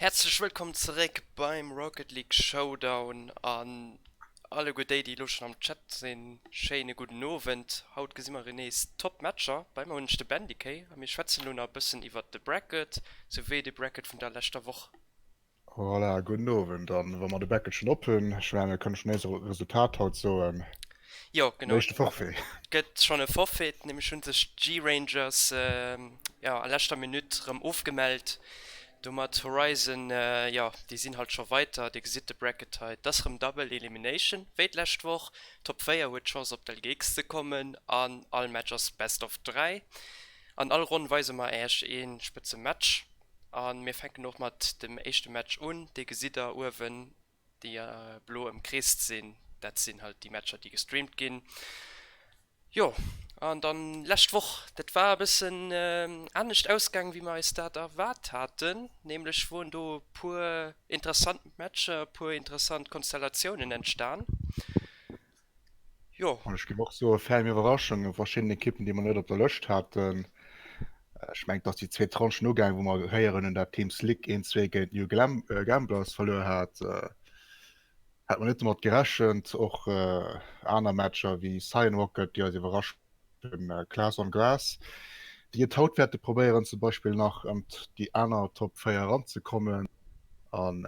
Häerzlech wëllkomm zeréck beim Rocket League Showdown an alleguer déi, déi elo schonn am Chat sinn, schéine gudden Owend. Haut gesi mer nees top Matcher. Bei mer hunn ech de Bendikey a mir schwätzen elo nach e bëssen iwwert de Bracket, souwéi de Bracket vun der leschter Woch. Voilà, gudden Owend. An wa mer de Bracket schonn op hunn, ech mengen, mir kënnen schonn nees e Resultat haut soen. Jo, genau. Éischte Forfait. Gëtt schonn e Forfait, nämlech hu sech d'G-Rangers jo a leschter Minutt rëm ofgemellt. Domat Horizon, jo, déi sinn halt scho weiter. Dir gesitt de Bracket hei, et ass rëm Double Elimination wéi d'lescht Woch. Top 4 huet d'Chance op d'LGX ze kommen an all Match ass Best of 3. An all Ronn weise mer Äech ee spëtze Match a mir fänken och mat dem éischte Match un. Dee gesitt der uewen déi blo ëmkreest sinn, dat sinn halt déi Matcher, déi gestreamt ginn. Jo, an dann lescht Woch, dat war e bëssen anescht ausgaangen, wéi mer eis dat erwaart haten. Nämlech woren do e puer interessant Matcher, e puer interessant Konstellatiounen entstan. Jo. An ech géif och soe ferm Iwwerraschung, verschidden Ekippen, déi mer net op der Lëscht haten. Ech mengen, et ass déi zweet Ronn schonn ugaangen, wou mer héieren hunn, dat Team Slick 1, 2 géint New Gamblers verluer hat. Hat mer net domat gerechent. Och aner Matcher wéi Cyan Rocket, déi eis iwwerrascht hunn, Class on Grass, déi et haut wäerte probéieren, zum Beispill nach ëm déi aner Top 4 eranzekommen. An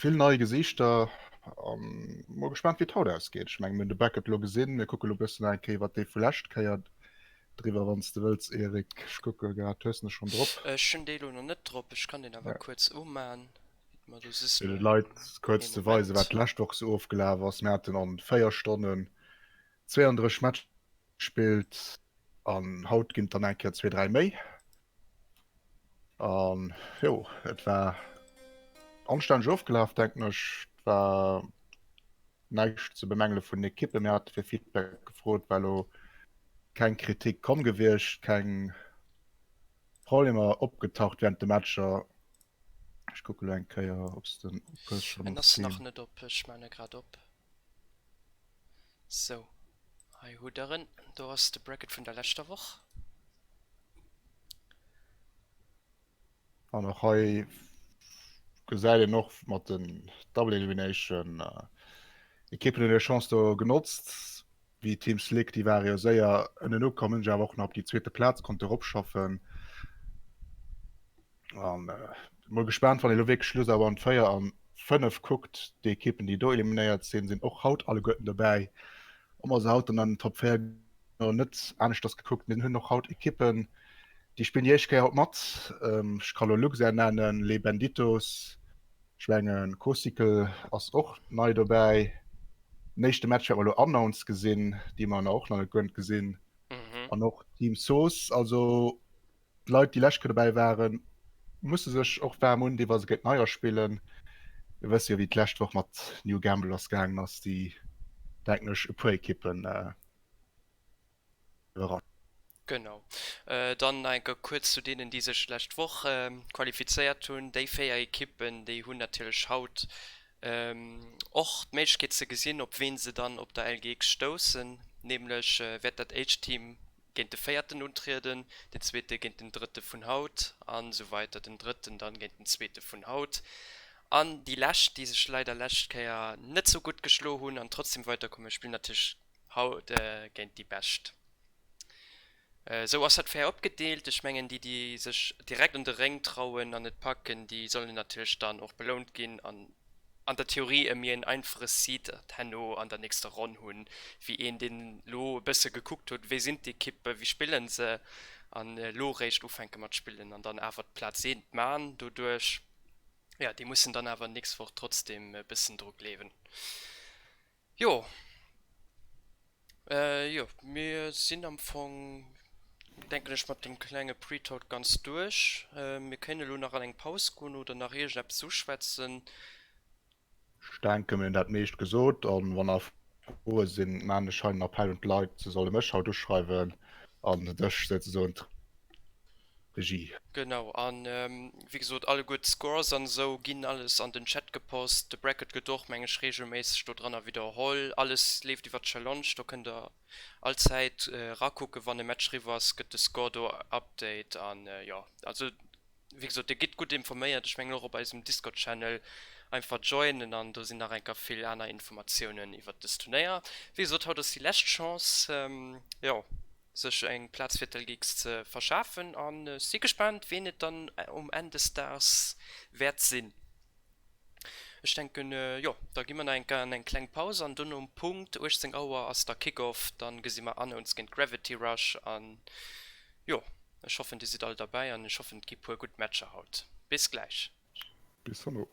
Vill nei Gesiichter an mol gespaant wéi et haut ausgeet. Ech mengen mir hunn de Bracket elo gesinn, mir kucke lo bëssen eng Kéier iwwert déi vu lescht Kéier driwwer wann s de wëlls Eric. Ech kucke grad, hues de en schonn drop? Ech hunn déi elo nach net drop, ech kann deen awer kuerz uman. Gitt mer do just Fir de Leit kuerz ze weisen wat d'lescht Woch sou ofgelaf ass. Mir haten an 4 Stonnen 32 Matcher gespillt an haut ginn et dann eng Kéier zwee, dräi méi. An jo, et war anstänneg ofgelaf, denken ech. Et war näischt ze bemängele vun den Ekippen. Mir hate fir Feedback gefrot, war elo keng Kritik komm gewiescht, keng Problemer opgetaucht während de Matcher. Ech kucke lo eng Kéier, ob s de en op hues schonn En um ass nach Stream. net op, ech maan e grad op. Sou, hei hutt der en. Do ass de Bracket vun der leschter Woch. An och hei gesäit een och mat den Double Elimination, Ekippen hunn hir Chance do genotzt, wéi Team Slick, déi ware jo séier ënnen ukomm, hunn sech awer och nach op déi zweete Plaz konnte eropschaffen. An mol gespaant, wann ee lo wierklech Schluss awer an 4 an 5 kuckt, déi Ekippen, déi do eliminéiert sinn, sinn och haut alleguerten dobäi. Ob mer se haut dann an den Top 4 oder net, aneschters gekuckt, mir hunn och haut Ekippen, déi spillen déi éischt Kéier haut mat. Ech ka lo Luxair nennen, Les Banditos, ech mengen Cosicle ass och nei dobäi. Den éischte Match wäerte mer elo Unknowns gesinn, déi mer och nach net guer net gesinn. An och Team Sauce. Also D'Leit, déi lescht Kéier dobäi waren, musse sech och waarm undinn, wa se géint Neier spillen. Mir wësse jo, wéi et d'lescht Woch mat New Gamblers gaangen ass, déi, denken ech, e puer Ekippen iwwerrascht. Genau. Dann nach eng Kéier kuerz zu deenen, déi sech d'lescht Woch qualifizéiert hunn. Déi 4 Ekippen, déi hunn natierlech haut och d'Méiglechkeet ze gesinn, op ween se dann op der LGX stoussen. Nämlech wäert dat éischt Team géint de véierten untrieden, den zweete géint den drëtte vun haut an esou weider, den drëtten dann géint den zweete vun haut an déi lescht, déi sech leider lescht Kéier net sou gutt geschlo hunn an trotzdem weiderkommen, spillen natierlech haut géint déi bescht. Esou ass dat fair opgedeelt. Ech mengen déi, déi sech direkt un de Réng trauen an et packen, déi sollen natierlech dann och belount ginn an an der Theorie e méi en einfache Seed herno an der nächster Ronn hunn, wéi een, deen elo e bësse gekuckt huet, wéi sinn d'Ekippen, wéi spille se, an elo réischt ufänke mat spillen an dann awer d'Plaz eent man doduerch. Jo, déi mussen dann awer nächst Woch trotzdeem e bëssen dru gleewen. Jo. Jo, mir sinn am Fong, denken ech, mat dem klenge Pre-Talk ganz duerch. Mir kéinten elo nach an eng Paus goen oder nach iergendeppes uschwätzen. Ech denken, mir hunn dat meescht gesot. An wann nach Froe sinn, maan ech hei en Appell un d'Leit, se solle mech haut uschreiwen an dech souzesoen Regie. Genau, an wéi gesot, alleguer d'Scores an esou ginn alles an den Chat gepost. De Bracket gëtt och, meng ech, regelméisseg do dranner widderholl. Alles leeft iwwer d'Challenge, do kënnt der all Zäit rakucken. Wann e Match eriwwer ass, gëtt de Score do update an jo, also. Wéi gesot, dir gitt gutt informéiert, ech mengen och op eisem Discord-Channel einfach joinen an do sinn nach eng Kéier vill aner Informatiounen iwwert dëst Turnéier. Wéi gesot, haut ass déi lescht Chance, jo, sech eng Plaz fir d'LGX ze verschafen an ech si gespaant, ween et dann um Enn des Daags wäert sinn. Ech denken, jo, da gi mer nach eng Kéier an eng kleng Paus an dono um Punkt 18 Auer ass da Kick-Off, dann gesi mer Unknowns géint Gravity Rush an jo, ech hoffen dir sidd all derbäi an ech hoffen et gi puer gutt Matcher haut. Bis gläich. Bis herno.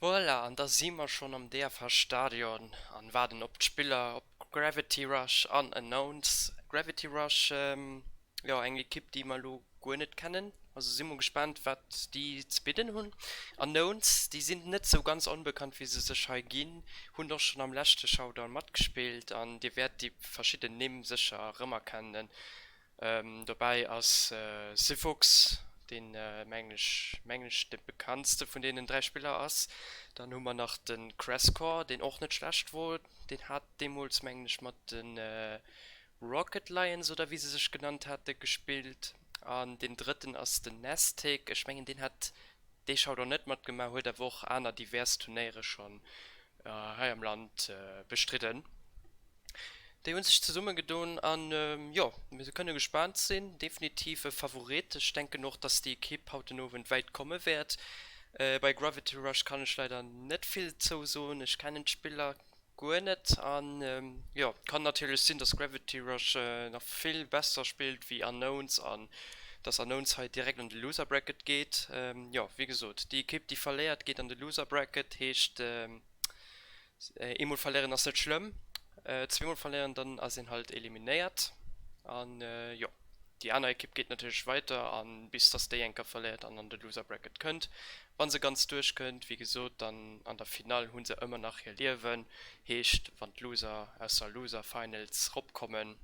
Voilà, an da si mer schonn am DFH Stadion an waarden op d'Spiller, op Gravity Rush an Unknowns. Gravity Rush, jo eng Ekipp déi mer elo guer net kennen, also si mol gespaant wat déi ze bidden hunn. Unknowns, déi sinn net sou ganz onbekannt wéi se sech hei ginn, hunn och schonn am leschte Showdown matgespillt an dir wäert déi verschidden Nimm sécher erëmerkennen. Dobäi ass Syphox, deen mengen ech mengen ech de bekanntste vun deenen 3 Spiller ass. Dann hu mer nach de Crascore, deen och net schlecht wor. Deen hat deemools mengen ech mat de Rocket Lions oder wéi se sech genannt hate gespillt. An deen drëtten ass den Nestic. Ech mengen deen hat dee Showdown net matgemaach, huet awer och aner divers Turnéiere schonn hei am Land bestridden. Déi hunn sech zesumme gedoen an jo, mir kënne gespaant sinn. Definitiv e Favorit. Ech denken och, dass déi Ekipp haut den Owend wäit komme wäert. Bei Gravity Rush kann ech leider net vill zou soen. Ech kennen d'Spiller guer net an jo, kann natierlech sinn, dass Gravity Rush nach vill besser spillt wéi Unknowns an dass Unknowns hei direkt an de Loser Bracket geet. Jo, wéi gesot, déi Ekipp déi verléiert geet an de Loser Bracket, heescht Eemol verléieren ass net schlëmm, zweemol verléieren dann ass een halt eliminéiert an jo déi aner Ekipp geet natierlech weider an bis dass déi eng Kéier verléiert an an de Loser Bracket kënnt. Wann se ganz duerch kënnt wéi gesot dann an der Finall hu se ëmmer nach hir Liewen, heescht wann d'Loser aus der Loser Finals ropkommen,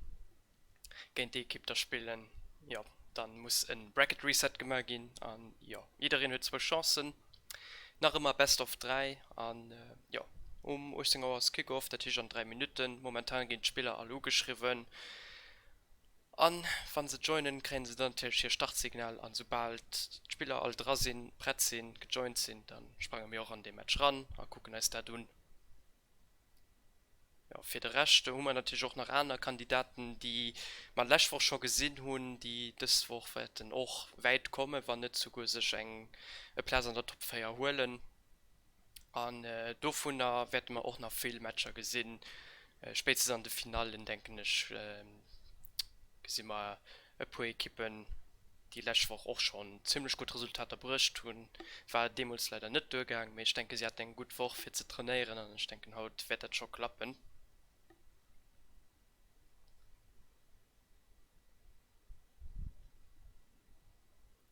géint déi Ekipp da spillen, jo dann muss en Bracket Reset gemaach ginn an jo jiddereen huet zwou Chancen, nach ëmmer Best of 3 an jo um 18 Auer ass Kick Off, dat heescht an 3 Minutten. Momentan ginn d'Spiller all ugeschriwwen an wann se joinen kréien se dann natierlech hier Startsignal an soubal d'Spiller all dra sinn, prett sinn, gejoint sinn, dann sprange mir och an dee Match ran a kucken eis dat un. Jo, fir de Rescht hu mer natierlech och nach aner Kandidaten, déi mer d'lescht Woch scho gesinn hunn, déi dës Woch wäerten och wäit kommen, wann net souguer sech eng e Plaz an der Top 4 huelen. An dovunner wäerte mer och nach vill Matcher gesinn. Spéitstens an de Finallen, denken ech, gesi mer E puer Ekippen, déi lescht Woch och schonn zimmlech gutt Resultater bruecht hunn, war et deemools leider net duergaang, mee ech denke si haten eng gutt Woch fir ze trainéieren an ech denken haut wäert dat scho klappen.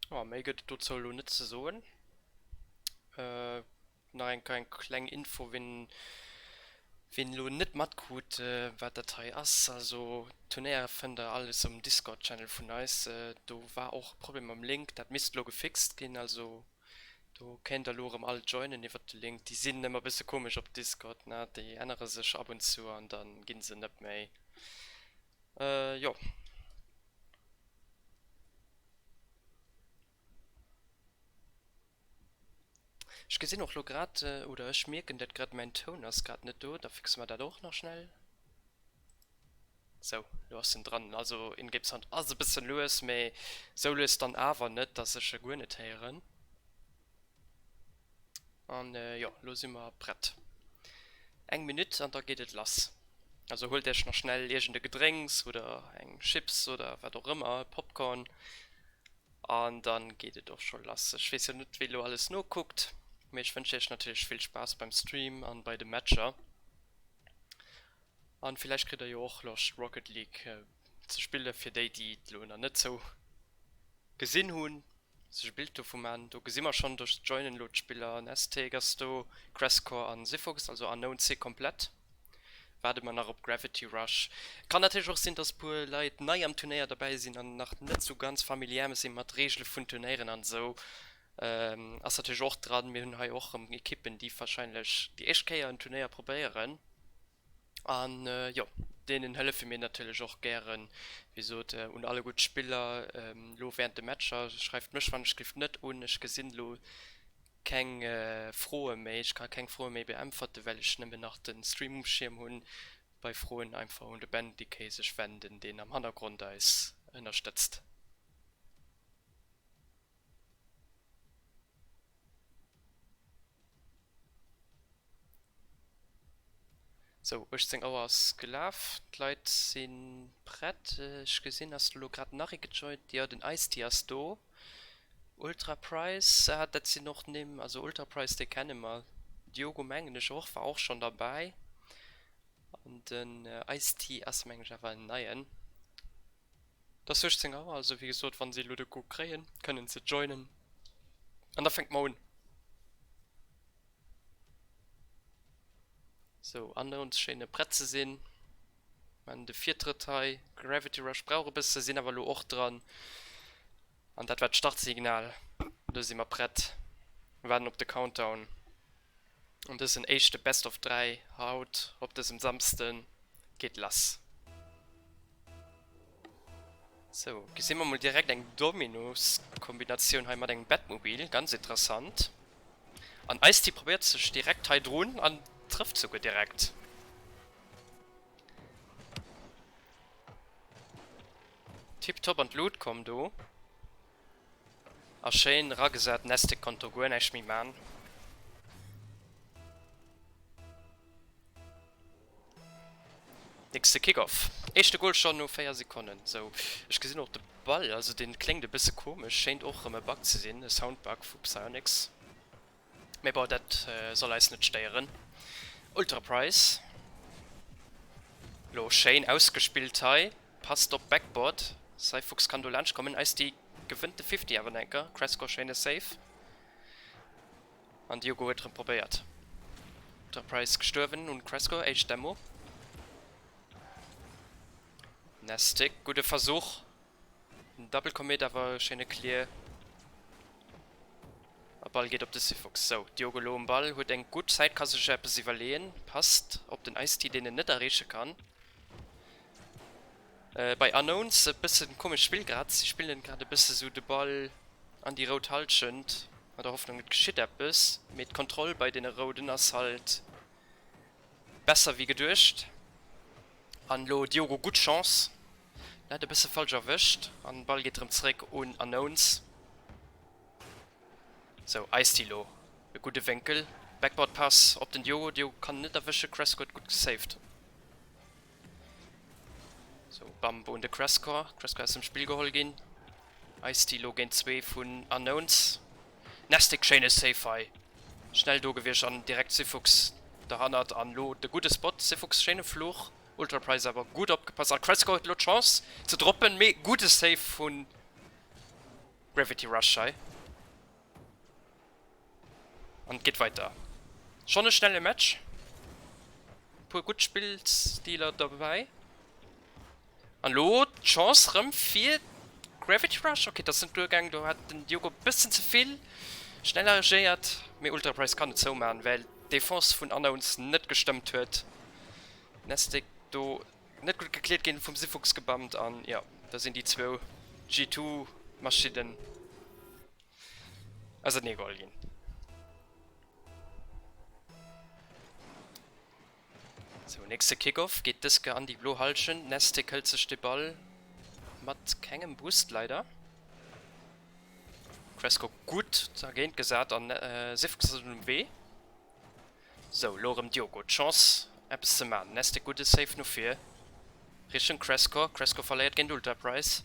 Jo, méi gëtt et dozou elo net ze soen. Nach eng Kéier eng kleng Info, wien wien elo net matkrut wat dat hei ass, also d'Turnéier fënnt der alles um Discord Channel vun eis. Do war och e Problem mam Link, dat misst elo gefixt ginn, also do kéint der elo erëm all joinen iwwert de Link. Déi sinn ëmmer e bësse komesch op Discord, ne, déi ännere sech ab und zu an da ginn se net méi, jo. Ech gesinn och lo grad, oder ech mierken dat grad, mäin Toun ass grad net do. Da fixe mer dat och nach schnell. Sou, lo ass en dran. Also Ingame Sound ass e bësse lues, mee sou lues dann awer net, dass ech e guer net héieren. An jo, lo si mer prett. Eng Minutt an da geet et lass. Also huelt iech nach schnell iergend e Gedrénks oder eng Chips oder wat och ëmmer, Popcorn. An dann geet et och scho lass. Ech weess jo net wee lo alles nokuckt, mee ech wënschen iech natierlech vill Spaass beim Stream an bei de Matcher. An villäicht kritt der jo och Loscht Rocket League ze spillen, fir déi déi et lo nach net sou gesinn hunn, sech e Bild dovu man. Do gesi mer schonn, do joinen lo d'Spiller, Nesteg ass do, Crestcore an Syphox, also Unknown C komplett. Waarde mer nach op Gravity Rush. Kann natierlech och sinn, dass puer Leit nei am Turnéier derbäi sinn an nach net sou ganz familiär sinn mat Reegele vun Turnéieren an esou. Ass natierlech och dran. Mir hunn hei och erëm Ekippen, déi warscheinlech déi éischt Kéier en Turnéier probéieren. An jo, deenen hëllefe mir natierlech och gären. Wéi gesot, un alle gutt Spiller elo wärend de Matcher, schreift mech wann ech géif net un. Ech gesinn elo Keng Froe méi, ech ka keng Froe méi beäntwerten, well ech nëmmen nach de Stream um Schierm hunn. Bei Froen einfach un de Bendiké sech wenden, deen am Hannergrond eis ënnerstëtzt. Sou, 18 Auer ass gelaf, d'Leit si prett. Ech gesinn, ass elo grad nach ee gejoint? Jo, den Ice-T ass do. Ultra Price, ah dat sinn och Nimm, also Ultra Price dee kenne mer. Diogo mengen ech och, war och schonn derbäi. An den Ice-T ass mengen ech awer en neien. Et ass 18 Auer, also wéi gesot, wann si elo de Go kréien, kënnen se joinen an da fänke mer un. Sou, Unknowns schéine prett ze sinn. Maan de Virtrëtt hei. Gravity Rush brauch e bësse, sinn awer elo och dran. An dat war d'Startsignal. Elo si mer prett, waarden op de Countdown. An dësen éischte Best of 3 haut op dësem Samsde geet lass. Sou, gesi mer mol direkt eng Dominos-Kombinatioun hei mat engem Batmobil, ganz interessant. An Ice-T probéiert sech direkt hei drun an trëfft souguer direkt. Tiptop an d'Lut komm do. A schéin ragesat, Nestic konnt do guer näischt méi man. Nächste Kickoff. Éischte Goal schonn no 4 Sekonnen. Sou, ech gesinn och de Ball, also deen kléngt e bësse komesch, schéint och rëm e Bug ze sinn, e Soundbug vu Psyonix. Mee bon, dat soll eis net stéieren. Ultra Price. Lo schéin ausgespillt hei. Passt op Backboard. Cyfuchs kann do laanscht kommen. Ice-T gewënnt de 50 awer enker. Cresco schéine Save. An Diogo huet rem probéiert. Ultra Price gestuerwen un Cresco. Éischt Demo. Nestic, gudde Versuch. Double Commit awer schéine Clear. A Ball geet op de Sifox. Sou, Diogo lo um Ball, huet eng gutt Zäit, ka sech eppes iwwerleeën. Passt op den Ice-T, deen en net erreeche kann. Bei Unknowns e bëssen komescht Spill grad. Si spillen grad e bësse sou de Ball an déi rout Hallschent, an der Hoffnung et geschitt eppes. Mee d'Kontroll bei deene Rouden ass halt besser wéi geduecht. An lo Diogo, gutt Chance, Net e bësse falsch erwëscht an Ball geet erëm zeréck un Unknowns. Sou, Ice-T lo e gudde Wénkel, Backboard Pass op den Diogo, Diogo kann en net erwësche, Cresco huet gutt gesaved. Sou, Bump un de Cresco, Cresco aus dem Spill geholl ginn. Ice-T lo géint zwee vun Unknowns. Nestic schéine Save hei, schnell do gewiescht an direkt Sifuchs derhannert an lo de gudde Spot, Sifuchs schéine Fluch. Ultra Price awer gutt opgepasst an Cresco huet elo d'Chance ze droppen, mee gudde Save vu Gravity Rush hei an et geet weider. Schonn e schnelle Match, puer gutt Spillstiler derbäi an elo d'Chance rëm fir Gravity Rush. Ok, dat ass net duergaang, do hat den Diogo e bëssen ze vill schnell agéiert, mee Ultra Price kann et zouman, well d'Defense vun Unknowns net gestëmmt huet. Nestic do net gutt gekleet ginn, vum Sifuchs gebammt an jo, da sinn déi zwou G2 Maschinnen ausernee geholl ginn. Sou, nächste Kickoff geet dës Ke an déi blo Hallschent. Nestic hëlt sech de Ball mat kengem Boost leider. Cresco gutt dergéint gesat an Sifuchs ass um Wee. Sou, lo erëm Diogo, d'Chance eppes ze man. Nestic gudde Save no vir Richtung Cresco. Cresco verléiert géint Ultra Price.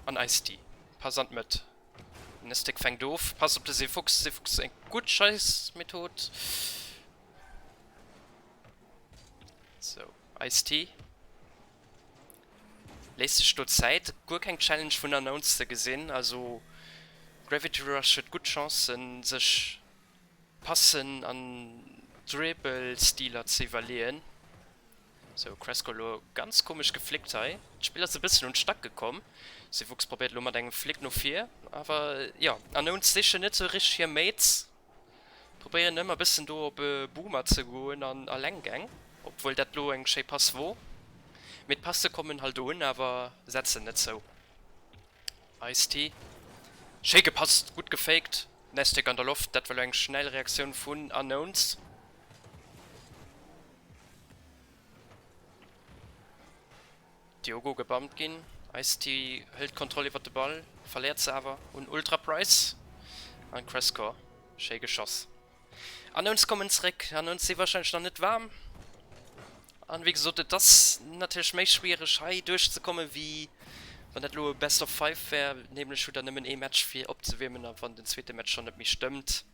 An Ice-T. Pass an d'Mëtt. Nestic fänkt of. Pass op de Seefuchs. Seefuchs eng gutt Scheissmethod. Sou, Ice-T. Léisst sech do Zäit, guer keng Challenge vun Unknowns ze gesinn, also Gravity Rush huet gutt Chancen sech Passen an Dribbelstiler ze iwwerleeën. Sou, Cresco elo ganz komesch geflickt hei, d'Spill ass e bëssen un d'Stack gekomm. Sivuchs probéiert elo mat engem Flick no vir, awer jo, Unknowns sichen net sou richteg hir Mates. Probéieren ëmmer bëssen do op e Boomer ze goen an Allenggäng, obwuel dat lo eng schéi Pass wor. Mee d'Passe kommen halt un, awer setzen net zou. Ice-T, schéi gepasst, gutt gefaked, Nestic an der Loft, dat war lo eng schnell Reaktioun vun Unknowns. Diogo gebammt ginn. Ice-T hëlt d'Kontroll iwwert de Ball, verléiert se awer un Ultra Price an Crescor. Schéi geschoss. Unknowns kommen zréck. Unknowns si warscheinlech nach net waarm. An wéi gesot, et ass natierlech méi schwiereg hei duerchzekomme wéi. Wann dat elo e Best of Five wär, nämlech hutt der nëmmen ee Match fir opzewiermen a wann den zweete Match schonn net méi stëmmt,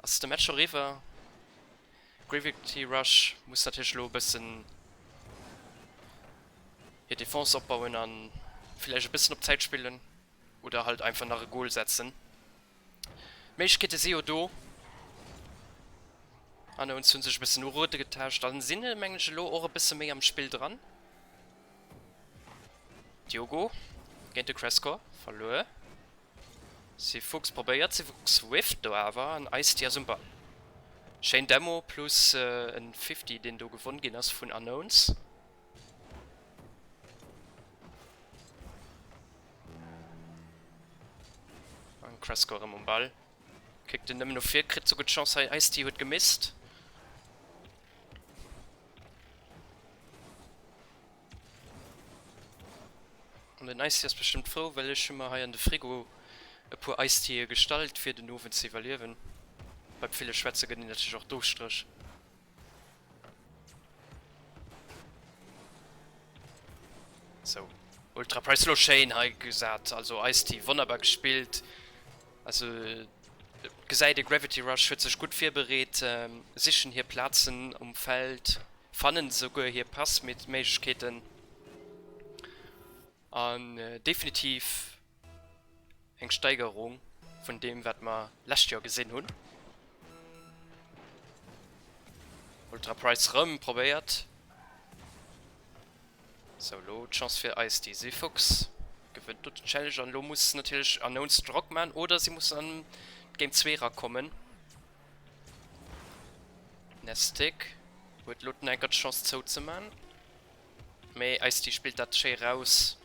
ass de Match eriwwer. Gravity Rush muss natierlech elo e bëssen hir Defense opbauen a villäicht e bëssen op Zäit spillen oder halt einfach nach e Gol setzen. D'Méiglechkeete si jo do. Unknowns hunn sech e bëssen uruegetaascht an sinn, mengen ech, elo och e bësse méi am Spill dran. Diogo géint de Crescor, verluer. Sifuchs probéiert, Sifuchs whifft do awer an Ice-T ass um Ball. Schéin Demo plus en 50 deen do gewonn ginn ass vun Unknowns. An Crescor erëm um Ball. Kickt en nëmmen no vir, kritt souguer d'Chance hei. Ice-T huet gemisst. An den Ice-Tea ass bestëmmt frou, well ech hu mer hei an de Frigo e puer Ice-Teae gestallt, fir den Owend ze iwwerliewen. Beim ville Schwätze gëtt een natierlech och dooschtreg. Sou, Ultra Price lo schéin hei gesat, also Ice-Tea wonnerbar gespillt. Also et gesäit ee Gravity Rush huet sech gutt virbereet, sichen hir Plazen um Feld, fannen esouguer hir Passméiglechkeeten an definitiv eng Steigerung vun deem wat mer lescht Joer gesinn hunn. Ultra Price rëm probéiert. Sou, lo d'Chance fir eis, déi Seefuchs gewënnt do den Challenge an lo muss natierlech Unknowns Drock man oder si mussen an d'Game 2 rakommen. Nestic huet lo den enker d'Chance zou ze man, mee Ice-T spillt dat schéi raus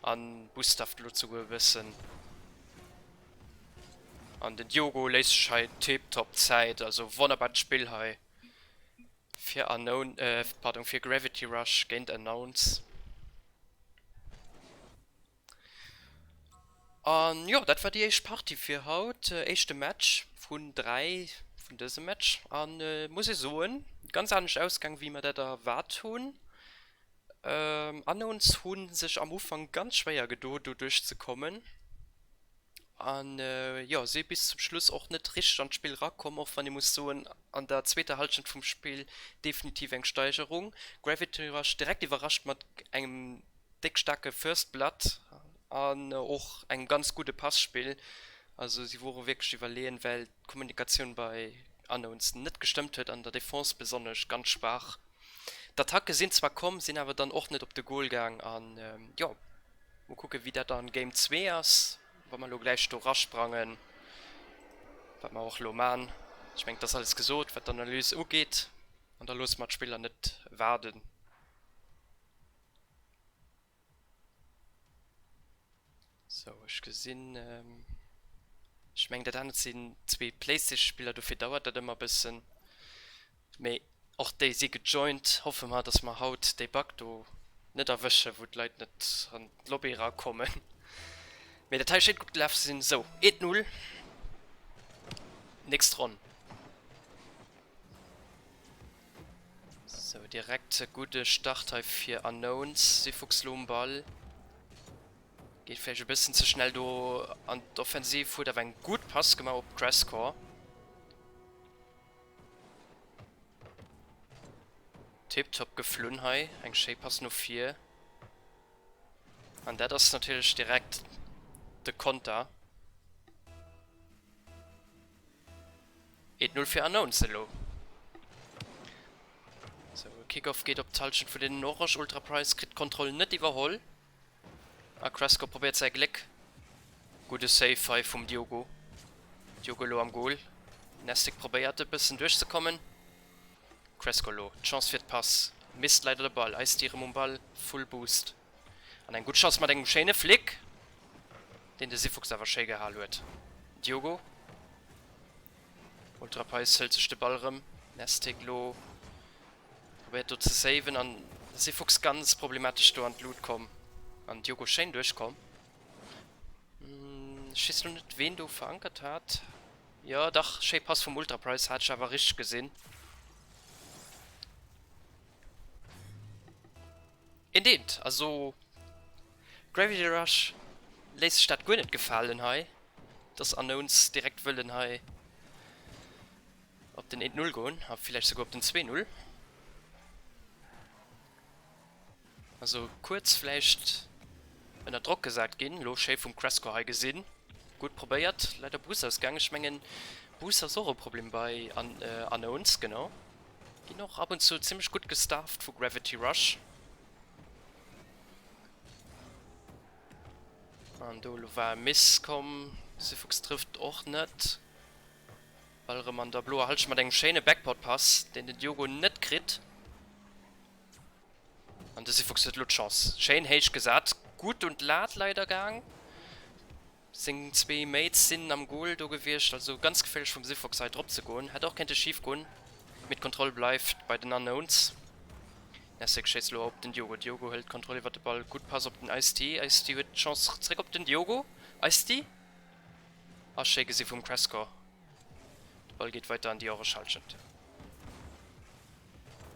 an boosteft lo souguer e bëssen. An den Diogo léisst sech hei tiptop Zäit, also wonnerbart Spill hei. Fir Unknown, pardon, fir Gravity Rush géint Unknowns. An jo, dat war déi éischt Partie fir haut, éischte Match vun 3 vun dësem Match. An muss ee soen, ganz anescht ausgaang wéi mer dat erwaart hunn. Unknowns hu sech am Ufank ganz schwéier gedo do duerchzekommen. An jo, si bis zum Schluss och net richteg an d'Spill rakomm, och wann ee muss soen, an der zweeter Hallschent vum Spill definitiv eng Steigerung. Gravity Rush direkt iwwerrascht mat engem déck staarke First Blood an och engem ganz gudde Passpill. Also si wore wierklech iwwerleeën, well d'Kommunikatioun bei Unknowns net gestëmmt huet, an der Defense besonnesch ganz schwaach. D'Attacke sinn zwar komm, sinn awer dann och net op de Gol gaang an jo, Mol kucken wéi dat an Game 2 ass, wa mer elo gläich do rasprangen, wat mer och elo man. Ech mengen et ass alles gesot wat d'Analyse ugeet an da loosse mer d'Spiller net waarden. Sou ech gesinn, ech mengen dat anert sinn zwee Playstation Spiller, dofir dauert dat ëmmer e bëssen. Mee och déi si gejoint. Hoffe mer, dass mer haut dee Bug do net erwëschen, wou d'Leit net an d'Lobby erakommen. Mee dat hei schéint gutt gelaf ze sinn. Sou, eent Null. Nächst Ronn. Sou, direkt e gudde Start hei fir Unknowns. Sifuchs lo um Ball. Geet vläicht e bëssen ze schnell do an d'Offensiv, huet awer eng gutt Pass gemaach op Dresscore. Tiptop geflunn hei, eng schéi Pass no vir. An dat ass natierlech direkt de Konter. 1-0 fir Unknowns elo. Sou, Kickoff geet op d'Hallschent vun den Orange. Ultra Price kritt d'Kontroll net iwwerholl. A Cresco probéiert säi Gléck. Gudde Save hei vum Diogo. Diogo elo am Goal. Nestic probéiert e bëssen duerchzekommen. Cresco elo d'Chance fir d'Pass. Misst leider de Ball. Ice-T erëm um Ball. Full Boost. An eng gutt Chance mat engem schéine Flick, deen de Sifuchs awer schéi gehal huet. Diogo. Ultrapice hëlt sech de Ball erëm. Nestic elo. Probéiert do ze saven an Sifuchs ganz problematesch do an d'Lut komm an Diogo schéin duerchkomm. Ech weess lo net ween do verankert hat. Jo dach, schéi Pass vum Ultraprice, hat ech awer richteg gesinn. Een deent, also. Gravity Rush léisst sech dat guer net gefalen hei, dass Unknowns direkt wëllen hei op den 1-0 goen a villäicht souguer op den 2-0. Also kuerz vläicht ënner Drock gesat ginn. Lo schéi vum Cresco hei gesinn. Gutt probéiert, leider Boost ausgaang. Ech mengen Boost ass och e Problem bei Unknowns, genau. Ginn och ab und zu zimmlech gutt gestafft vu Gravity Rush. An do elo war e Miss komm. Sifuchs trëfft och net. Ball erëm an der bloer Halschent mat engem schéine Backboard-Pass, deen den Diogo net kritt. An de Sifuchs huet elo d'Chance. Schéin héich gesat. Gutt un d'Lat leider gaang. Seng zwee Mates sinn am Goal do gewiescht. Also ganz geféierlech vum Sifox hei drop ze goen. Hätt och kéinte schif goen, mee d'Kontroll bleift bei den Unknowns. Nessek schéisst elo op den Diogo. Diogo hëlt d'Kontroll iwwer de Ball. Gutt Pass op den Ice-T. Ice-T huet d'Chance zréck op den Diogo. Ice-T! A schéi gesi vum Crescor. De Ball geet weiter an déi orange Halschent.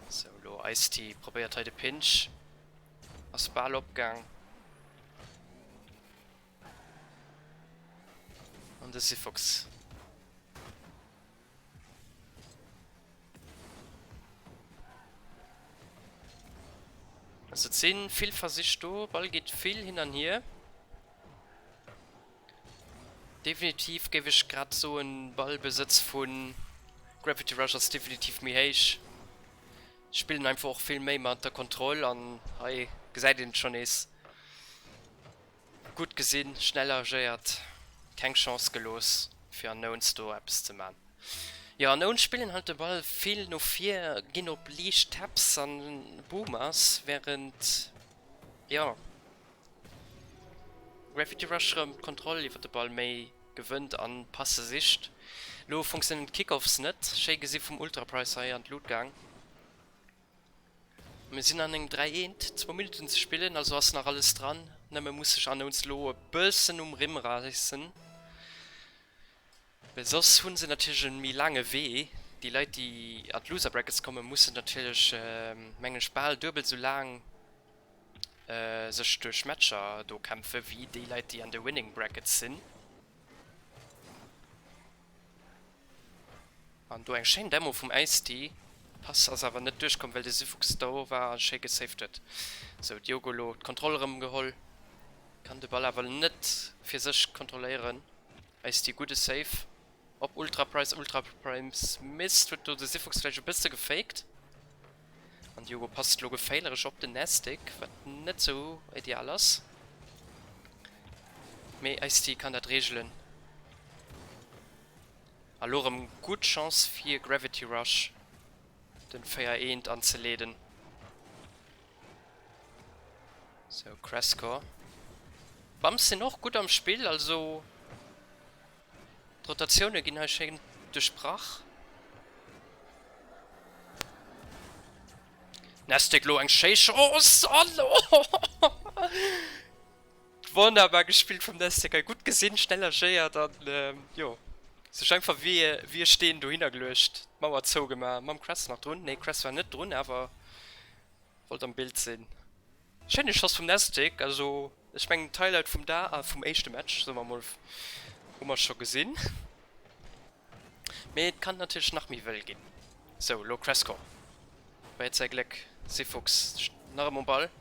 Sou, elo Ice-T probéiert hei de Pinch. Ass bal opgaang. An de Sifox. Also et si vill Versich do, Ball geet vill hin an hier. Definitiv géif ech grad soen, Ballbesëtz vu Gravity Rush ass definitiv méi héich. Spillen einfach och vill méi mat der Kontroll an hei gesäit een et scho nees. Gutt gesinn, schnell agéiert, keng Chance gelooss fir Unknowns do eppes ze man. Jo, Unknowns spillen halt de Ball vill no vir, ginn op liicht Taps an Boomers, während jo Gravity Rush rëm d'Kontroll iwwer de Ball méi gewënnt an Passe sicht. Lo funktionéieren d'Kickoffs net, schéi gesi vum Ultraprice hei an d'Lut gaang. Mir sinn an engem 3 eent, zwou Minutten ze spillen, also ass nach alles dran. Nëmme muss sech Unknowns elo e bëssen um Rimm räissen, well soss hu se natierlech e méi laange Wee. Déi Leit, déi an d'Loser Brackets kommen, mussen natierlech, mengen ech, bal duebel esou laang sech duerch Matcher do kämpfe wéi déi Leit, déi an de Winning Brackets sinn. An do eng schéin Demo vum Ice-T. Pass ass awer net duerchkomm well de Syfuchs do war a schéi gesaved huet. Sou, Diogo lo d'Kontroll erëm geholl, kann de Ball awer net fir sech kontrolléieren. Ice-T gudde Save op Ultraprice. Ultraprice misst, huet do de Syfuchs vläicht e bësse gefaked. An Diogo passt lo geféilerech op den Nastic, wat net sou ideal ass. Mee Ice-T kann dat reegelen. A lo rem gudd Chance fir Gravity Rush den 4 eent anzeleeden. Sou Crescor. Bumps sinn och gudd am Spill, also d'Rotatioune ginn hei schéin duerchbrach. Nestic lo eng schéi Chance an Wonnerbar gespillt vum Nestic hei, gutt gesinn, schnell agéiert an jo sech einfach wéi e Steen dohinner geluecht, d'Mauer zougemaach, mam Cress nach drun, nee Cress war net drun, awer wollt am Bild sinn. Schéine Schoss vum Nestic, also ech mengen d'Highlight vum Dag, vum éischte Match soe mer mol, hu mer scho gesinn. Mee et kann natierlech nach méi wëll ginn. Sou, elo Crescor probéiert säi Gléck. Seefuchs nach ëmmer um Ball.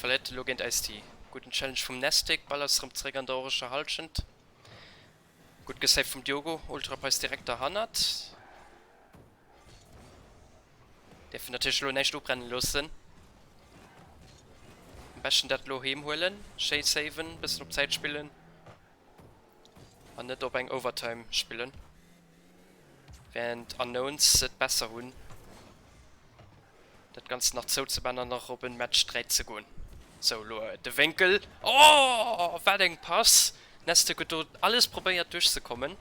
Verléiert elo géint Ice-T. Gudden Challenge vum Nestic. Ball ass erëm zeréck an der orescher Hallschent. Gutt gesaved vum Diogo. Ultrapace direkt derhannert. Däerfen natierlech elo näischt ubrennen loossen. Am beschten dat elo heem huelen. Schéi saven, bëssen op Zäit spillen. An net op eng Overtime spillen. Während Unknowns et besser hunn, dat Ganzt nach zouzeman an nach op en Match 3 ze goen. Sou, elo de Wénkel. Oh, wat eng Pass! Nestek huet do alles probéiert duerchzekommen,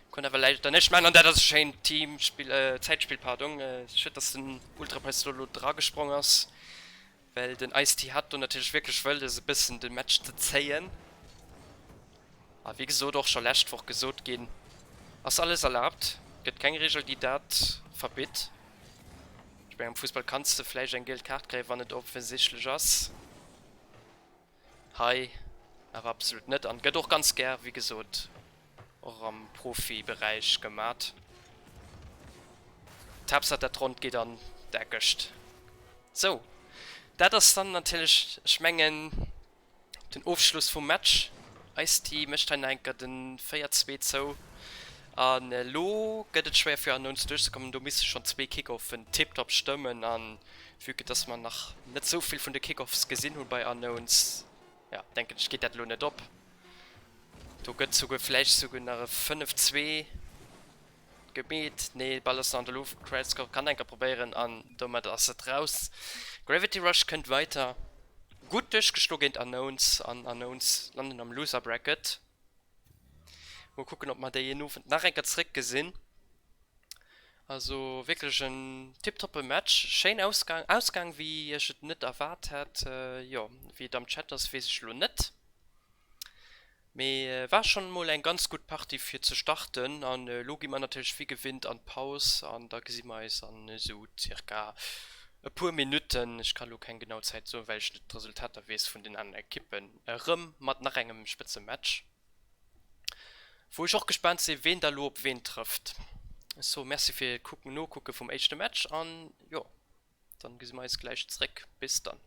konnt awer leider näischt maachen. An dat ass e schéint Teamspill, Zäitspill, pardon. Schued, dass den Ultrapreis do elo dragesprongen ass. Well den Ice-T hat do natierlech wierklech wëlles e bëssen de Match ze zéien. A wéi gesot, och scho lescht Woch gesot ginn, ass alles erlaabt. Gëtt keng Reegel déi dat verbitt. Ech mengen am Fussball kanns de vläicht eng giel Kaart kréien, wann et offensichtlech ass. Hei awer absolut net an gëtt och ganz gär, wéi gesot, och am Profiberäich gemat. D'Haaptsaach dat Ronnt geet an d'Eckegt. Sou, dat ass dann natierlech, ech mengen, den Ofschluss vum Match. Ice-T mécht hei nach eng Kéier den 4, 2 zou an elo gëtt et schwéier fir Unknowns duerchzekommen. Do misste schonn zwee Kickoffen tiptop stëmmen an vue que dass mer nach net sou vill vun de Kickoffs gesinn hunn bei Unknowns, jo, denken ech geet dat elo net op. Do gëtt souguer vläicht souguer nach e 5, 2 Gemeet, nee, Ball ass nach an der Luuft, Kreitzkopf kann enker probéieren an domat ass et raus. Gravity Rush kënnt weiter, gutt duerchgeschlo géint Unknowns an Unknowns landen am Loser Bracket. Mol kucken op mer déi en Owend nach enker zréck gesinn. Also wierklech en tiptoppe Match, schéin ausgaang, ausgaang wéi ech et net erwaart hätt. Jo, wéi et am Chat ass weess ech elo net. Mee war schon mol eng ganz gutt Partie fir ze starten an elo gi mer natierlech wéi gewinnt an d'Paus an da gesi mer eis an esou circa e puer Minutten, ech ka lo keng genau Zäit soen well ech net d'Resultater weess vun den aneren Ekippen, erëm mat nach engem Spëtzematch wou ech och gespaant si ween da lo op ween trëfft. Ech soe Merci fir d'Kucken, Nokucke vum éischte Match an jo dann gesi mer eis gläich zréck. Bis dann.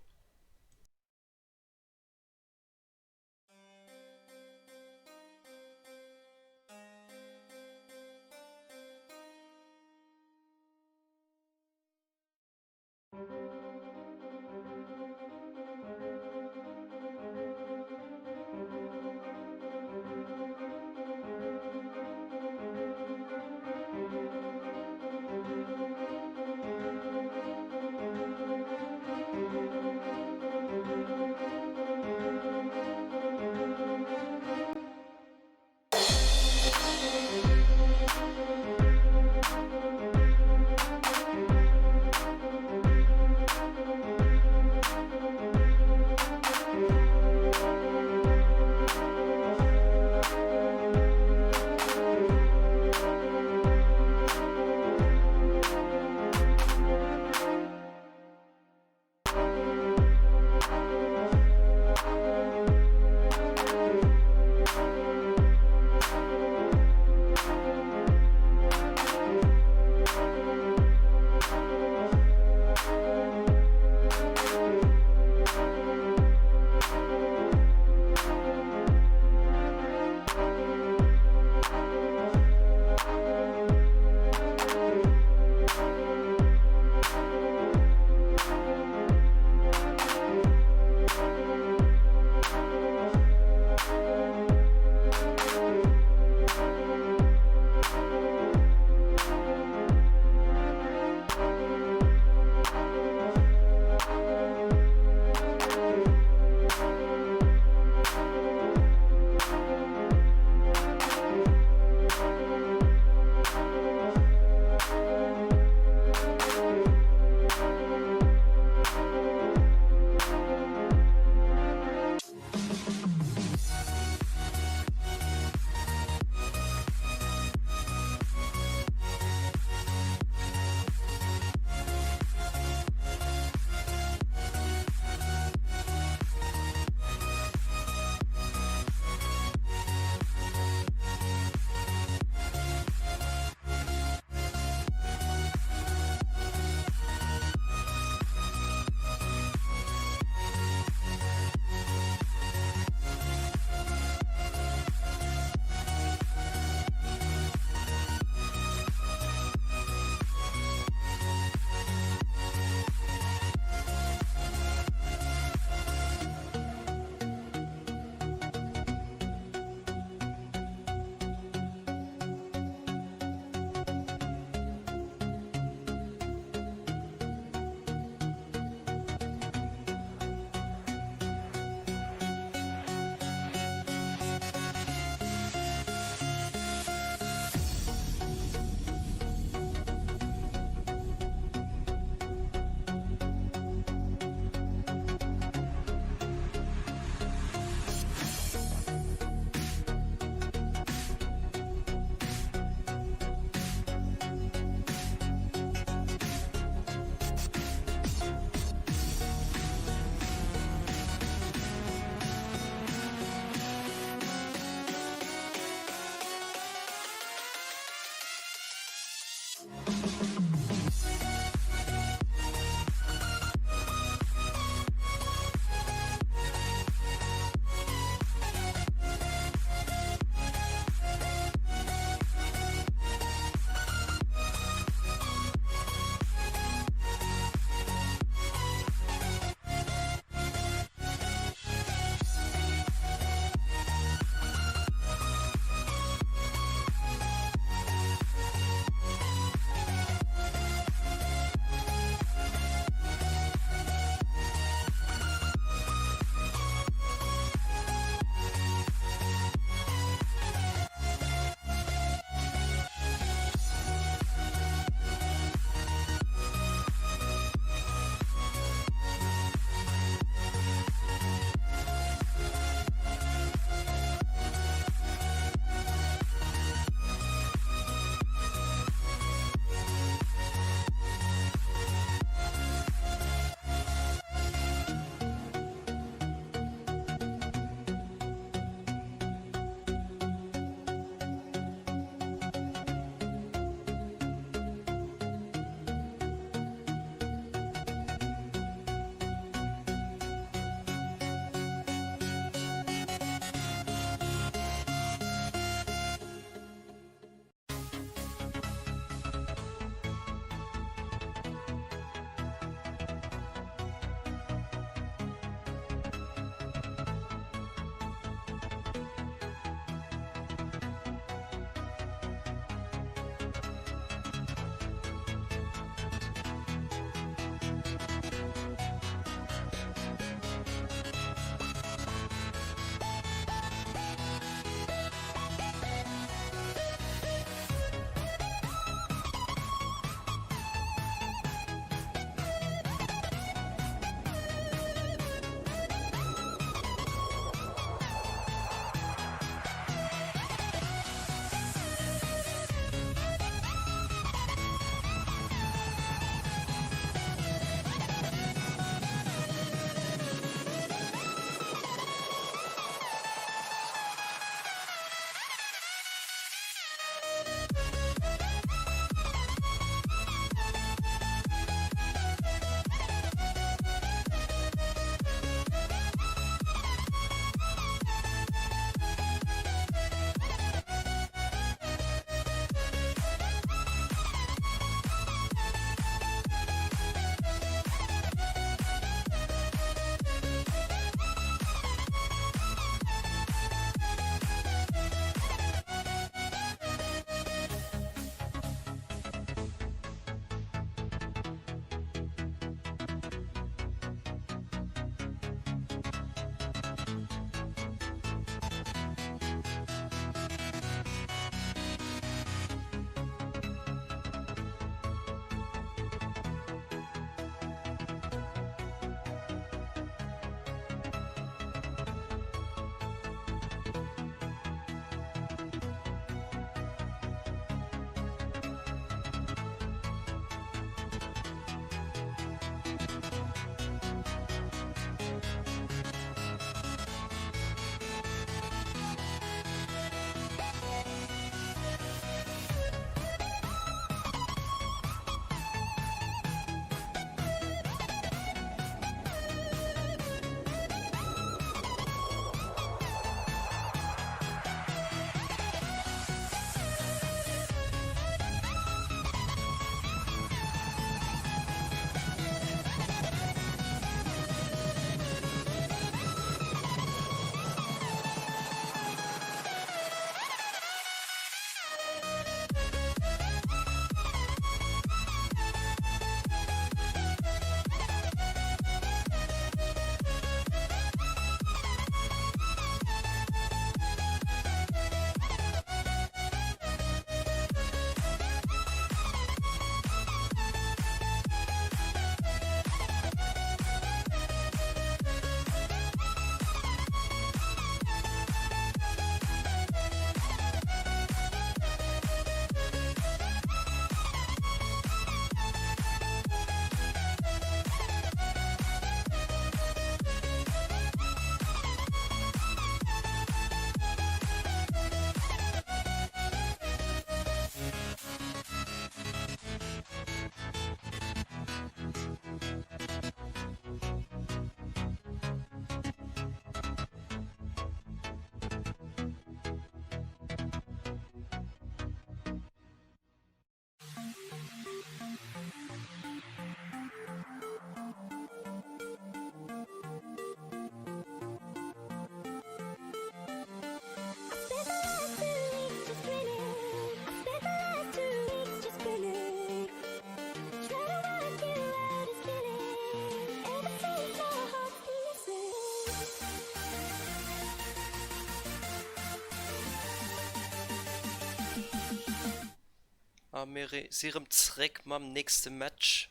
mir si rëm zréck mam nächste Match.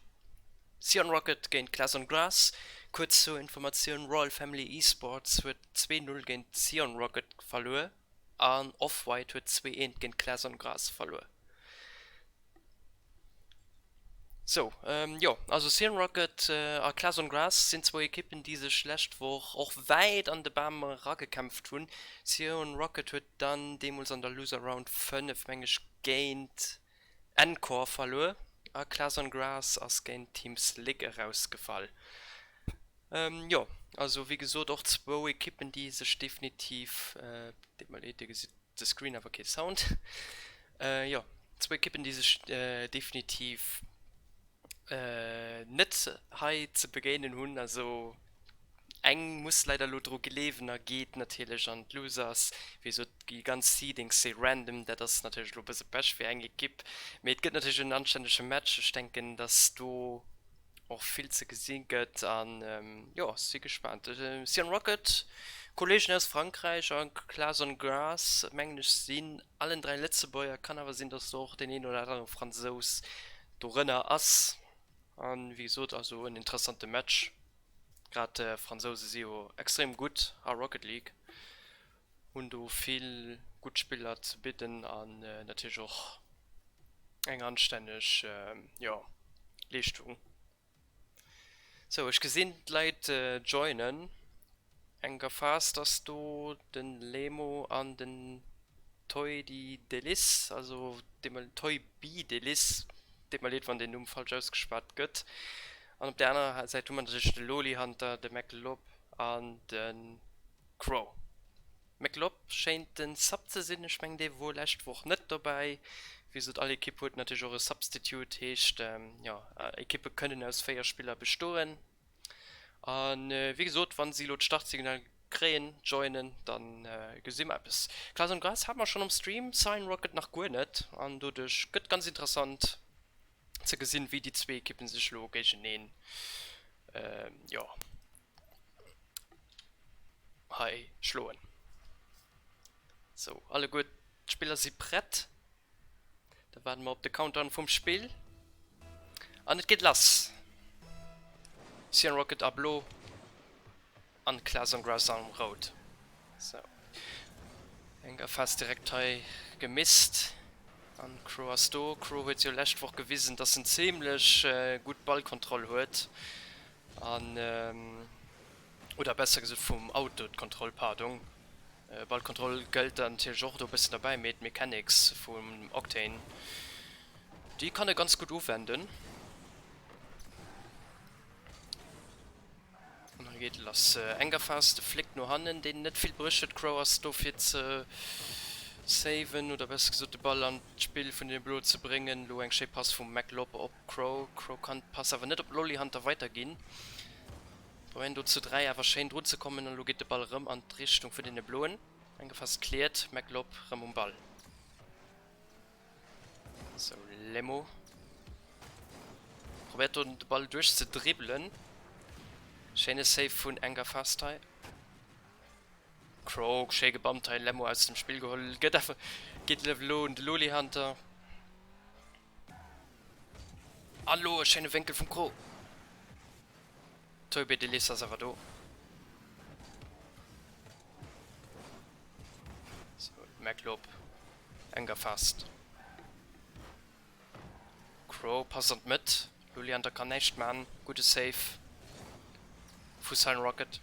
Sion Rocket géint Glass on Grass. Kuerz zur Informatioun, Royal Family Esports huet 2, 0 géint Sion Rocket verluer an Off-White huet 2, 1 géint Glass on Grass verluer. Sou, jo, also Sion Rocket a Class on Grass sinn zwou Ekippen, déi sech lescht Woch och wäit an de Bam eragekämpft hunn. Sion Rocket huet dann deemools an der Loser Round 5, meng ech, géint Encore verluer a Class on Grass ass géint Team Slick erausgefall. Jo, also wéi gesot och zwou Ekippen, déi sech definitiv, deet mer leed, dir gesitt de Screen awer kee Sound. Jo, zwou Ekippen déi sech definitiv net hei ze begéinen hunn. Also eng muss leider elo dru gleewen a geet natierlech an d'Losers. Wéi gesot, déi ganz Seedings si random, dat ass natierlech elo e bësse Pech fir eng Ekipp, mee et gëtt natierlech en anstännege Match. Ech denken, datt do och vill ze gesi gëtt an jo si gespaant. Cyan Rocket, Kolleegen aus Frankräich a Class on Grass mengen ech sinn allen 3 Lëtzebuerger, kann awer sinn dass do och deen een oder anere Fransous dorënner ass. An wéi gesot also en interessante Match, grad Fransouse si jo extrem gutt a Rocket League, hunn do vill gutt Spiller ze bidden an natierlech och eng anstänneg jo Leeschtung. Sou ech gesinn d'Leit joinen. Eng Gefaasst ass do den Lemo an den Toy di Delis, also Toy Bi Delis, deet mer leed wann deen Numm falsch ausgeschwat gëtt. An op der anerer Säit hu mer natierlech de Loli Hunter, de McLob an de Crow. McLob schéint den Sub ze sinn, ech mengen dee wor lescht Woch net dobäi. Wéi gesot all Ekipp huet natierlech och e Substitute, heescht jo Ekippe kënnen aus 4 Spiller bestoen. An wéi gesot wann si elo d'Startsignal kréien, joinen, dann gesi mer eppes. Klaus und Gras hate mer schonn um Stream, Cyan Rocket nach guer net an doduerch gëtt ganz interessant ze gesinn wéi déi zwee Ekippen sech elo géigeneen jo hei schloen. Sou, alleguer d'Spiller si prett. Da waarde mer op de Countdown vum Spill. An et geet lass! Cyan Rocket a blo an Class on Grass an rout. Sou, eng Phas direkt hei gemisst. An Crow ass do. Crow huet jo lescht Woch gewisen, dass en zimlech gutt Ballkontroll huet. An, oder besser gesot vum Auto d'Kontroll, pardon. Ballkontroll gëllt da natierlech och do e bëssen derbäi, mee d'Mechanics vum Octane, déi kann e ganz gutt uwenden. An hei geet lass Engerfast, de Flick no hannen, deen net vill bruecht huet. Crow ass do fir ze saven, oder besser gesot de Ball an d'Spill vun deene Bloe ze bréngen. Elo eng schéi Pass vum McLob op Crow. Crow kann d'Pass awer net op Lolly Hunter weiderginn. Probéieren do zu 3 awer schéin drun ze kommen an elo geet de Ball erëm an d'Richtung vun deene Bloen. Engefast cleared, McLob rëm um Ball. Sou, Lemo probéiert do de Ball duerch ze dribbelen. Schéine Save vun Engafast hei. Crow schéi gebammt hei, Lemo aus dem Spill geholl. Gëtt awer, geet elo un de Loli Hunter. An elo e schéine Wénkel vum Crow. Toby Delis ass awer do. Sou, McLob enk erfaasst. Crow passt an d'Mëtt. Luliander kann näischt man. Gudde Save vu Cyan Rocket.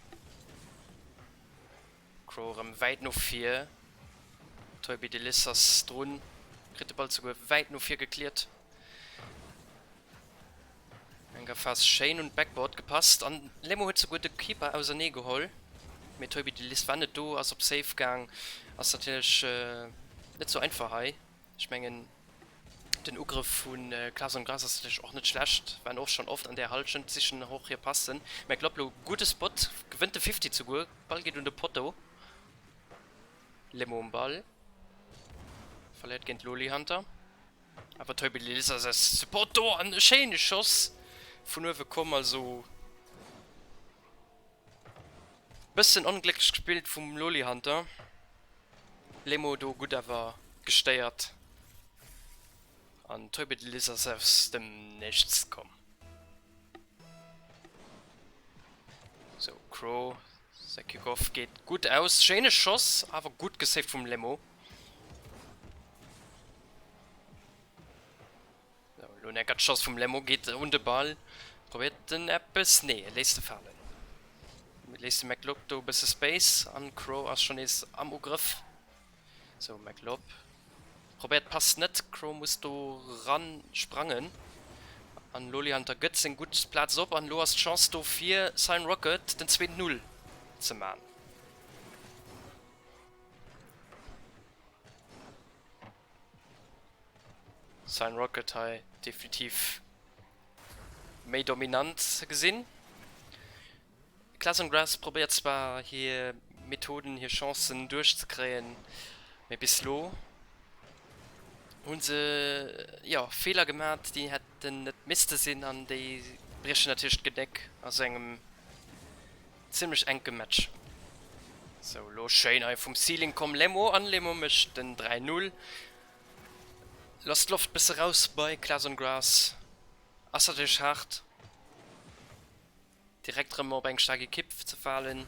Crow erëm wäit no vir. Toby Delis ass drun. Kritt de Ball souguer wäit no vir gekliert. Enker Phas schéin un d'Backboard gepasst an Lemo huet souguer de Keeper ausernee geholl, mee Toby de Lis war net do, ass op Safe gaang. Ass natierlech net sou einfach hei. Ech mengen den Ugrëff vu Klaas on Gras ass natierlech och net schlecht, waren och schonn oft an där Halschent, sichen och hir Passen. Mä Klopp lo gudde Spot, gewënnt de Fifty souguer, Ball geet un de Potto. Lemo um Ball, verléiert géint Loli Hunter. Awer Toby Lillis ass aus Support do an e schéine Schoss vun uewe komm. Also bëssen onglécklech gespillt vum Loli Hunter. Lemo do gutt awer gestéiert. An Toybedelis ass aus dem Näischts komm. Sou, Crow, säi Kick-Off geet gutt aus. Schéine Schoss, awer gutt gesaved vum Lemo. Sou, elo en eckert Schoss vum Lemo, geet un de Ball. Probéiert en eppes? Nee, e léisst e falen. Léisst de McLock do e bësse Space an Crow ass schonn nees am Ugrëff. Sou McLob probéiert passt net, Crow muss do ran sprangen an Loli Hunter gëtt seng gutt Plaz op an lo ass d'Chance do fir Cyan Rocket den zweeten Null ze man. Cyan Rocket hei definitiv méi dominant ze gesinn. Class on Grass probéiert zwar hir Methoden, hir Chancen duerchzekréien, mee bis lo hu se jo Feeler gemat, déi hätten net misste sinn an déi briechen natierlech d'Genéck a sou engem zimmlech enke Match. Sou lo schéin hei vum Ceiling komm Lemo an Lemo mécht den 3, 0. Lasst d'Loft bësse raus bei Class on Grass, ass natierlech haart. Direkt rëm op eng staark Ekipp ze falen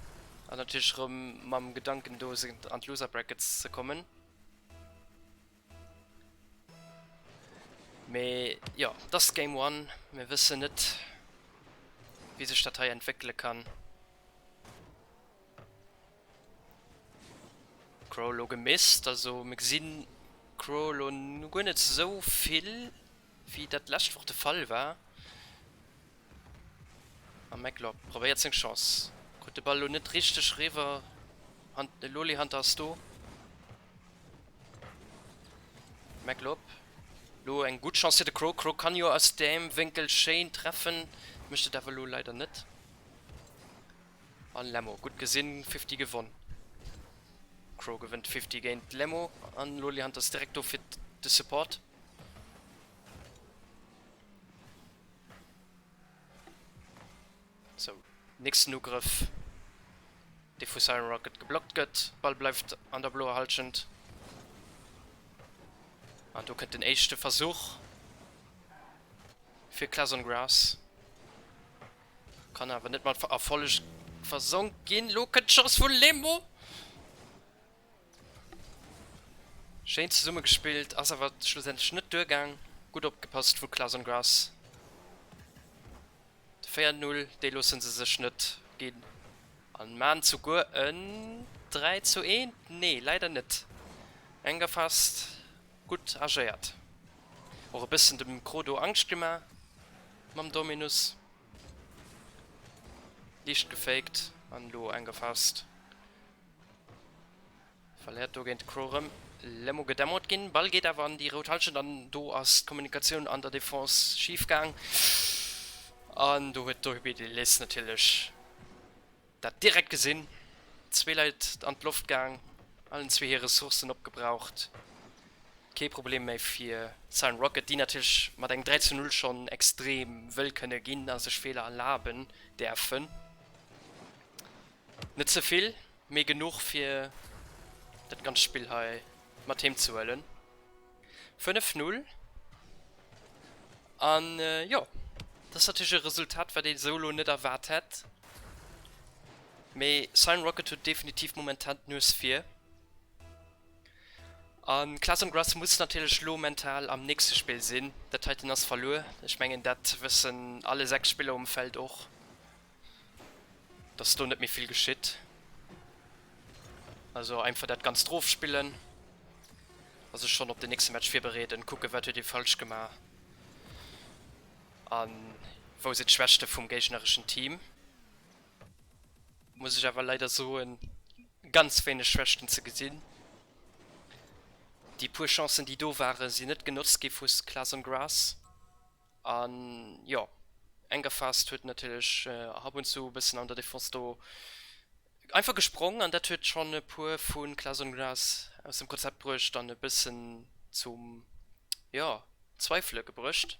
an natierlech rëm mam Gedanken do an d'Loser Brackets ze kommen. Mee jo, et ass Game One, mir wëssen net wéi sech dat hei entwéckele kann. Crow elo gemisst, also mir gesinn Crow elo guer net esou vill wéi dat d'lescht Woch de Fall war. A McLock probéiert seng Chance. Krut de Ball elo net richteg riwwer. De Loli Hunter ass do. McLock lo eng gutt Chance fir de Crow. Crow kann jo aus deem Wénkel schéin treffen, mécht et awer elo leider net. An Lemmo gutt gesinn, 50 gewonn. Crow gewënnt 50 géint Lemmo an Loli Hunter ass direkt do fir de Support. Sou, nächsten Ugrëff, dee vu Siren Rocket geblockt gëtt. Ball bleift an der bloer Hallschent. An do kënnt den éischte Versuch fir Class on Grass. Kann awer net mat Erfolleg versonk ginn. Lo kënnt d'Chance vu Lemo. Schéin zesumme gespillt, ass awer schlussendlech net duergaang. Gutt opgepasst vu Clason Grass. De 4, 0, dee loosse se sech net ginn an maan souguer en 3 zu 1. Nee, leider net. Engerfast gutt agéiert. Och e bëssen dem Krodo Angscht gemaach mam Dominus. Liicht gefaked an elo Engerfast. Verléiert do géint Crow rëm. Lemo gedämmert ginn. Ball geet awer an déi rout Hallschent an do ass d'Kommunikatioun an der Defense schif gaang. An do huet d'Orbidelis natierlech dat direkt gesinn. Zwee Leit an d'Loft gaang, allen zwee hir Ressourcen opgebraucht. Kee Problem méi fir Cyan Rocket, déi natierlech mat engem 3 zu 0 schonn extrem wëll kënne ginn a sech Feeler erlaben däerfen. Net ze vill, mee genuch fir dat ganzt Spill hei mat heem ze huelen. 5, 0 an jo, dat ass natierlech e Resultat wat ee sou elo net erwaart hätt. Mee Cyan Rocket huet definitiv momentan d'Nues vir. A Class on Grass muss natierlech elo mental am nächste Spill sinn. Dat heiten ass verluer. Ech mengen dat wëssen alle 6 Spiller um Feld och. Dass do net méi vill geschitt. Also einfach dat Ganzt rofspillen a sech schonn op den nächste Match virbereeden, kucken, wat huet ee falsch gemaach a wou sinn d'Schwächte vum géignereschen Team. Muss ech awer leider soen, ganz wéineg Schwächten ze gesinn. Déi puer Chancen, déi do waren, sinn net genotzt gi vu Class on Grass. An jo, Engerfast huet natierlech ab und zu e bëssen an der Defense do einfach gesprong an dat huet schonn e puer vu Clason Glas aus dem Konzept bruecht an e bëssen zum, jo, Zweifele gebruecht.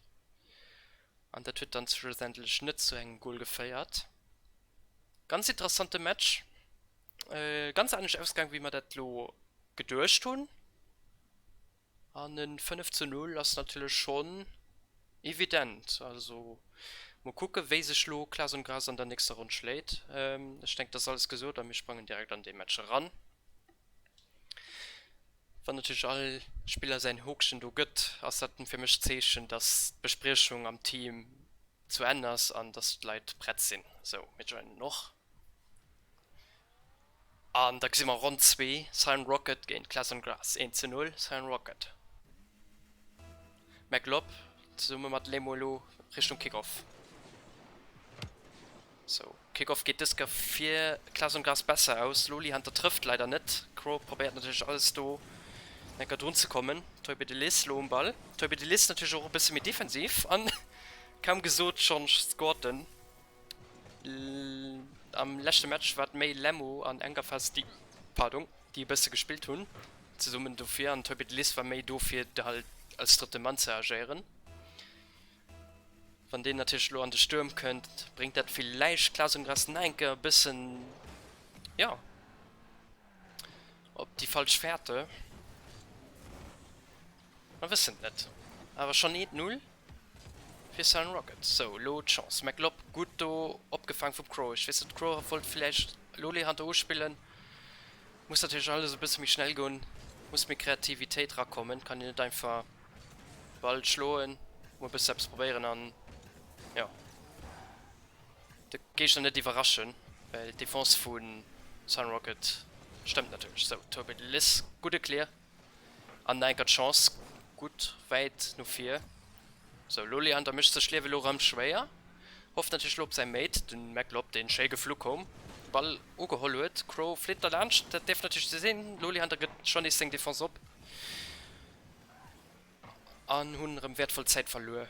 An dat huet dann schlussendlech net zu engem Gol geféiert. Ganz interessante Match, ganz anescht ausgaang wéi mer dat lo geduecht hunn. An en 5 zu 0 ass natierlech schonn evident. Also mol kucke wéi sech lo Klaas und Gras an der nächster Ronn schléit. Ech denken, et ass alles gesot a mir sprangen direkt an dee Match eran. Wann natierlech all Spiller säin Hookchen do gëtt, ass dat fir mech d'Zeechen, dass d'Bespriechung am Team zu Enn ass an dass d'Leit prett sinn. Sou, mir joinen och. An da gesi mer Ronn 2, Cyan Rocket géint Glass on Grass, 1 zu 0 Cyan Rocket. McLob zesumme mat Lemo elo Richtung Kickoff. Sou, Kickoff geet dës Kéier fir Klaas und Gras besser aus. Loli Hunter trëfft leider net. Crow probéiert natierlech alles do enker drun ze kommen. Toby de Liss lo um Ball. Toby de Liss natierlech och e bësse méi defensiv an kaum gesot schonn scored en. Am leschte Match war et méi Lemmo an Engerfest déi, pardon, déi e bësse gespillt hunn zesummen dofir an Toby de Liss war méi do fir halt als drëtte Mann ze agéieren. Wann deen natierlech elo an de Stuerm kënnt, bréngt dat villäicht Klaas und Gras nach eng Kéier e bëssen, jo, op déi falsch Fährte. Mer wëssen et net. Awer schonn 1, 0 fir Cyan Rockets. Sou, elo d'Chance. McLob gutt do opgefaang vum Crow. Ech weess net, Crow wollt villäicht Loli Hunter uspillen. Muss natierlech alles e bësse méi schnell goen, muss méi Kreativitéit rakommen. Kann een net einfach. Ball schloen, mol bësse eppes probéieren an jo de Géigner net iwwerraschen, well d'Defense vu Sunrocket stëmmt natierlech. Sou, Toby de Liss, gudde Clear an nach enker d'Chance, gutt wäit no vir. Sou, Loli Hunter mécht sech d'Liewe lo rëm schwéier, hofft natierlech lo op säi Mate, den McLob, deen schéi geflu koum, de Ball ugeholl huet. Crow flitt derlaanscht, dat dierf natierlech ze sinn, Loli Hunter gëtt schonn nees seng Defense op. An hunn erëm wäertvoll Zäit verluer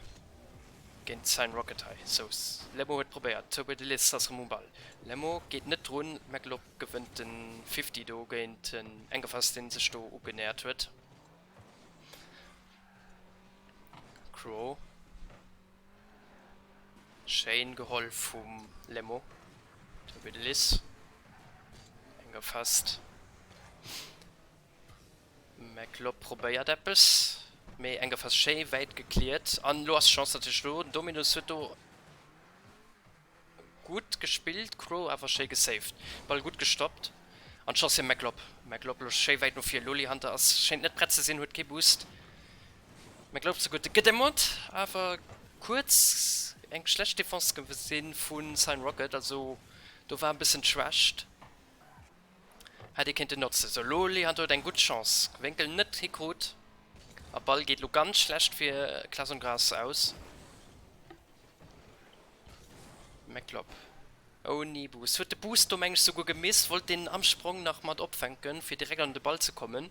géint Cyan Rocket hei. Sou, Lemo huet probéiert, Toby de Liss ass erëm um Ball. Lemo geet net drun, Mclop gewënnt den Fifty do géint den Engefass deen sech do ugenähert huet. Crow schéin geholl vum Lemo. Toby de Liss, Engerfast. McLob probéiert eppes, mee Engerfass schéi wäit gekliert an elo ass d'Chance natierlech do. Den Dominus huet do gutt gespillt, Crow awer schéi gesaved, Ball gutt gestoppt an d'Chance fir McLob. McLob elo schéi wäit no vir, Loli Hunter ass schéint net prett ze sinn, huet kee Boost. McLob souguer de gedämmert, awer kuerz eng schlecht Defense gesinn vu Cyan Rocket, also do war e bëssen d'Schwächt. Hätt ee kéinten notzen. Sou, Loli hat huet eng gutt Chance. Wénkel net hikrut a Ball geet lo ganz schlecht fir Klaas und Gras aus. McLob ouni Boost. Huet de Boost do meng ech souguer gemisst. Wollt deen am Sprong nach mat opfänken fir direkt an de Ball ze kommen.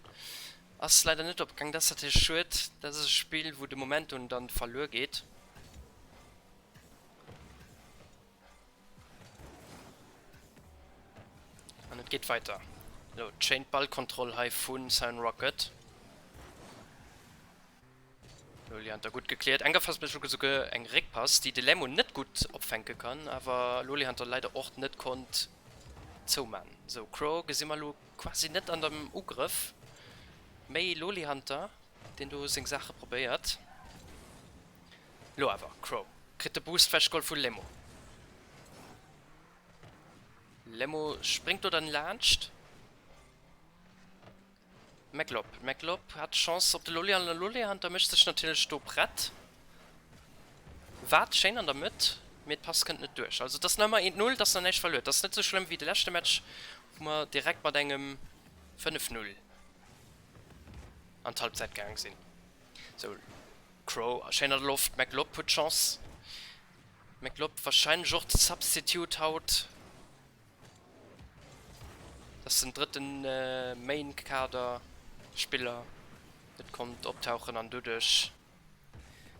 Ass leider net opgaang. Dat ass natierlech schued. Dat ass e Spill wou de Momentum dann verluer geet. An et geet weiter. Lo d'schéin Ballkontroll hei vu Cyan Rocket. Loli Hunter gutt gekläert. Engerfass mécht elo souguer eng Réckpass, déi de Lemmo net gutt opfänke kann, awer Loli Hunter leider och net konnt zouman. Sou, Crow gesi mer elo quasi net an dem Ugrëff. Méi Loli Hunter, deen do seng Saache probéiert. Lo awer, Crow kritt de Boost wechgeholl vu Lemo. Lemo spréngt do dann laanscht McLob. McLob hat d'Chance op de Lolli an de Lolli Hunter mécht sech natierlech do prett. Waart schéin an der Mëtt, mee d'Pass kënnt net duerch. Also et ass nach ëmmer 1, 0, et ass nach näischt verluer. Et ass net esou schlëmm wéi de leschte Match, wou mer direkt mat engem 5, 0 an d'Halbzäit gaang sinn. Sou. Crow schéin an der Loft, McLob huet d'Chance. McLob wahrscheinlech och de Substitute haut. Dat ass den drëtten Main Kader Spiller net konnt optauchen an doduerch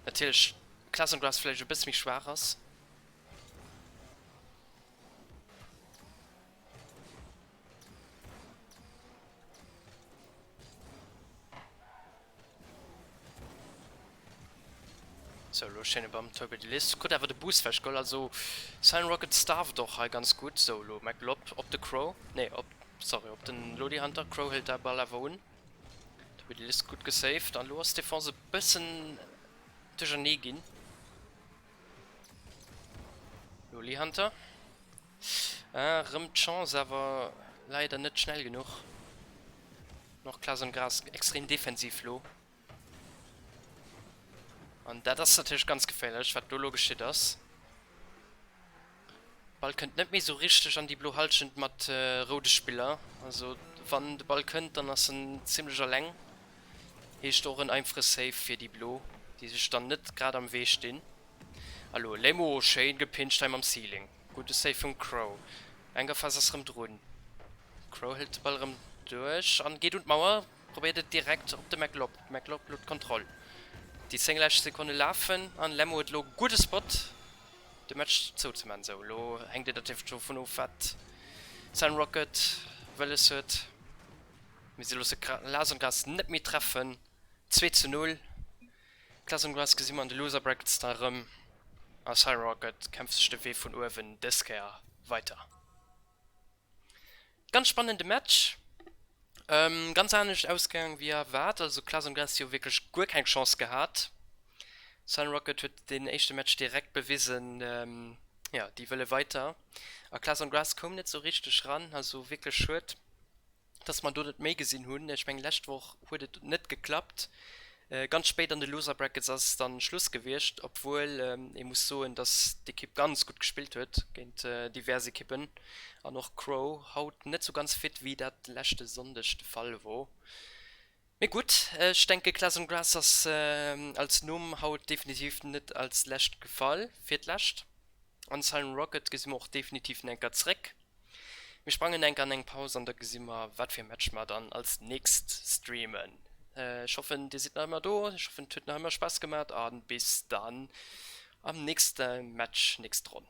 natierlech Klaas and Grass vläicht e bësse méi schwaach ass. Sou, elo schéine Bam Turbo de Liss. Krut awer de Boost wech geholl. Also Cyan Rocket starft och hei ganz gutt. Sou, elo McLob op de Crow. Nee, op, sorry, op den Lodi Hunter. Crow hëlt de Ball awer un. Huet de Lisk gutt gesaved an elo ass d'Defense e bëssen duerchernee ginn. Lo Lee Hunter. Ah, rëm d'Chance, awer leider net schnell genuch. Noch Klaas und Gras extrem defensiv lo. An dat ass natierlech ganz geféierlech, wat do lo geschitt ass. Ball kënnt net méi sou richteg an déi blo Halschent mat roude Spiller. Also wann de Ball kënnt, dann ass en zimlech alleng. Heescht och en einfache Save fir déi Blo, déi sech dann net grad am Wee stinn. A lo Lemo, schéin gepinscht hei mam Ceiling. Gudde Save vum Crow. Engerfass ass rëm drun. Crow hëlt de Ball rëm duerch an geet un d'Mauer. Probéiert et direkt op de McLob. McLob lo d'Kontroll. Déi 10 lescht Sekonne lafen an Lemo huet lo gudde Spot de Match zou ze man. Sou lo hänkt et natierlech dovun of wat Sun Rocket wëlles huet. Mee se loosse Las an Gras net méi treffen. 2 zu 0. Klass an Gras gesi mer an de Loser Brackets da erëm a Sun Rocket kämpft sech de Wee vun uewen dës Kéier weiter. Ganz spannende Match. Ganz anescht ausgaang wéi erwaart. Also Klaas an Grass hu wierklech guer keng Chance gehat. Sunrocket huet den éischte Match direkt bewisen, jo déi wëlle weiter. A Klaas an Grass koum net sou richteg ran. Also wierklech schued. dass mer do net méi gesinn hunn. Ech mengen lescht Woch huet et net geklappt. Ganz spéit an de Loser Brackets ass dann Schluss gewiescht, obwuel ee muss soen, dass d'Ekipp ganz gutt gespillt huet géint divers Ekippen an och Crow haut net sou ganz fit wéi dat leschte Sonndeg de Fall wor. Mee gutt, ech denke Class on Grass ass als Numm haut definitiv net als lescht gefall fir d'lescht. An Silent Rocket gesi mer och definitiv enker zréck. Mir sprangen enker an eng Paus an da gesi mer wat fir e Match mer dann als nächst streamen. Ech hoffen dir sidd nach ëmmer do, ech hoffen et huet nach ëmmer Spaass gemat a bis dann am nächste Match, nächst Ronn.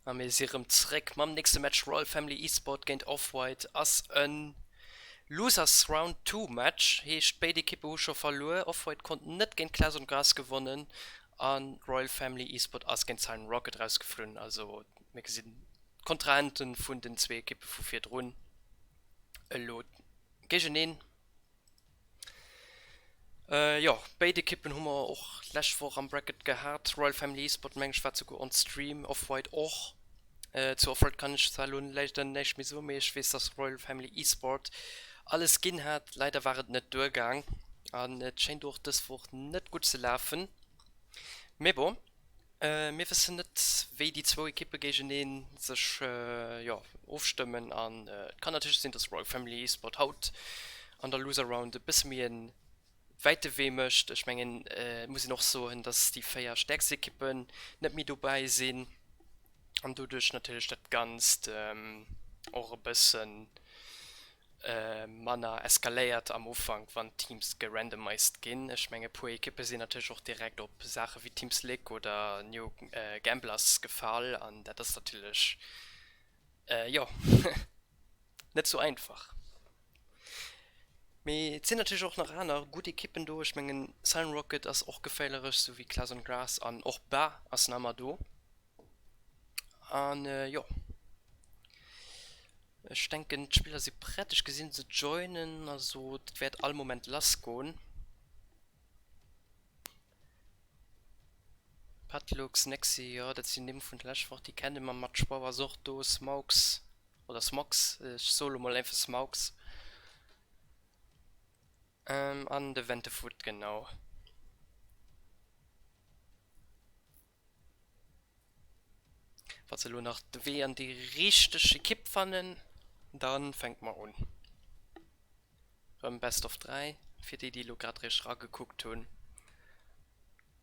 A mir si rëm zréck mam nächste Match, Royal Family Esport géint Off-White. Ass e Losers Round 2 Match, heescht béid Ekippe hu scho verluer. Off-White konnt net géint Class on Grass gewonnen a Royal Family Esport ass géint Silent Rocket rausgeflunn. Also mir gesinn d'Kontrahente vun den zwee Ekippe vu virdrun elo géigeneen. Jo, béid Ekippen hu mer och d'lescht Woch am Bracket gehat. Royal Family Esport meng ech war souguer on Stream, Off-White och. Zu Off-White kann ech zwar elo leider näischt méi soen, mee ech weess dass Royal Family Esport alles ginn hat. Leider war et net duergaang an et schéint och dës Woch net gutt ze lafen. Mee bon. Mir wëssen net, wéi déi zwou Ekippe géigenee sech jo ofstëmmen an et kann natierlech sinn, datt Royal Family Esport haut an der Loser Round e bësse méi e wäite Wee mécht. Ech mengen, et muss een och soen, datt déi 4 stäerkst Ekippen net méi dobäi sinn an doduerch natierlech dat Ganzt och e bëssen manner eskaléiert am Ufank, wann d'Teams gerandomized ginn. Ech mengen, e puer Ekippe sinn natierlech och direkt op Saache wéi Team Slick oder New Gamblers gefall an dat ass natierlech, jo, net sou einfach. Mee et sinn natierlech och nach aner gutt Ekippen do. Ech mengen, Silent Rocket ass och geféierlech, sou wéi Class on Grass an och Ba ass nach ëmmer do. An jo, ech denken d'Spiller si prett. Ech gesinn se joinen, also et wäert all Moment lass goen. Patlux, Nexi, jo dat sinn Nimm vun der leschter Woch, déi kenne mer. Matchpower ass och do, Smaux oder Smox, ech soe lo mol einfach Smaux. An de Ventefoot, genau. Wa se elo nach de Wee an déi richteg Ekipp fannen, da fänke mer un. Rëm Best of 3 fir déi, déi elo grad eréischt eragekuckt hunn.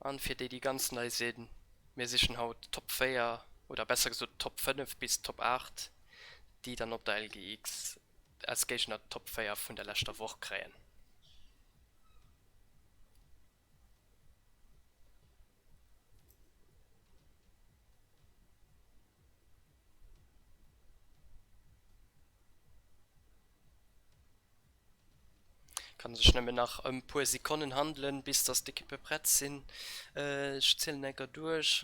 An fir déi, déi ganz nei sinn, mir sichen haut d'Top 4 oder besser gesot d'Top 5 bis d'Top 8, déi dann op der LGX als Géigner d'Top 4 vun der leschter Woch kréien. Kann sech nëmmen nach ëm puer Sekonnen handelen, bis dass d'Ekippe prett sinn. Ech zielen enker duerch.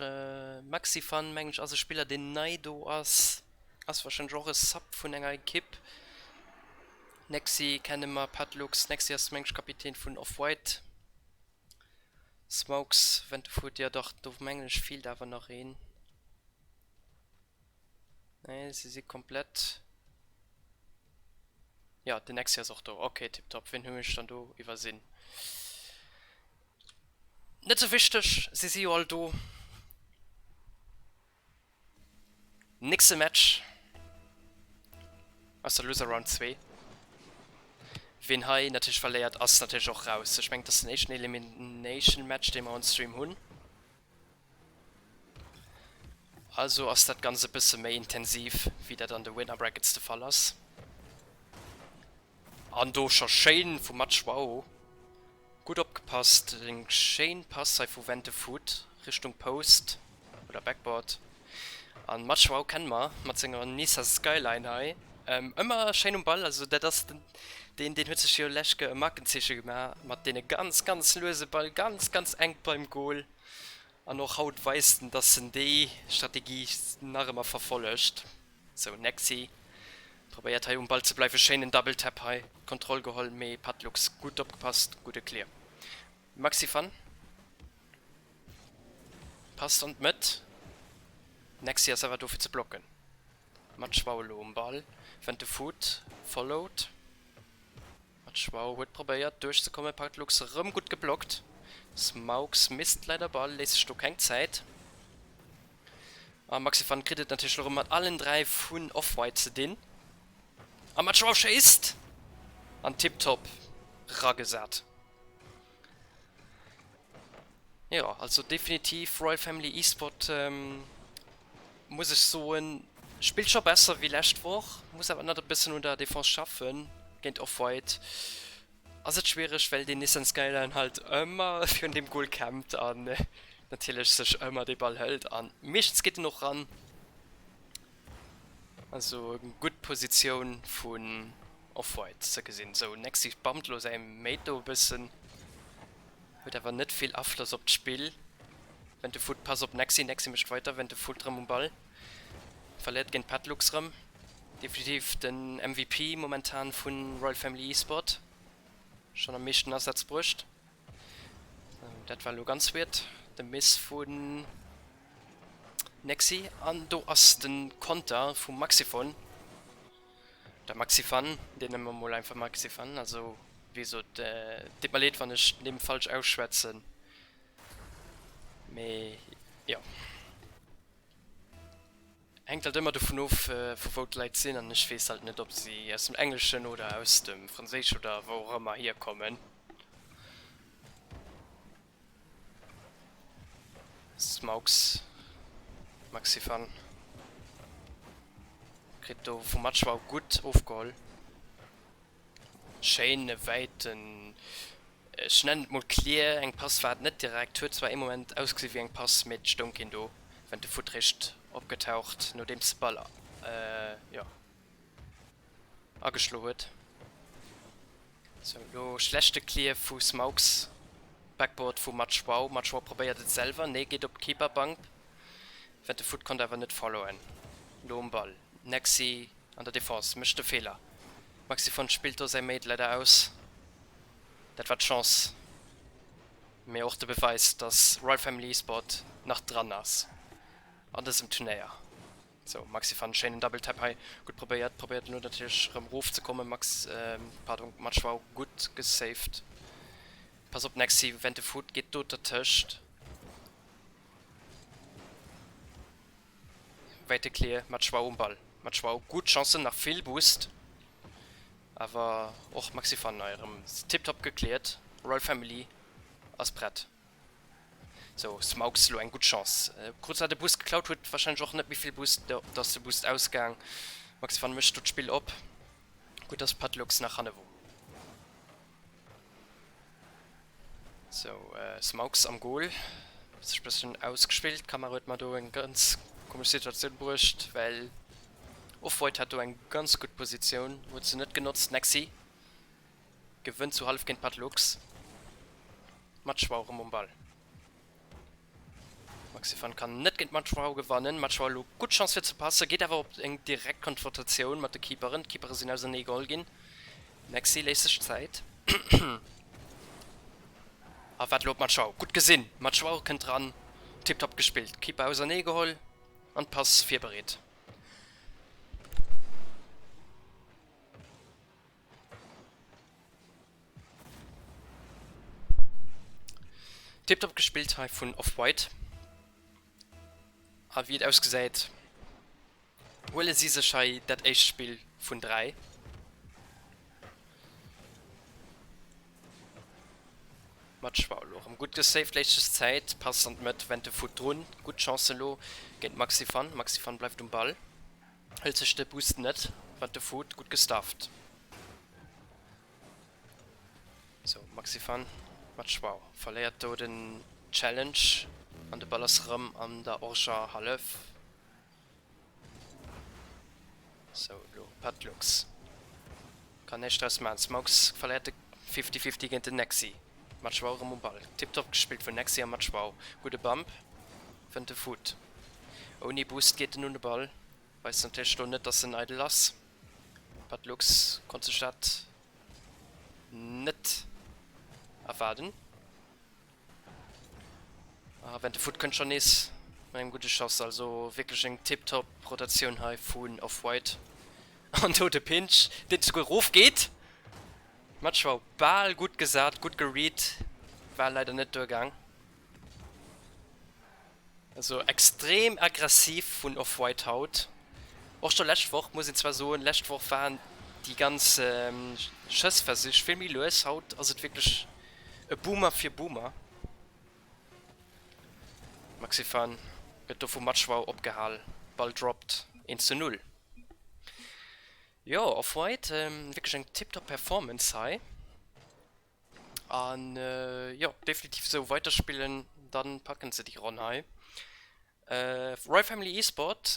Maxifan mengen ech ass e Spiller deen nei do ass. Ass warscheinlech och e Sub vun enger Ekipp. Nexi kenne mer, Patlux. Nexi ass mengen ech Kapitän vun Off-White. Smokes, Ventefoot, jo dach, do mengen ech feelt awer nach een. Nee, se si komplett. Jo, den Nexi ass och do. Ok, tiptop. Wien hunn ech dann do iwwersinn? Net sou wichteg, se si jo all do. Nächste Match aus der Loser Round 2. Ween hei natierlech verléiert, ass natierlech och raus. Ech mengen, et ass den éischten Elimination Match, dee mer on Stream hunn. Also ass dat Ganzt e bësse méi intensiv, wéi dat an de Winner Brackets de Fall ass. An do scho schéin vum Match, wow. Gutt opgepasst, eng schéin Pass hei vu Ventefoot Richtung Post oder Backboard. An Matschwau kenne mer mat senger Nissan Skyline hei. Ëmmer schéin um Ball, also dat ass den deen deen huet sech jo lech e Markenzeeche gemaach mat deene ganz ganz luese Ball, ganz ganz enk beim Goal. An och haut weist en, dass en déi Strategie nach ëmmer verfollegt. Sou Nexi probéiert hei um Ball ze bleiwen, schéinen Double Tap hei, Kontroll geholl mee Patlux gutt opgepasst, gudde Clear. Maxifan passt an d'Mëtt, Nexi ass awer do fir ze blocken. Matschwau elo um Ball, Ventefoot followed. Matschwau huet probéiert duerchzekommen, Patlux erëm gutt geblockt. Smaux misst leider Ball, léisst sech do keng Zäit. A Maxifan kritt et natierlech elo rëm mat allen 3 vun Off-White ze dinn. A Matschwau schéisst! An tiptop ragesat. Jo, also definitiv Royal Family Esport, muss ech soen, spillt scho besser wéi lescht Woch, muss awer nach e bëssen un der Defense schaffen. Géint Off-White ass et schwiereg, well deen Nissan Skyline halt ëmmer virun dem Goal campt an natierlech sech ëmmer dee Ball hëlt an meeschtens geet en och ran. Also eng gutt Positioun vun Off-White ze gesinn. Sou, Nexi bumpt elo säi Mate do e bëssen, huet awer net vill Afloss op d'Spill. Ventefoot Pass op Nexi, Nexi mécht weider, Ventefoot rëm um Ball, verléiert géint Patlux rëm. Definitiv den MVP momentan vun Royal Family Esport, schonn am meeschten Asätz bruecht. Dat war elo ganz weird, de Miss vun Nexi. An do ass de Konter vum Maxifon, oder Maxifan, deen nenne mer mol einfach Maxifan. Also wéi gesot, deet mer leed wann ech d'Nimm falsch ausschwätzen, mee jo. Hänkt halt ëmmer dovun of vu wou d'Leit sinn an ech weess halt net ob si aus dem Engleschen oder aus dem Franséischen oder wou och ëmmer hierkommen. Smaux Maxifan kritt do vum Matschwau gutt ofgeholl. Schéine wäiten, ech nennen et mol Clear, eng Pass war et net direkt, huet zwar ee Moment ausgesi wéi eng Pass, mee et stoung keen do, wenn de Foot réischt opgetaucht nodeems de Ball jo ageschlo huet. Sou elo schlechte Clear vu Smaux, Backboard vu Matschwau, Matschwau probéiert et selwer, nee geet op d'Keeperbank, wenn de Foot konnt awer net followen, lo um Ball Nexi An der Defense mécht e Feeler. Maxifon spillt do säi Mate leider aus. Dat war d'Chance, mee och de Beweis, dass Royal Family Esport nach dran ass an dësem Turnéier. Sou, Maxifan, schéinen Double Tap hei, gutt probéiert, probéiert elo natierlech erëm erof ze kommen. Max, pardon, Matchwau gutt gesaved. Pass op Nexi, Ventefoot geet do dertëscht. Wäite Clear mat Schwau um Ball. Mat Schwau gutt Chancen, nach vill Boost. Awer och Maxi van hei erëm tiptop gecleared. Royal Family ass prett. Sou, Smaux elo eng gutt Chance. Krut zwar de Boost geklaut, huet warscheinlech och net méi vill Boost. Jo, do ass de Boost ausgaang. Maxi van mécht do d'Spill op. Gutt dass Patlux nach hanne wor. Sou, Smaux am Goal, sech bëssen ausgespillt. D'Kamera huet mer do eng ganz komesch Situatioun bruecht, well Offwhite hat do eng ganz gutt Positioun, huet se net genotzt. Nexi gewënnt zu hallef géint Patlux. Match war och erëm um Ball. Maxifan kann net géint Matschwau gewannen. Matschwau elo gutt Chance fir ze passen, geet awer op eng direkt Konfrontatioun mat de Keeperen. D'Keepere sinn ausernee geholl ginn. Nexi léisst sech Zäit. A wat elo op Matschwau. Gutt gesinn! Matschwau kënnt dran. Tiptop gespillt. Keeper ausernee geholl an d'Pass virbereet. Tiptop gespillt hei vun Off-White. A wéi et ausgesäit, huele si sech hei dat éischt Spill vun 3. Match war elo erëm gutt gesaved, léisst sech Zäit, Pass an d'Mëtt, Ventefoot drun, gutt Chance elo géint Maxifan. Maxifan bleift um Ball, hëlt sech de Boost net, Ventefoot gutt gestafft. Sou, Maxifan mat Schwau verléiert do den Challenge an de Ball ass rëm an der Orscher Hallef. Sou, elo Patlux kann näischt draus maachen. Smokes verléiert de 50-50 géint den Nexi. Mat Schwau rëm um Ball. Tiptop gespillt vun Nexi a mat Schwau. Gudde Bump, fënnt de Foot. Ouni Boost geet en un de Ball. Weist natierlech do net, dass en eidel ass. Patlux konnt sech dat net erwaarden. A Ventefoot kënnt schonn nees mat engem gudde Schoss. Also wierklech eng tiptop Rotatioun hei vun Off-White. An do de Pinch, deen souguer erof geet. Match war bal gutt gesat, gutt geread, war leider net duergaang. Also extrem aggressiv vun Off-White haut. Och scho lescht Woch, muss een zwar soen, lescht Woch waren déi ganz Schëssversich vill méi lues. Haut ass et wierklech e Boomer fir Boomer. Maxifan gëtt do vum Matchwau opgehal, Ball droppt, 1 zu 0. Jo, Off-White, wierklech eng tiptop Performance hei. An jo, definitiv esou weiderspillen, dann packen se déi Ronn hei. Royal Family Esport,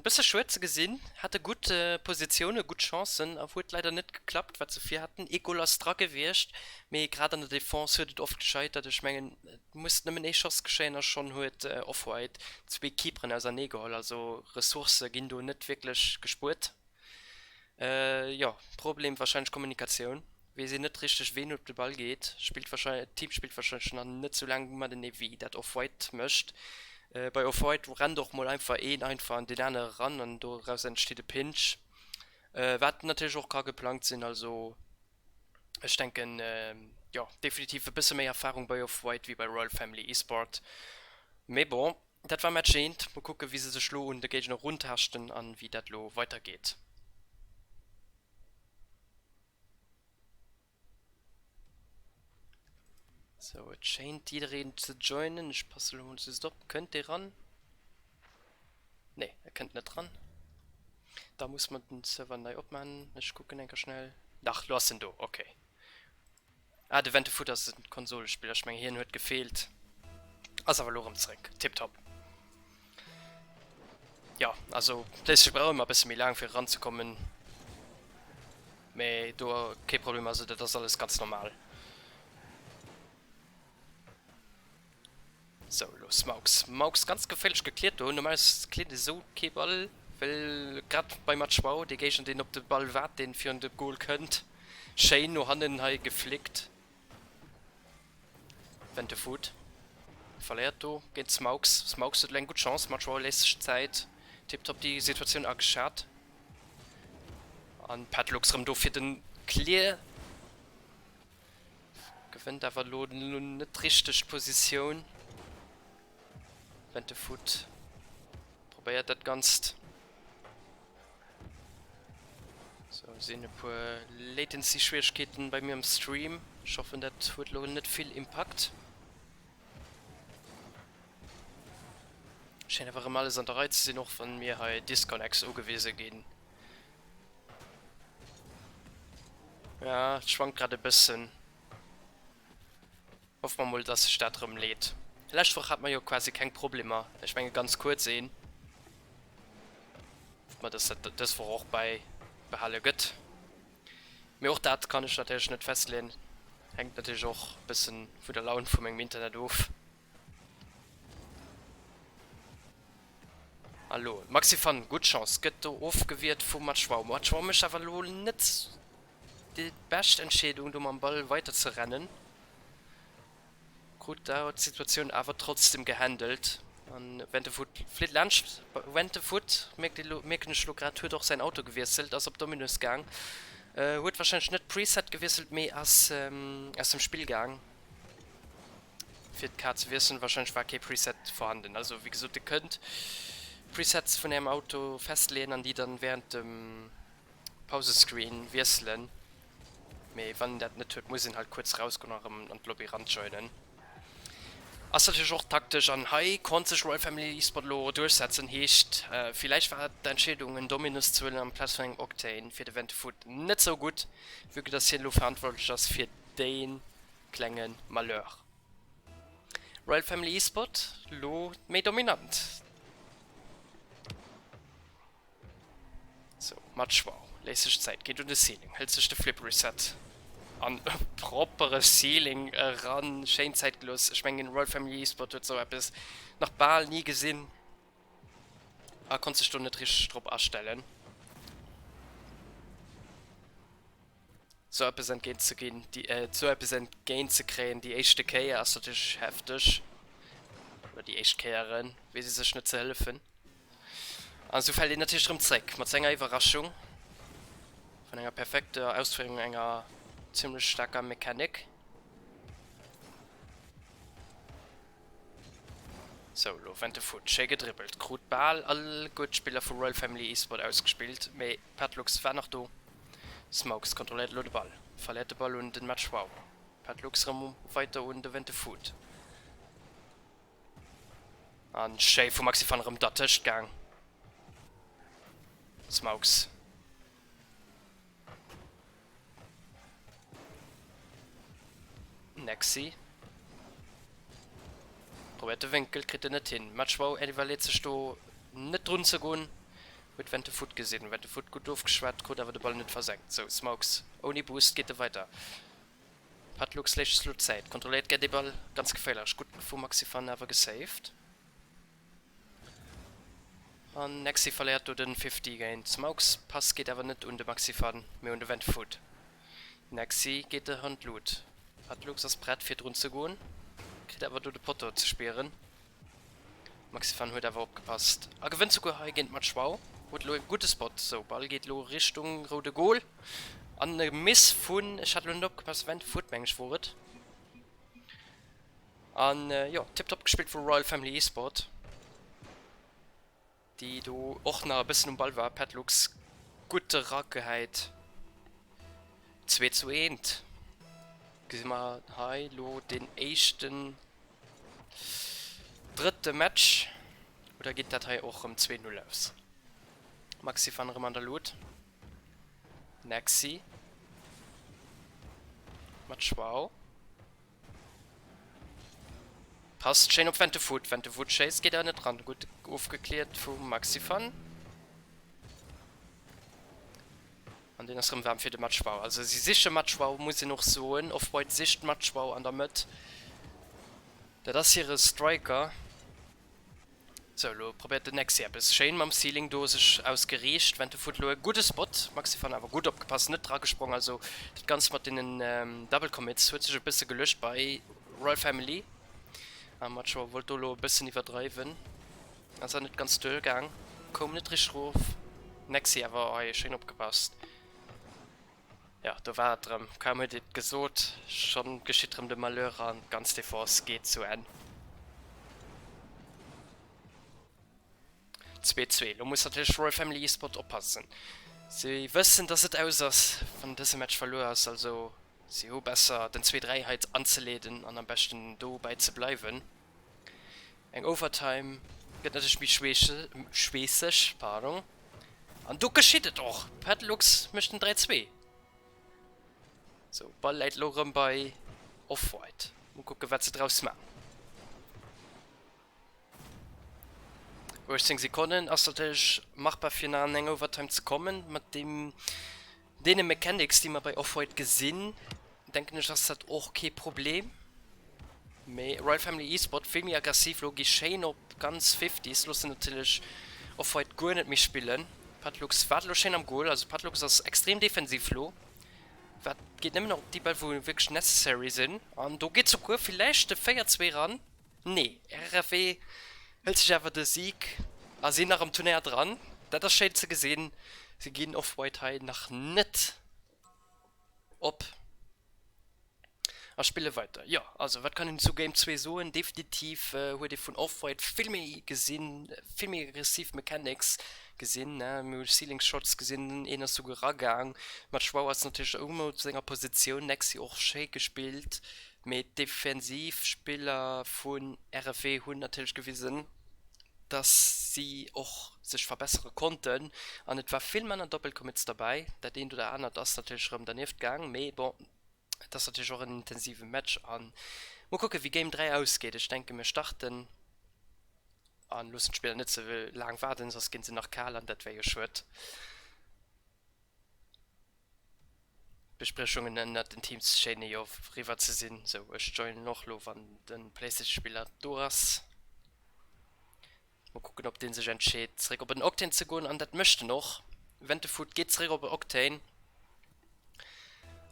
bësse schued ze gesinn, hate gutt Positiounen, gutt Chancen a huet leider net geklappt wat se virhaten. Ee Goal ass dra gewiescht, mee grad an der Defense huet et oft gescheitert. Ech mengen et muss nëmmen ee Schoss geschéien a schonn huet Off-White zwee Keeperen ausernee geholl. Also Ressourcë ginn do net wierklech gespuert. Jo, Problem wahrscheinlech Kommunikatioun, weess een net richteg ween op de Ball geet, spillt wahrscheinlech, d'Team spillt wahrscheinlech nach net sou laang matenee wéi dat Off-White mécht. Bei Off-White rennt och mol einfach een einfach an deen anere ran an doraus entsteet e Pinch, wat natierlech och ka geplangt sinn. Also ech denken jo definitiv e bësse méi Erfahrung bei Off-White wéi bei Royal Family Esport, mee bon. Dat war Match eent. Mol kucken wéi se sech lo un de Géigner runtaaschten an wéi dat lo weider geet. Sou et schéint jiddereen ze joinen. Ech passe lo mol just op. Kënnt dee ran? Nee e kënnt net ran. Da muss mer den Server nei opman. Ech kucken enker schnell. Dach lo ass en do. Ok. Ah, de Ventefoot ass en Konsolespiller, ech mengen hien huet gefeelt. Ass awer elo erëm zréck. Tiptop. Jo, also PlayStation brauch ëmmer e bësse méi laang fir eranzekommen. Mee do kee Problem, also dat ass alles ganz normal. Sou, elo Smaugs. Smaugs ganz geféierlech gekliert do. Normalerweis kliert ee sou kee Ball, well grad bei Matschwau dee Géigner deen op de Ball waart, deen virun de Goal kënnt, schéin no hannen hei geflickt. Ventefoot verléiert do géint Smaugs. Smaugs huet elo eng gutt Chance, Matschwau léisst sech Zäit. Tiptop déi Situatioun ageschat. An Padlux rëm do fir den Clear. Gewënnt awer elo net richteg d'Positioun. Ventefoot probéiert dat Ganzt. Sou, sinn e puer Latency-Schwieregkeeten bei mir am Stream. Ech hoffen dat huet elo net vill Impakt. Schéint awer erëm alles an der Rei ze sinn, och wann mir hei Disconnects ugewise ginn. Ja, et schwankt grad e bëssen. Hoffe mer mol, dass sech dat erëm leet. Lescht Woch hat mer jo quasi keng Problemer. Ech menge ganz kuerz een. Hoffe mer, dass dat dës Woch och bäibehale gëtt. Mee och dat kann ech natierlech net festleeën. Hänkt natierlech och e bëssen vu der Laun vu mengem Internet of. A lo Maxi Van, gutt Chance, gëtt do ofgewiert vum Matschwau. Matschwau mécht awer elo net déi bescht Entscheedung do mam Ball weider ze rennen. Krut da d'Situatioun awer trotzdem gehandelt. An Wentefoot flitt laanscht. Wentefoot, mierkt ee lo, mierken ech lo grad, huet och säin Auto gewiesselt, ass op Dominus gaang. Huet warscheinlech net d'Preset gewiesselt, mee ass aus dem Spill gaang. Fir d'Kar ze wiesselen, wahrscheinlech war kee Preset vorhanden. Also wéi gesot, dir kënnt Presets vun ärem Auto festleeën an déi dann während dem Pausescreen wiesselen. Mee wann een dat net huet, muss een halt kuerz rausgoen an erëm an d'Lobby ranjoinen. Ass natierlech och taktesch an hei konnt sech Royal Family Esport elo duerchsetzen. Heescht, villäicht war d'Entscheedung en Dominus ze huelen amplaz vun engem Octane fir de Ventefoot net sou gutt, vue que dass hien elo verantwortlech ass fir dee Klenge Malheur. Royal Family Esport lo méi dominant. Sou, Match wow. Léisst sech Zäit, geet un de Ceiling, hëlt sech de Flip Reset an e proppere Ceiling eran. Schéin Zäit gelooss. Ech mengen Royal Family Esport huet sou eppes nach bal ni gesinn a konnt sech do net richteg drop astellen. Sou eppes entgéint ze ginn, sou eppes entgéint ze kréien déi éischte Kéier ass natierlech hefteg, oder déi éischt Kéieren weess ee sech net ze hëllefen. An esou fält een natierlech erëm zréck mat sou enger Iwwerraschung vun enger perfekter Ausféierung enger zimmlech staarker Mechanic. Sou, lo Ventefoot, schéi gedribbelt, krut bal all gutt Spiller vu Royal Family Esport ausgespillt, mee Patlux war nach do. Smokes kontrolléiert elo de Ball, verléiert de Ball un den Matchwow. Patlux rëm weider un de Ventefoot. An schéi vum Maxifan rëm dertëscht gaang. Smokes. Nexi. Probéiert de Wénkel, kritt en net hin. Matchwau iwwerleet sech do net drun ze goen. Huet Ventefoot gesinn. Ventefoot gutt ofgeschwat, krut awer de Ball net versenkt. Sou, Smaugs ouni Boost geet e weider. Patlux léischt sech lo Zäit, kontrolléiert gär de Ball, ganz geféierlech. Gutt vum Maxifan awer gesaved. An Nexi verléiert do den 50 géint Smaugs. Pass geet awer net un de Maxifan, mee un de Ventefoot. Nexi geet de an d'Lut. Patlux ass prett fir drun ze goen, kritt awer do de Potto ze spieren. Maxifan huet awer opgepasst a gewënnt souguer hei géint Matschwau. Huet elo e gudde Spot. Sou, Ball geet elo Richtung roude Goal an e Miss vun, ech hat elo net opgepasst, Wentfoot meng ech wor et. An jo, tiptop gespillt vu Royal Family Esport. Déi do och nach e bëssen um Ball war. Petlux gutt eragehäit. 2 zu 1. Gesi mer hei lo den éischten drëtte Match oder geet dat hei och rëm 2 0 aus? Maxi van erëm an der Lut. Nexi mat Schwau. Passt schéin op Ventefoot. Ventefoot schéisst, geet awer net dran. Gutt ofgekliert vum Maxifan. An deen ass rëm waarm fir de Matchbau. Also si siche Matchbau, muss een och soen. Off-White sicht Matchbau an der Mëtt. Dat ass hire Striker. Sou, elo probéiert den Nexi eppes. Schéin mam Ceiling do sech ausgeriicht. Ventefoot elo e gudde Spot. Maxifan awer gutt opgepasst, net dragesprong. Also dat Ganzt mat deenen Double Commits huet sech e bësse geluecht bei Royal Family. A Macho wollt do elo e bëssen iwwerdreiwen. Ass awer net ganz duergaang. Koum net richteg erof. Nexi awer hei schéin opgepasst. Jo, do war et erëm. Kaum huet et gesot, schonn geschitt erëm de Malheur an d'ganz Defense geet zu Enn. 2, 2. Lo muss natierlech Royal Family Esport oppassen. Si wëssen, dass et aus ass, wann dëse Match verluer ass. Also si hu besser den 2, 3 hei anzeleeden an am beschten dobäi ze bleiwen. Eng Overtime gëtt natierlech méi schweesseg, pardon. An do geschitt et och! Petlux mécht den 3, 2. Sou, Ball läit elo rëm bei Off-White. Mol kucken, wat se draus man. 18 Sekonnen ass natierlech machbar fir nach an eng Overtime ze kommen. Mat deem deene Mechanics, déi mer bei Off-White gesinn, denken ech ass dat och kee Problem. Mee Royal Family Esport vill méi aggressiv elo, gi schéin op ganz Fifties, loossen natierlech Off-White guer net méi spillen. Patlux waart elo schéin am Goal, also Patlux ass extrem defensiv elo, wat geet nëmmen nach op déi Bäll wou wierklech necessary sinn an do geet souguer villäicht de 4, 2 ran. Nee, RFE hëlt sech awer de Sieg a sinn nach am Turnéier dran. Dat ass schéin ze gesinn. Si ginn Off-White hei nach net op a spille weider. Jo, also wat kann een zu Game 2 soen? Definitiv huet ee vun Off-White vill méi gesinn, vill méi aggressiv Mechanics gesinn. Mir hu Ceiling Shots gesinn, een ass souguer eragaang. Mat Schwau ass natierlech och ëmmer op senger Positioun. Nexi och schéi gespillt. Mee d'defensiv Spiller vun RFE hunn natierlech gewisen, dass si och sech verbessere konnten an et war vill manner Doppelcommits derbäi. Dat eent oder anert ass natierlech erëm dernieft gaang, mee bon, et ass natierlech och en intensive Match a mol kucke wéi Game 3 ausgeet. Ech denke mir starten a loossen d'Spiller net ze laang waarden, soss ginn se nach kal an dat wär jo schued. D'Bespriechungen ënnert den Teams schéine jo riwwer ze sinn, sou ech joinen och lo wann den Playstation Spiller do ass. Mol kucken op deen sech entscheet zeréck op en Octane ze goen an dat mécht en och. Ventefoot geet zeréck op e Octane.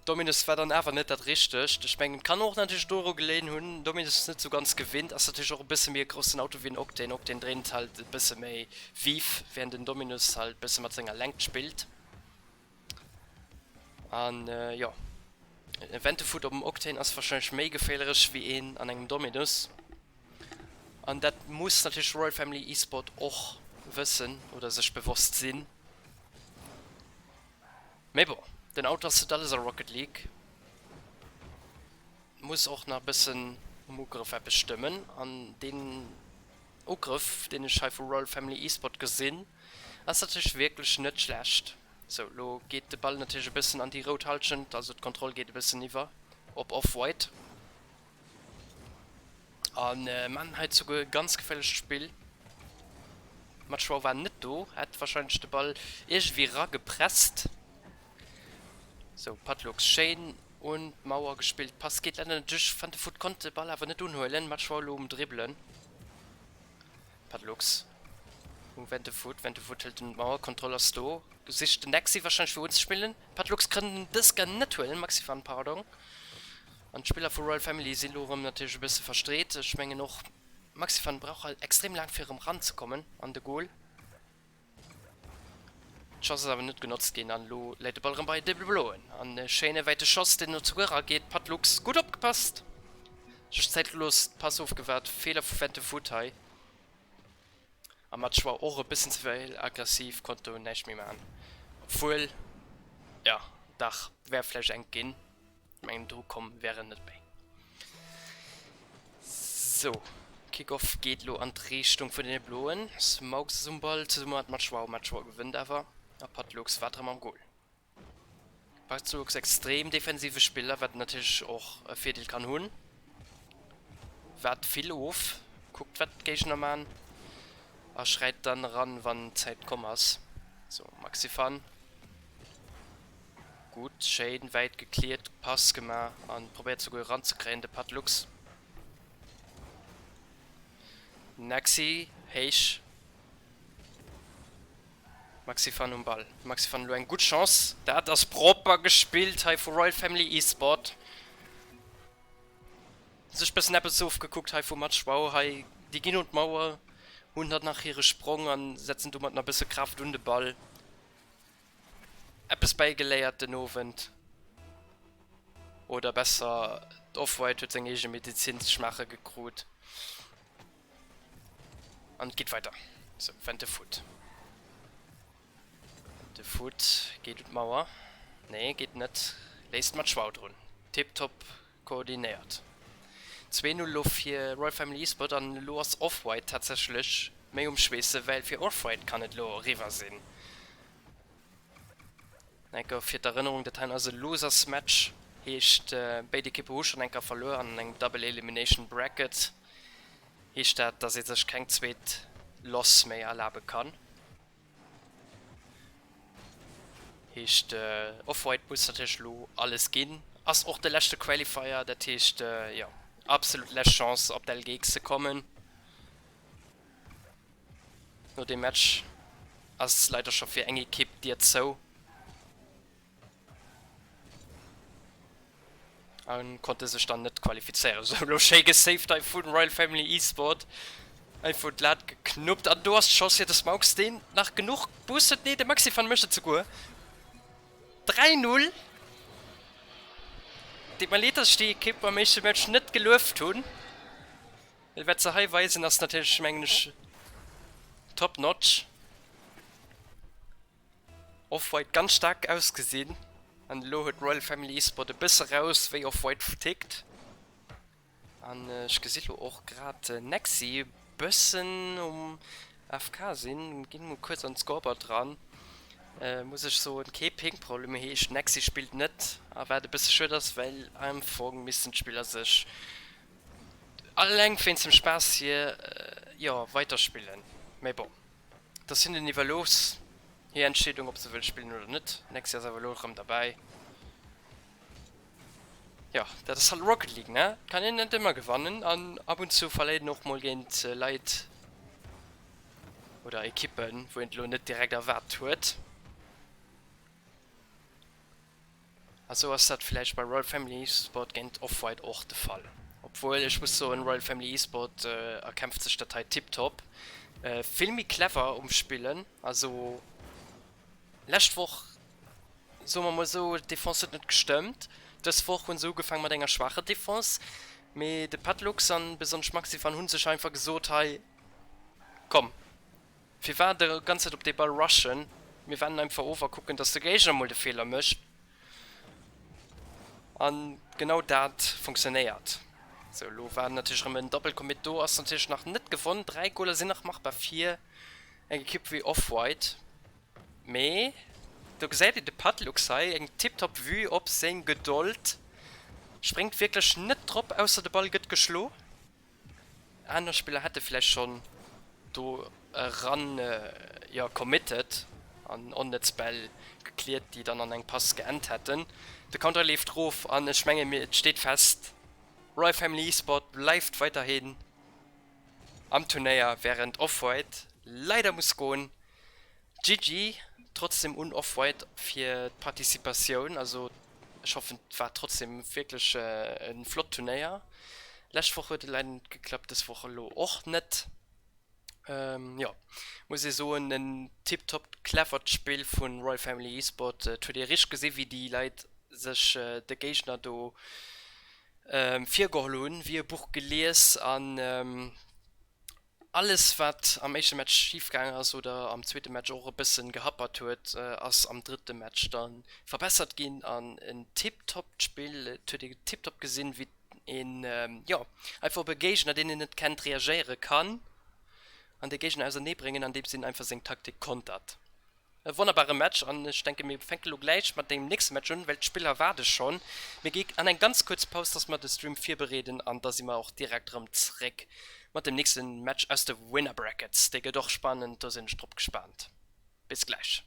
Dominus war dann awer net dat richtegt. Ech mengen kann och natierlech doru geléien hunn, Dominus ass net sou ganz gewinnt, ass natierlech och e bësse méi e groussen Auto wéi en Octane. Octane dréint halt e bësse méi vive, während den Dominus halt bësse mat senger Längt spillt. An jo, e Ventefoot op dem Octane ass wahrscheinlech méi geféierlech wéi een an engem Dominus. An dat muss natierlech Royal Family Esport och wëssen oder sech bewosst sinn. Mee bon, den Auto ass net alles a Rocket League. Muss och nach e bëssen um Ugrëff eppes stëmmen an deen Ugrëff deen ech hei vu Royal Family Esport gesinn ass natierlech wierklech net schlecht. Sou, lo geet de Ball natierlech e bëssen an déi rout Halschent, also d'Kontroll geet e bëssen iwwer op Off-White. An man hei souguer e ganz geféierlecht Spill. Matschwau war net do, hätt wahrscheinlech de Ball iergendwéi ragepresst. Sou, Patlux schéin un d'Mauer gespillt, Pass geet leider net duerch, Van de Voet konnt de Ball awer net unhuelen. Matschwau elo um Dribbelen. Patlux um Van de Voet, Van de Voet hëlt un d'Mauer, Kontroll ass do, sicht den Nexi wahrscheinlech fir unzespillen. Patlux kann en dës Kéier net huelen, Maxifan, pardon. An d'Spiller vu Royal Family sinn elo erëm natierlech e bësse verstreet. Ech mengen och Maxifan brauch hei extrem laang fir erëm ranzekommen an de Goal. D'Chance ass awer net genotzt ginn an elo läit de Ball erëm bei de Bloen. An e schéine wäite Schoss, deen no souguer erageet. Pat Lux gutt opgepasst, sech Zäit gelooss, Pass ofgewaart, Feeler vu Ventevoet hei. A Match war och e bëssen ze vill aggressiv, konnt do näischt méi maachen. Obwuel, jo dach, wär vläicht enk ginn. Ech mengen dru komm wär en net méi. Sou, Kick-Off geet elo an d'Richtung vun deene Bloen. Smaugs ass um Ball zesumme mat Matschwau. Matschwau gewënnt awer a Patlux waart erëm am Goal. Patlux extrem defensive Spiller, wat natierlech och e Virdeel kann hunn. Waart vill of, kuckt wat d'Géigner man a schräit dann eran wann d'Zäit komm ass. Sou, Maxifan. Gutt, schéin wäit gecleart, Pass gemaach an probéiert souguer eranzekréien de Pat Lux. Nexi héich. Maxifan um Ball. Maxifan elo eng gutt Chance. Dat ass propper gespillt hei vu Royal Family Esport. Sech bëssen eppes ofgekuckt hei vum Match. Wow, hei déi ginn un d'Mauer, hunn dann nach hire Sprong an setzen domat nach bësse Kraaft un de Ball. Eppes bäigeléiert den Owend. Oder besser, d'Off-White huet seng eege Medezin ze schmaache gekrut. An et geet weider. Sou, Ventefoot. Ventefoot geet un d'Mauer. Nee, geet net. Léisst mat Schwau drun. Tiptop koordinéiert. 2, 0 elo fir Royal Family Esport an elo ass Off-White tatsächlech méi um Schweesse, well fir Off-White kann et elo eriwwer sinn. Enker fir d'Erënnerung, dat heien ass e Losers Match, heescht béid Ekippe hu schonn enker verluer an engem Double Elimination Bracket heescht dat, dass ee sech keng zweet Loss méi erlabe kann. Heescht Off-White muss natierlech elo alles ginn. Ass och de leschte Qualifier, dat heescht jo absolut lescht Chance op d'LGX ze kommen. No deem Match ass leider scho fir eng Ekipp d'Dier zou. A konnte sech dann net qualifizéieren. Sou, elo schéi gesaved hei vun Royal Family Esport. Einfach d'Lat geknuppt an do ass d'Chance fir de Smaux, deen nach genuch Boost huet. Nee, de Maxifan mécht et souguer. 3, 0. Deet mer leed, dass ech déi Ekipp am éischte Match net gelueft hunn. Well wat se hei weisen ass natierlech, mengen ech, top notch. Off-White ganz staark ausgesinn an elo huet Royal Family Esport e bësse raus wéi Off-White tickt. An ech gesi lo och grad Nexi e bëssen um AFK sinn. Ginn mol kuerz an d'Scoreboard dran. Muss ech soen, kee Ping-Problem, heescht Nexi spillt net a wat e bësse schued ass, well am Fong missten d'Spiller sech alleng wéinst dem Spaass hier jo weiderspillen. Mee bon. Et ass hinnen iwwerlooss, hir Entscheedung, ob se wëlle spillen oder net. Nexi ass awer elo erëm derbäi. Jo, dat ass halt Rocket League, ne? Et kann een net ëmmer gewannen an ab und zu verléiert een och mol géint Leit oder Ekippen, wou een et elo net direkt erwaart huet. A sou ass dat villäicht bei Royal Family Esport géint Off-White och de Fall. Obwuel ech muss soen, Royal Family Esport erkämpft sech dat hei tiptop. Vill méi clever um Spillen. Also lescht Woch, soe mer mol esou, d'Defense huet net gestëmmt. Dës Woch hu se ugefaang mat enger schwaacher Defense, mee de Patlux an besonnesch Maxifan hu sech einfach gesot, hei komm, Firwat de ganz Zäit op dee Ball rushen? Mir waarden einfach of a kucken, dass de Géigner mol de Feeler mécht. An genau dat funktionéiert. Sou, elo war natierlech erëm en Double Commit do. Ass natierlech nach net gewonn. 3 Goler sinn nach machbar fir eng Ekipp wéi Off-White. Mee do gesäit een de Patlux hei, eng tiptop Vue op seng Gedold. Spréngt wierklech net drop, ausser de Ball gëtt geschlo. Aner Spiller hätte vläicht schonn do eran, jo, committed an onnëtz Bäll gecleart, déi dann an eng Pass geend hätten. De Counter leeft rof an ech menge mir, et steet fest, Royal Family Esport bleift weiderhin am Turnéier, wärend Off-White leider muss goen. GG trotzdem un Off-White fir d'Participatioun, also ech hoffen et war trotzdem wierklech e flott Turnéier. Lescht Woch huet et leider net geklappt, dës Woch elo och net. Jo, muss ee soen, en tiptop clevert Spill vun Royal Family Esport. Et huet ee richteg gesi wéi déi Leit sech de Géigner do virgeholl hunn, wéi e Buch gelies an alles wat am éischte Match schif gaangen ass oder am zweete Match och e bëssen gehappert huet, ass am drëtte Match da verbessert ginn an en tiptoppt Spill. Et huet ee tiptop gesinn, wéi een jo einfach op e Géigner, deen een net kennt, reagéiere kann an de Géigner auserneebréngen, andeems een einfach seng Taktik kontert. E wonnerbare Match an ech denke mir fänke lo gläich mat deem nächste Match un, well d'Spiller waarde schonn. Mir gi an eng ganz kuerz Paus, dass mer de Stream virbereeden an da si mer och direkt erëm zréck mat dem nächste Match aus de Winner Brackets. Dee gëtt och spannend, do sinn ech drop gespaant. Bis gläich.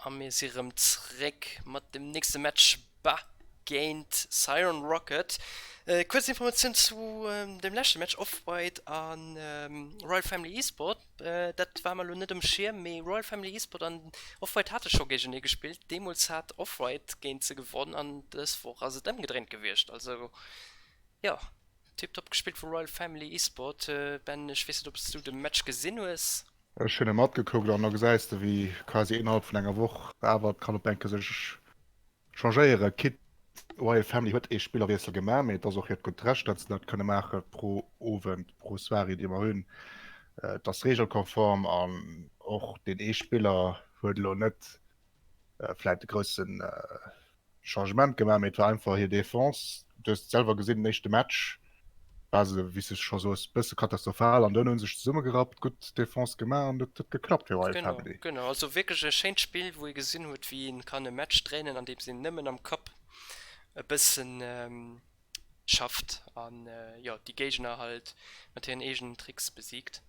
A mir si rëm zréck mat dem nächste Match Ba géint Siren Rocket. Kuerz Informatioun zu dem leschte Match Off-White a Royal Family Esport. Dat war mer elo net um Schierm, mee Royal Family Esport an Off-White hate scho géigenee gespillt. Deemools hat Off-White géint se gewonn an dës Woch ass et ëmgedréint gewiescht. Also jo, tiptop gespillt vu Royal Family Esport. Ben, ech weess net, ob s du de Match gesinn hues. Ech hunn e matgekuckt an da gesäis de wéi quasi innerhalb vun enger Woch awer et kann op enke sech changéieren. Quitte Royal Family huet ee Spillerwiessel gemaach, mee et ass och hiert gutt Recht, datt se dat kënne maache pro Owend, pro Soirée déi mer hunn. Et ass regelkonform an och deen ee Spiller huet elo net vläit de groussen. Changement gemaach, mee et war einfach hir Defense. Du hues et selwer gesinn, den éischte Match war se, wéi s de scho soos, bësse katastrophal an duerno hu se sech zesummegerappt, gutt Defense gemaach an et huet geklappt fir Royal Genau, Family. genau. Also wierklech e schéint Spill, wou ee gesinn huet, wéi een kann e Match dréinen, andeems een nëmmen am Kapp e bëssen schafft an jo déi Géigner halt mat hiren eegenen Tricks besiegt.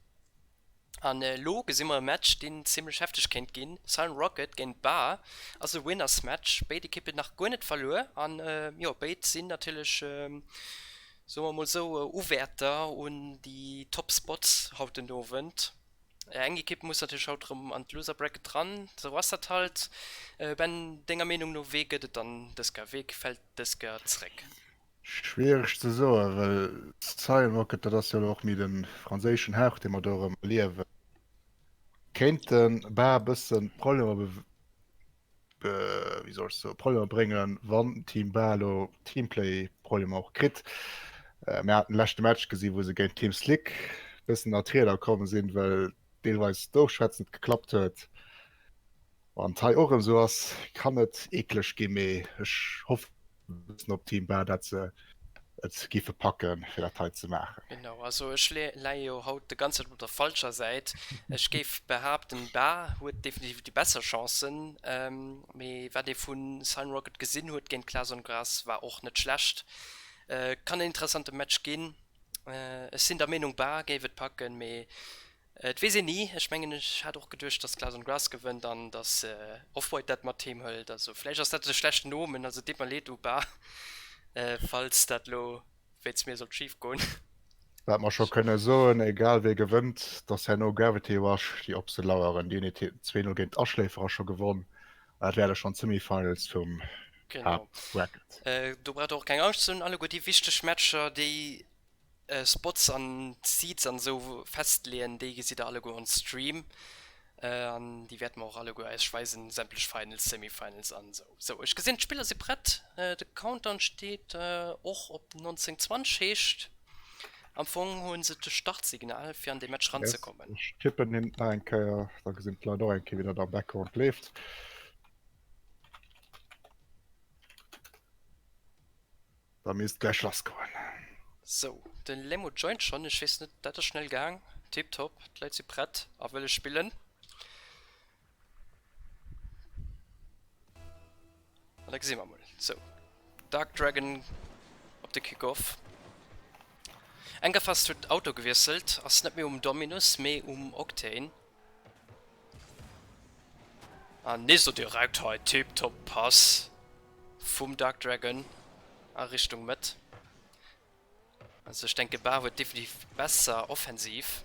An elo gesi mer e Match deen zimlech hefteg kéint ginn, Silent Rocket géint Bar ass e Winners Match, béid Ekippen nach guer net verluer an jo béid sinn natierlech soe mer mol sou Uwäerter un déi Top Spots haut den Owend. Eng Ekipp muss natierlech haut erëm an d'Loser Bracket dran, sou ass dat halt. Ben, denger Meenung no wee gëtt et dann dës Kéier, wee fält dës Kéier zréck? Schwiereg ze soen, well Cyan Rocket, dat ass jo elo och méi de franséischen Hauch, dee mer do erëm erliewen. Kéinte bar e bëssen Problemer, wéi soll ech soen, Problemer bréngen, wann Team Bar elo Teamplay-Problemer och kritt. Mir haten de leschte Match gesi wou se géint Team Slick e bëssen a d'Rieder komm sinn, well deelweis d'Ofschwätzen net geklappt huet. Wann et hei och erëm esou ass, kann et eekleg ginn, mee ech hoffen e bëssen op Team Bar, dat se et giffe packen, fir dat hei ze maachen. Genau, also ech leie jo haut de ganze Zäit op der falscher Säit. Ech géif behaapten, Bar huet definitiv déi besser Chancen, mee wat ee vu Cyan Rocket gesinn huet géint Glas on Gras war och net schlecht. Kann en interessante Match ginn. Ech sinn der Meenung, Bar géif et packen, mee Et weess een ni. Ech mengen ech hat och geduecht dass Glass on Grass gewënnt an dass Off-White dat mat heem hëlt. Also vläicht ass dat e schlechten Omen. Also et deet mer leed Upa falls dat lo wéinst mir sollt schif goen. Wat mer scho kënne soen, egal wee gewënnt, dass herno Gravity Rush déi op se laueren. Déi hunn et 2, 0 géint d'Aschléiferer scho gewonn an dat wäerte schonn d'Semifinals vum Haaptbracket. Do braucht der och keng Angscht ze hunn. Alleguer déi wichteg Matcher déi Spots an Seeds an esou festleeën, déi gesitt der alleguer on Stream an déi wäerte mer och alleguer iech weisen, sämtlech Finals, Semifinals an esou. Sou, ech gesinn d'Spiller si prett, de Countdown steet och op 19:20, heescht am Fong hu se de Startsignal fir an dee Match ranzekommen. Ech tippen hien nach eng Kéier, da gesinn d'Leit och eng Kéier wéi dat am Background leeft. Da misst gläich lass goen. Sou, den Lemo joint schon, ech wees net, dat ass schnell gaang, tiptop, d'Leit si prett a wëlle spillen. An da gesi mer mol. Sou, Dark Dragon op de Kickoff. Engerfast huet Auto gewiesselt, ass net méi um Dominus, mee um Octane. An nees do direkt hei, tiptop Pass. Vum Dark Dragon a Richtung Mëtt. Also ech denke Bar huet definitiv besser offensiv.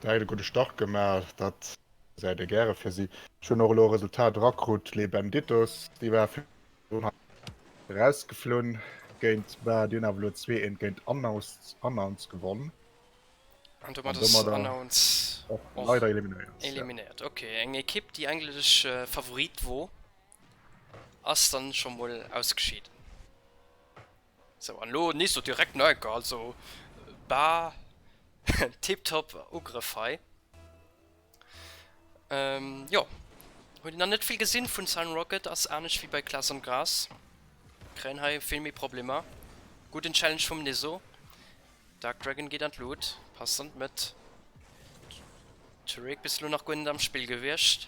Direkt e gudde Start gemaach, dat gesäit ee gäre fir si. Ech hunn och elo e Resultat erakrut, Les Banditos, déi ware virdrun hei erausgeflunn géint Bar, déi hunn awer elo 2, 1 géint Announce gewonn. An domat ass Unknowns och leider eliminéiert. Eliminéiert, ok. Eng Ekipp, déi eigentlech Favorit wor, ass dann scho mol ausgescheeden. Sou, an elo nees do direkt no enker, also bah, tiptop Ugrëff hei. Jo, huet een nach net vill gesinn vun Silent Rocket, ass anescht wéi bei Class on Grass, kréien hei vill méi Problemer. Gudden Challenge vum Neso. Dark Dragon geet an d'Lut, passt an d'Mëtt. Taric bis elo nach guer net am Spill gewiescht.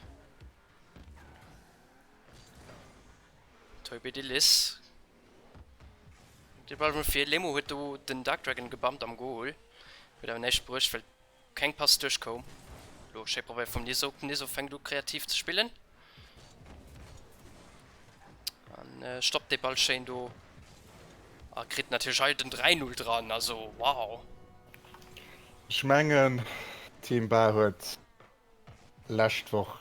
Toy Bedilis. De Ball vun vir. Lemo huet do den Dark Dragon gebumpt am Goal. Huet awer näischt bruecht, well keng Pass duerchkoum. Lo schéi probéiert vum Niso. Niso fänkt u kreativ ze spillen. An äh, stoppt de Ball schéin do. A kritt natierlech hei den 3-0 dran. Also wow. Ech mengen Team Bar huet lescht Woch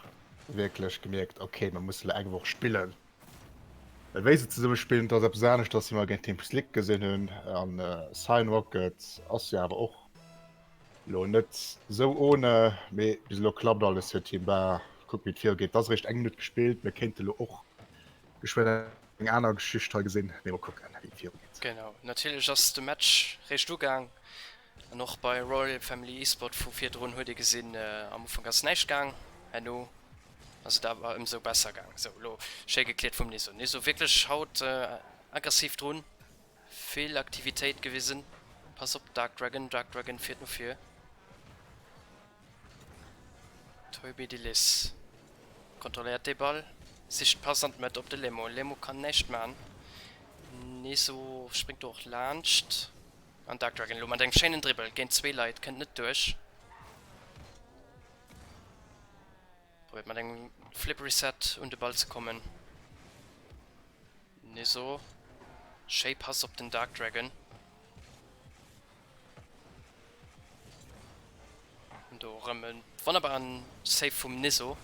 wierklech gemierkt, okay mir musse lo eng Woch spillen. Well wéi se zesumme spillen, dat ass eppes aneschters wéi mer géint Team Slick gesinn hunn. An Cyan Rocket ass jo awer och Lo net sou ohne, mee bis elo klappt alles fir Team Bar. Kucken wéi et viru geet. Et ass eréischt eng Minutt gespillt, mir kéinte lo och geschwënn eng aner Geschicht hei gesinn, mee mol kucken wéi et viru geet. Genau, natierlech ass de Match réischt ugaang an och bei Royal Family Esport vu virdrun huet ee gesinn, am Ufank ass näischt gaang, herno. Ass et awer ëmsou besser gaang. Sou, elo schéi gekleet vum Niso. Niso wierklech haut aggressiv drun, vill Aktivitéit gewisen. Pass op Dark Dragon, Dark Dragon fiert no vir. Toby de Liss kontrolléiert dee Ball, sicht d'Pass an d'Mëtt op de Lemo. Lemo kann näischt man. Niso spréngt do och laanscht an Dark Dragon elo mat engem schéinen Dribbel géint zwee Leit, kënnt net duerch. Probéiert mat engem Flip Reset un de Ball ze kommen. Niso. Schéi Pass op den Dark Dragon. An do erëm e wonnerbaren Save vum Niso.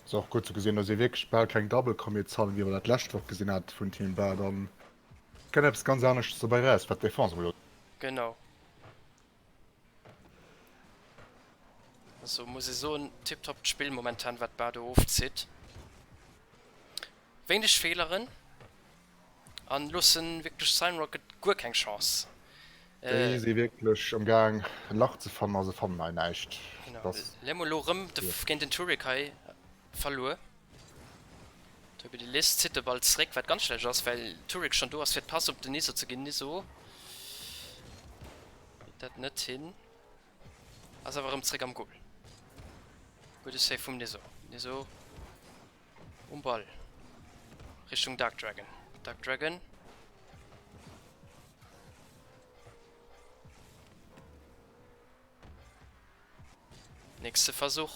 Ass och gutt ze gesinn, dass ee wierklech bal keng Double Commits haten, wéi mer dat d'lescht Woch gesinn hat vun Team Bad. An kënnt eppes ganz aneschters dobäi raus, wat d'Defense emol. Genau. Also muss ee soen, tiptop d'Spill momentan wat Bado ofzitt. Wéineg Feeleren an loossen wierklech Cyanrocket guer keng Chance. Déi si wierklech am Gaang e Lach ze fannen a se fannen hei näischt. Genau, Lemo elo rëm géint den Turek hei verluer. Tobi de Liss zitt de Ball zréck, wat ganz schlecht ass, well Turek schonn do ass fir d'Pass op den Niso ze ginn. Niso kritt dat net hin, ass awer erëm zréck am Goal. Gudde Save vum Niso. Niso um Ball Richtung Dark Dragon. Dark Dragon. Nächste Versuch.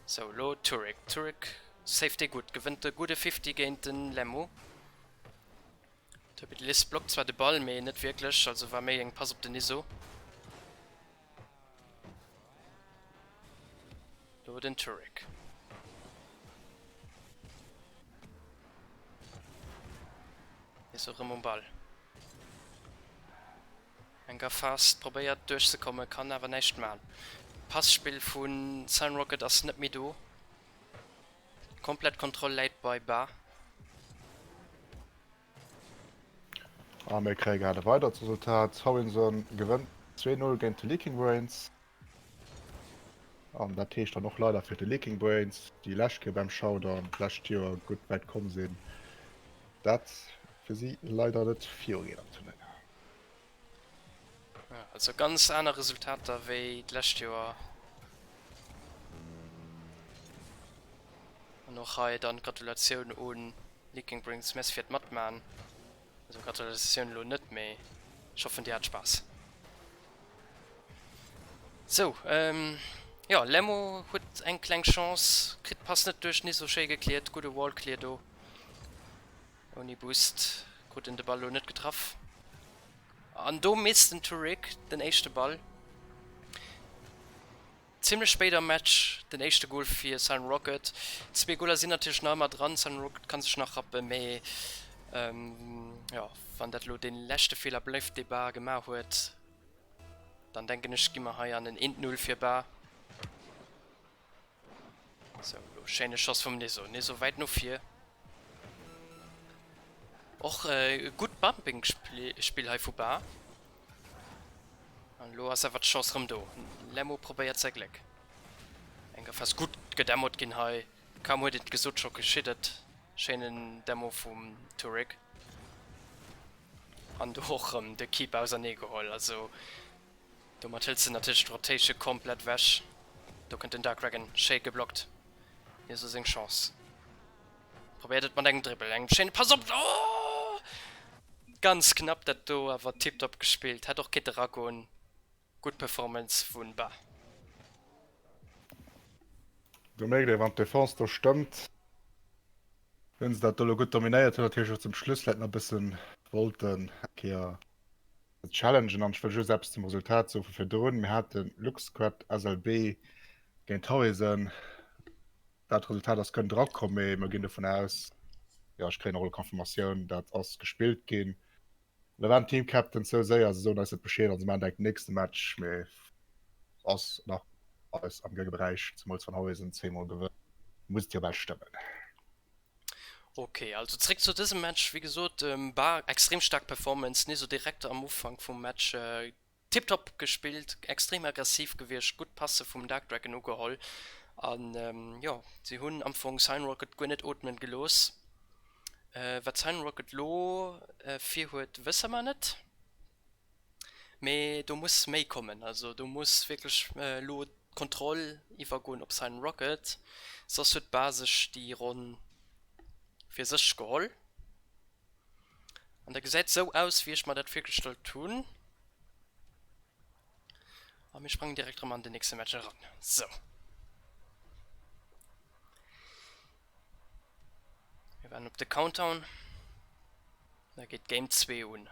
Sou, elo Turek. Turek saved dee gutt, gewënnt de gudde Fifty géint den Lemmo. De Liss blockt zwar de Ball, mee net wierklech, also war méi eng Pass op den Niso. Lo den Turek. Niso rëm um Ball. Enker Fast probéiert duerchzekommen, kann awer näischt man. Passspill vu Sunrocket ass net méi do. Komplett Kontroll läit bei Ba. A mir kréie grad e weidert Resultat, Howinson gewënnt 2, 0 géint de Leaking Brains. An dat heescht dann och leider fir de Leaking Brains, déi lescht Kéier beim Showdown d'lescht Joer gutt wäit komm sinn, dat fir si leider net virugeet am Turnéier. Also ganz aner Resultater wéi d'lescht Joer. An och hei dann d'Gratulatioun un Leaking Brains. Merci fir d'Matman. Also Gratulatioun elo net, mee ech hoffen dir hat Spaass. Sou, jo Lemmo huet eng kleng Chance, kritt d'Pass net duerch, ni sou schéi gekliert, gudde Wall Clear do. Ouni Boost krut en de Ball elo net getraff. An do misst den Turek den éischte Ball. Zimlech spéit am Match den éischte Gol fir Silent Rocket. Zwee Goler sinn natierlech nach ëmmer dran, Silent Rocket kann sech nach rappen, mee jo, wann dat elo dee leschte Feeler bléift dee Bar gemaach huet, dann denken ech gi mer hei an en eent Null fir Bar. Sou, elo schéine Schoss vum Niso. Niso wäit no vir. Och e gutt Bumping-Spill hei vu Bar. An elo ass awer d'Chance rëm do. Lemmo probéiert säi Gléck. Eng Gefas gutt gedemmot ginn hei. Kaum huet een et gesot, scho geschitt et. Schéinen Demo vum Turek. An do och rëm de Keeper ausernee geholl. Also domat hëls de natierlech d'Rotation komplett wech. Do kënnt den Dark Dragon schéi geblockt. Hie sou seng Chance. Probéiert et mat engem Dribbel, engem schéine Pass op. Oh! Ganz knapp dat do, awer tiptop gespillt. Hätt och kinnte ragoen. Gutt Performance vun Ba. Do mierkt ee wann d'Defense do stëmmt, hunn se dat do lo gutt dominéiert, hunn natierlech och zum Schluss vläit nach e bëssen wollten eng Kéier challengen. An ech wëll just eppes zum Resultat soe vu virdrun, Mir haten Luxquet SLB géint Horizon. Dat Resultat ass kënnt erakomm, mee mer ginn dovun aus, jo ech kréien och elo Confirmatioun, dat ass gespillt ginn. Da waren d'Team Captains sou séier, se soen eis net Bescheed an se maachen direkt den nächste Match, mee ass nach alles am gëlle Beräich, zemools wann Horizon zweemol gewënnt, muss et jo bal stëmmen. Ok, also zréck zu dësem Match. Wéi gesot, war extrem staark Performance, Niso direkt am Ufank vum Match tiptop gespillt, extrem aggressiv gewiescht, gutt Passe vum Dark Dragon ugeholl an jo, si hunn am Fong Cyan Rocket guer net ootmen gelooss. Wat Cyan Rocket lo virhuet, wësse mer net. Mee do muss méi kommen, also do muss wierklech elo d'Kontroll iwwergoen op Cyan Rocket, soss huet d'Bar sech déi Ronn fir sech geholl. An dat gesäit sou aus, wéi ech mer dat virgestallt hunn. A mir sprangen direkt erëm an den nächste Match eran. Sou. Mir waarden op de Countdown. Da geet Game 2 un.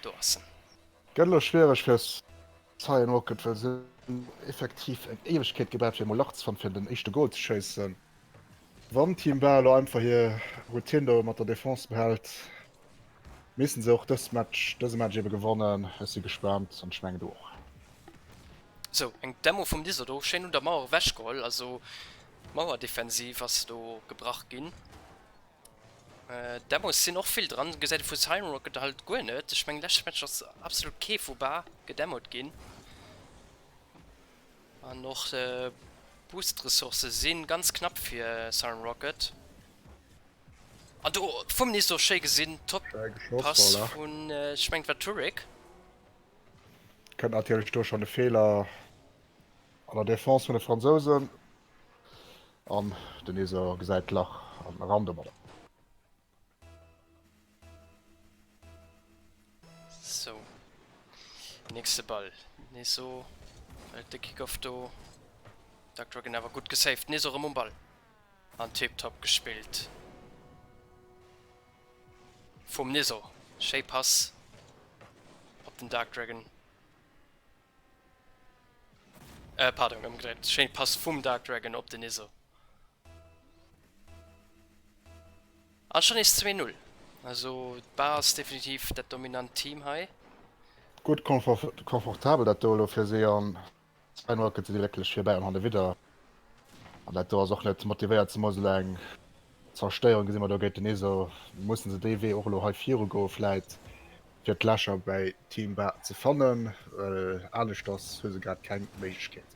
Do ass en. Gëtt elo schwiereg fir Cyan Rocket, well se hunn effektiv eng Éiwegkeet gebraucht fir emol Lach ze fannen fir den éischte Goal ze schéissen. Wann Team Bar elo einfach hir Routine do mat der Defense behält, missten se och dës Match, dëse Match ebe gewannen. Ech si gespaant an ech mengen du och. Sou, eng Demo vum Niso do, schéin un der Mauer ewech geholl, also d'Mauerdefensiv ass do gebrach ginn. Demos sinn och vill dran, gesäit ee vu Cyan Rocket halt guer net. Ech mengen leschte Match ass absolut kee vu Bar gedemot ginn. An och Boost-Ressourcë si ganz knapp fir Cyan Rocket. An do vum Niso schéi gesinn, top Pass vun, ech mengen et war Turek. Kënnt natierlech do schonn e Feeler an der Defense vun de Fransousen. An den Neso gesäit d'Lach an eran domadder. Sou, nächste Ball. Neso hält de Kickoff do. Dark Dragon awer gutt gesaved. Neso erëm um Ball. An tiptop gespillt vum Neso. Schéi Pass op den Dark Dragon. Äh, pardon, ëmgedréint. Schéin Pass vum Dark Dragon op den Iso. An schon nees 2-0. Also d'Bar ass definitiv dat dominant Team hei. Gutt komfortabel dat do elo fir si an 2-0 gëtt se déi glécklech virbäi an hanne widder. An dat do ass och net motivéiert, zemools elo eng Zerstéierung gesi mer do géint den Iso. Mussen se dee Wee och elo hei viru goe vläit. Fir d'Lächer bäi Team Bar ze fannen, well aneschters hu se grad keng Méiglechkeet.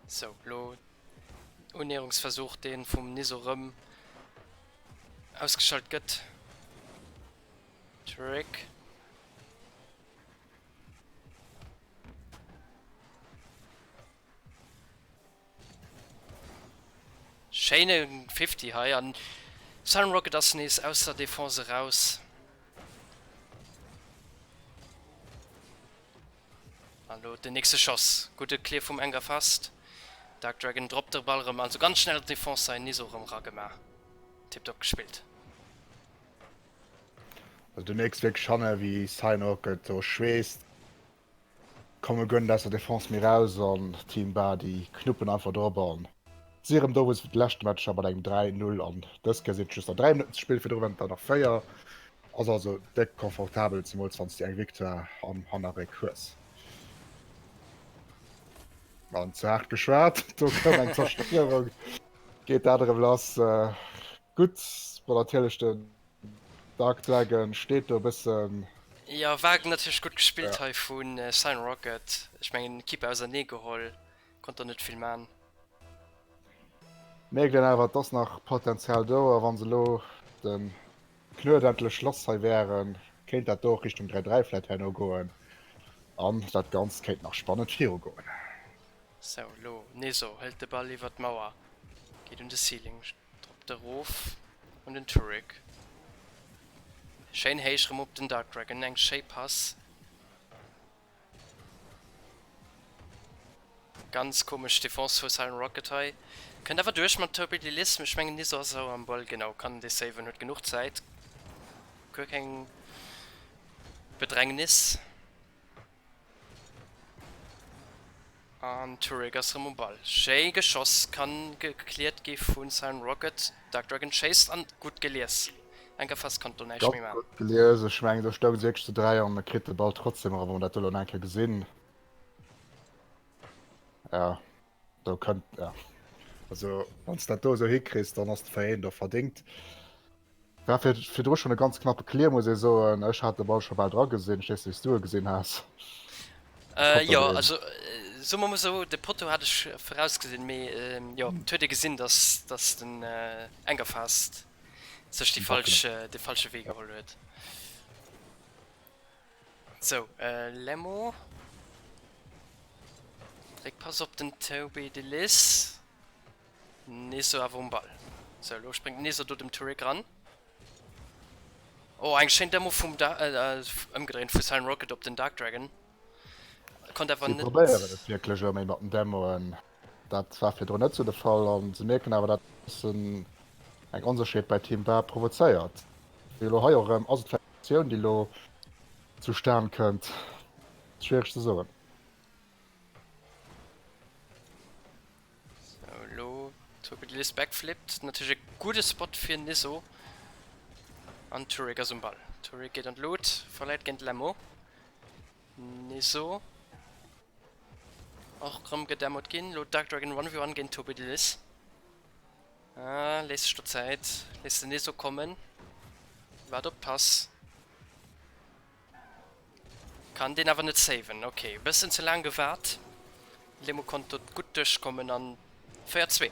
Sou, lo Unnäherungsversuch, deen vum Niso rëm ausgeschalt gëtt. Trick. Schéine 50 hei an Silent Rocket ass nees aus der Defense eraus. An lo den nächste Schoss. Gudde Clear vum Anger Fast. Dark Dragon droppt de Ball erëm, also ganz schnell Defense hei Niso erëm eragemaach. Tiptop gespillt. Also du mierks wierklech hanne wéi Cyan Rocket do schweesst. Komme guer net aus der Defense méi raus an Team Bar déi knuppen einfach drop an si erëm do wou se de leschte Match war mat engem 3, 0 an dës Kéier sinn et just nach 3 Minutten ze spillen, virdru waren et der nach 4. Ass also déck confortabel, zemools wann s de eng Victoire am Hannerréck hues. An ze haart geschwat, do koum eng Zerstéierung, geet dat erëm lass. Gutt, bon natierlech den Dark Dragon steet do e bëssen. Jo, war natierlech gutt gespillt hei vu Cyan Rocket. Ech mengen Keeper ausernee geholl, konnt do net vill man. Mierkt een awer, et ass nach Potenzial do a wann se elo de Knuet endlech lass hei wären, kéint dat do och Richtung 3, 3 vläit herno goen an dat Ganzt kéint nach spannend viru goen. Sou, elo Neso hëlt de Ball iwwer d'Mauer, geet un de Ceiling. Droppt erof un den Turek. Schéin héich rem op den Dark Dragon, eng schéi Pass. Ganz komesch Defense vu Silent Rocket hei. Kënnt awer duerch mat Turbidilism. Ech mengen Niso ass awer am Ball, genau, kann dee saven, huet genuch Zäit. Guer keng Bedrängnis. An Turek ass rëm um Ball. Schéi geschoss, kann gecleart gi vu Silent Rocket. Dark Dragon schéisst an gutt gelies. Enkerfass konnt do näischt méi Ganz gutt maachen. gelies. Ech mengen, do stounge se wierklech zu 3 an e kritt de Ball trotzdem eran, wa mer dat do elo nach eng Kéier gesinn. Ja, do kënnt, ja. Also, wann s dat do esou hikriss, dann ass de 4 1 och verdéngt. War fir virdru schonn e ganz knappe Clear, muss ee soen. Ech hat de Ball scho bal dra gesinn. Ech weess net, wéi s du e gesinn has. Äh, jo, also soe mer mol esou, de Potto hat ech virausgesinn, mee jo, et huet ee gesinn, dass, dass den Engerfast sech déi falsch, de falsche Wee geholl huet. Sou, Lemmo. Réckpass op den Toby de Lis. Neso awer um Ball. Sou, elo spréngt Neso do dem Turek ran. Oh, eng schéin Demo vum da äh, ëmgedréint vu Silent Rocket op den Dark Dragon. Konnt awer Si net. probéieren et wierklech elo méi mat den Demoen. Dat war virdrun net sou de Fall an se mierken awer, dat e bëssen eng Onsécherheet bei Team Bar provozéiert. Wéi elo hei och erëm, ass et vläicht eng Aktioun, déi elo zustan kënnt? Schwiereg ze soen. Sou, elo Tobi de Liss backflippt. Natierlech e gudde Spot fir Nisso. An Turek ass um Ball. Turek geet an d'Lut, verléiert géint Lemmo. Nisso och rëm gedemmot ginn. Elo Dark Dragon 1v1 géint Tobi de Liss. Ah, léisst sech do Zäit. Léisst den Nisso kommen. Waart op d'Pass. Kann deen awer net saven. Ok, e bëssen ze laang gewaart. Lemo konnt do gutt duerchkommen an 4, 2.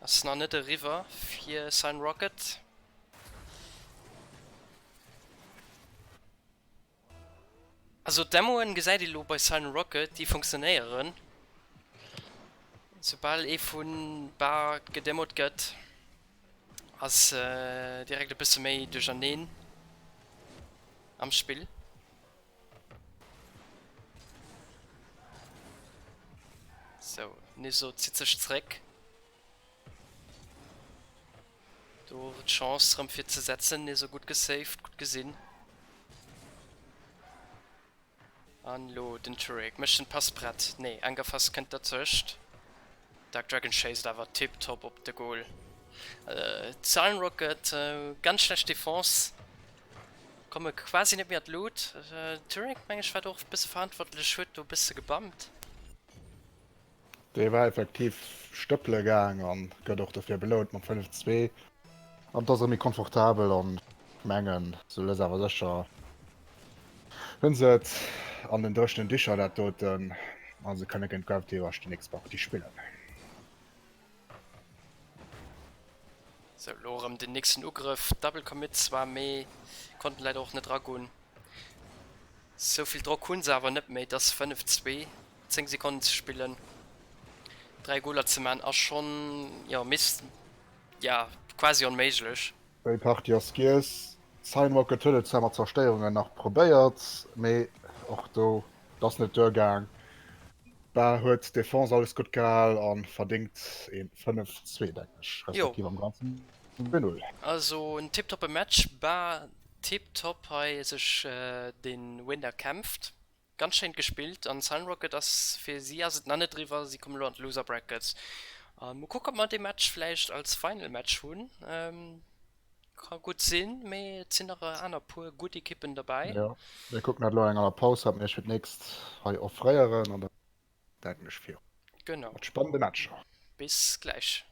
Ass nach net eriwwer fir Sign Rocket. Also d'Demoen gesäit ee lo bei Silent Rocket, déi funktionéieren. Soubal ee vu Bar gedemot gëtt, ass direkt e bësse méi duercherneen am Spill. Sou, Niso zitt sech zréck. Do d'Chance rëm fir ze setzen, nee sou gutt gesaved, gutt gesinn. An lo den Turek mécht den Pass prett, nee Engerfass kënnt dertëscht. Dark Dragon schéisst awer tiptop op de Goal. D'Silent Rocket ganz schlecht Defense, komme quasi net méi an d'Lut. Turek meng ech war do och e bësse verantwortlech, huet do e bësse gebammt. Dee war effektiv stëppele gaang an gëtt och dofir belount mat 5, 2. An et ass erëm méi komfortabel an ech mengen, sou lues awer sécher hunn se et an den dréchenen Dicher dat doten a se kënne géint Gravity Rush déi nächst Partie spillen. Sou, elo erëm den nächsten Ugrëff. Double Commit zwar, mee konnten leider och net eragoen. Sou vill Drock hunn se awer net méi. Et ass 5, 2. 10 Sekonnen ze spillen, 3 Goler ze man ass schon, jo, miss, ja, quasi onméiglech. Déi Partie ass giess. Cyanrocket huet et zwar mat Zerstéierungen nach probéiert, mee och do, et ass net duergaang. Bar huet d'Defense alles gutt gehal a verdéngt een 5, 2, denken ech, respektiv am Ganzen 2, 0. Also en tiptoppe Match, Bar tiptop hei sech den Win erkämpft. Ganz schéin gespillt an Sunrocket ass fir si ass et nach net eriwwer, si kommen elo an d'Loser Bracket an mol kucken ob mer dee Match vläicht als Final Match hunn. Ka gutt sinn, mee et sinn nach aner puer gutt Ekippen derbäi. Jo, mir kucken dat elo eng an der Paus, wat mir iech fir d'nächst hei offréieren an da denken ech virun Genau. mat spannende Matcher. Bis gläich.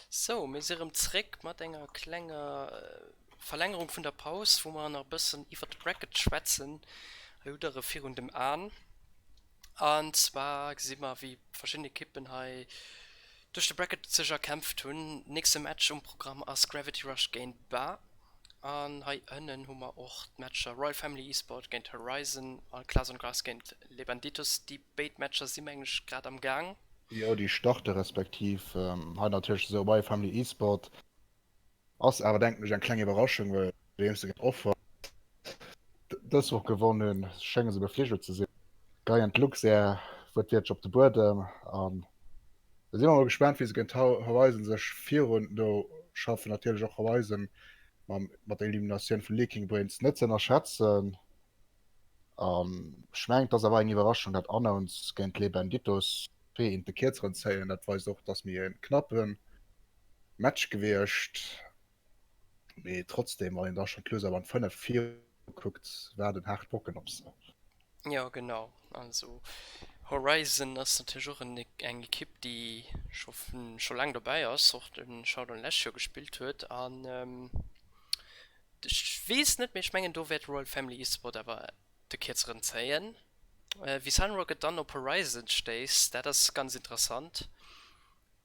Sou, mir si rëm zréck mat enger klenger Verlängerung vun der Paus, wou mer nach e bëssen iwwert de Bracket schwätzen. Hei hutt der e virun dem An. An zwar gesi mer, wéi verschidden Ekippen hei duerch de Bracket sech erkämpft hunn. Nächste Match um Programm ass Gravity Rush géint Ba. An hei ënnen hu mer och d'Matcher Royal Family Esport géint Horizon a Klaas on Grass géint Les Banditos. Déi béid Matcher si mengen ech grad am Gaang. Jo, déi starte respektiv hei natierlech esou Royal Family Esport Ass awer denken ech eng kleng Iwwerraschung, well nodeems se géint Offer dës Woch gewonn hunn, schénge se befligelt ze sinn. Geien d'Luxair wuertwiertlech op de Buedem an da si mer mol gespaant wéi se géint Horizon sech virun do schaffen. Natierlech och Horizon mam mat der Eliminatioun vu Leaking Brains net ze ënnerschätzen. An ech mengen et ass awer eng Iwwerraschung dat Unknowns géint Les Banditos 2 eent de Kierzeren zéien. Dat weist och dass mir e knappe Match gewiescht, mee trotzdem, wann een da schon d'Loser Round 5 virukuckt, waarden haart Brocken op se. Jo genau, also Horizon ass natierlech och eng Ekipp déi scho scho laang dobäi ass, och de Showdown lescht Joer gespillt huet an ech weess net, mee ech mengen do wäert Royal Family Esport awer de kierzeren zéien. Wéi Sunrocket dann op Horizon stéisst, dat ass ganz interessant.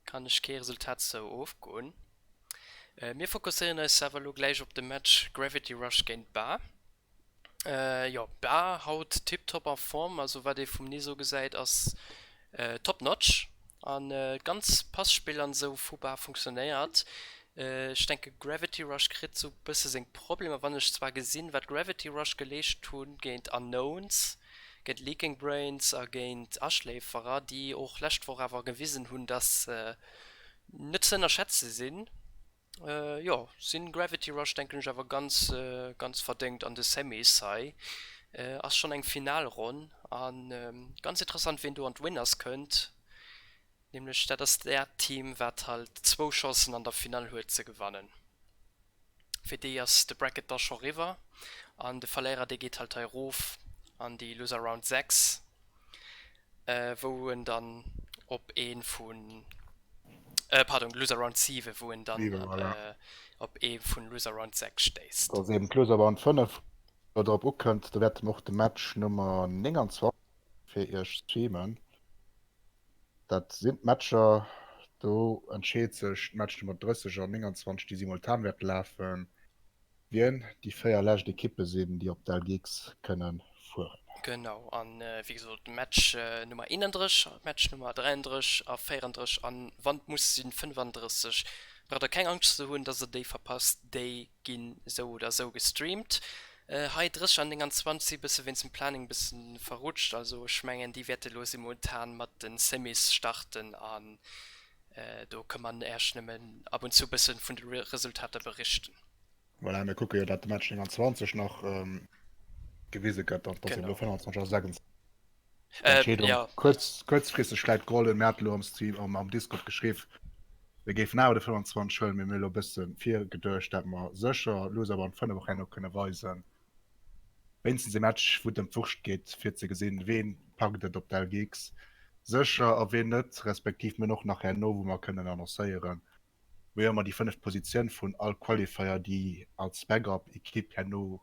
Kann ech kee Resultat sou ofgoen. Mir fokusséieren eis awer elo gläich op de Match Gravity Rush géint Bar. Jo, Bar haut tiptop a Form, also wat ee vum Niso gesäit ass top notch an d'ganz Passpill an esou vu Bar funktionéiert. Ech denke Gravity Rush kritt sou bësse seng Problemer, wann ech zwar gesinn wat Gravity Rush geleescht hunn géint Unknowns, géint Leaking Brains a géint Aschléiferer, déi och lescht Woch awer gewisen hunn, dass se net ze ënnerschätze sinn. Jo, sinn Gravity Rush denken ech awer ganz, ganz verdéngt an de Semis hei. Ass schonn eng Finalronn a ganz interessant wien do an d'Winners kënnt, nämlech dat ass dat Team wat halt zwou Chancen an der Finall huet ze gewannen. Fir déi ass de Bracket da scho riwwer an de Verléierer dee geet halt hei erof an déi Loser Round 6, wou en dann op ee vun, pardon, Loser Round 7, wou en dann op ee vun Loser Round 6 stéisst. Dat ass eben d'Loser Round 5, wou drop ukënnt. Do wäerte mer och de Match Nummer 29 fir iech streamen. Dat sinn d'Matcher. Do entscheet sech d'Match Nummer 30 an 29, déi simultan wäerte lafen, wien déi 4 lescht Ekippe sinn, déi op d'LGX kënne fueren. Genau, an wéi gesot Match Nummer 31, Match Nummer 33 a 34 an wann et muss sinn 35. Braucht der keng Angscht ze hunn, dass der déi verpasst, déi ginn esou oder esou gestreamt. Hei 30 an 29 si bësse wéinst dem Planning bësse verrutscht, also ech mengen déi wäerte lo simultan mat de Semis starten an do kënne mer Äech nëmmen ab und zu bësse vun de Resultater berichten. Voilà, mir kucke jo dat de Match 29 nach gewise gëtt, dat ass jo elo 25 a 26. Entscheedung ja. Kuerz, kuerzfristeg vläit geholl hunn. Mir hate lo am Stream, am, am Discord geschriww, mir géifen awer de 25 huelen, mee mir hu lo e bësse virgeduecht, dat mer sécher lues awer an 5 och herno kënne weisen. Wéinstens e Match, wou et ëm d'Wurscht geet, fir ze gesinn, ween packt et op d'LGX sécher a ween net, respektiv mir hunn och nach herno, wou mer kënnen annoncéieren, wéi ëmmer déi fënneft Positioun vun all Qualifier, déi als Backup-Ekipp herno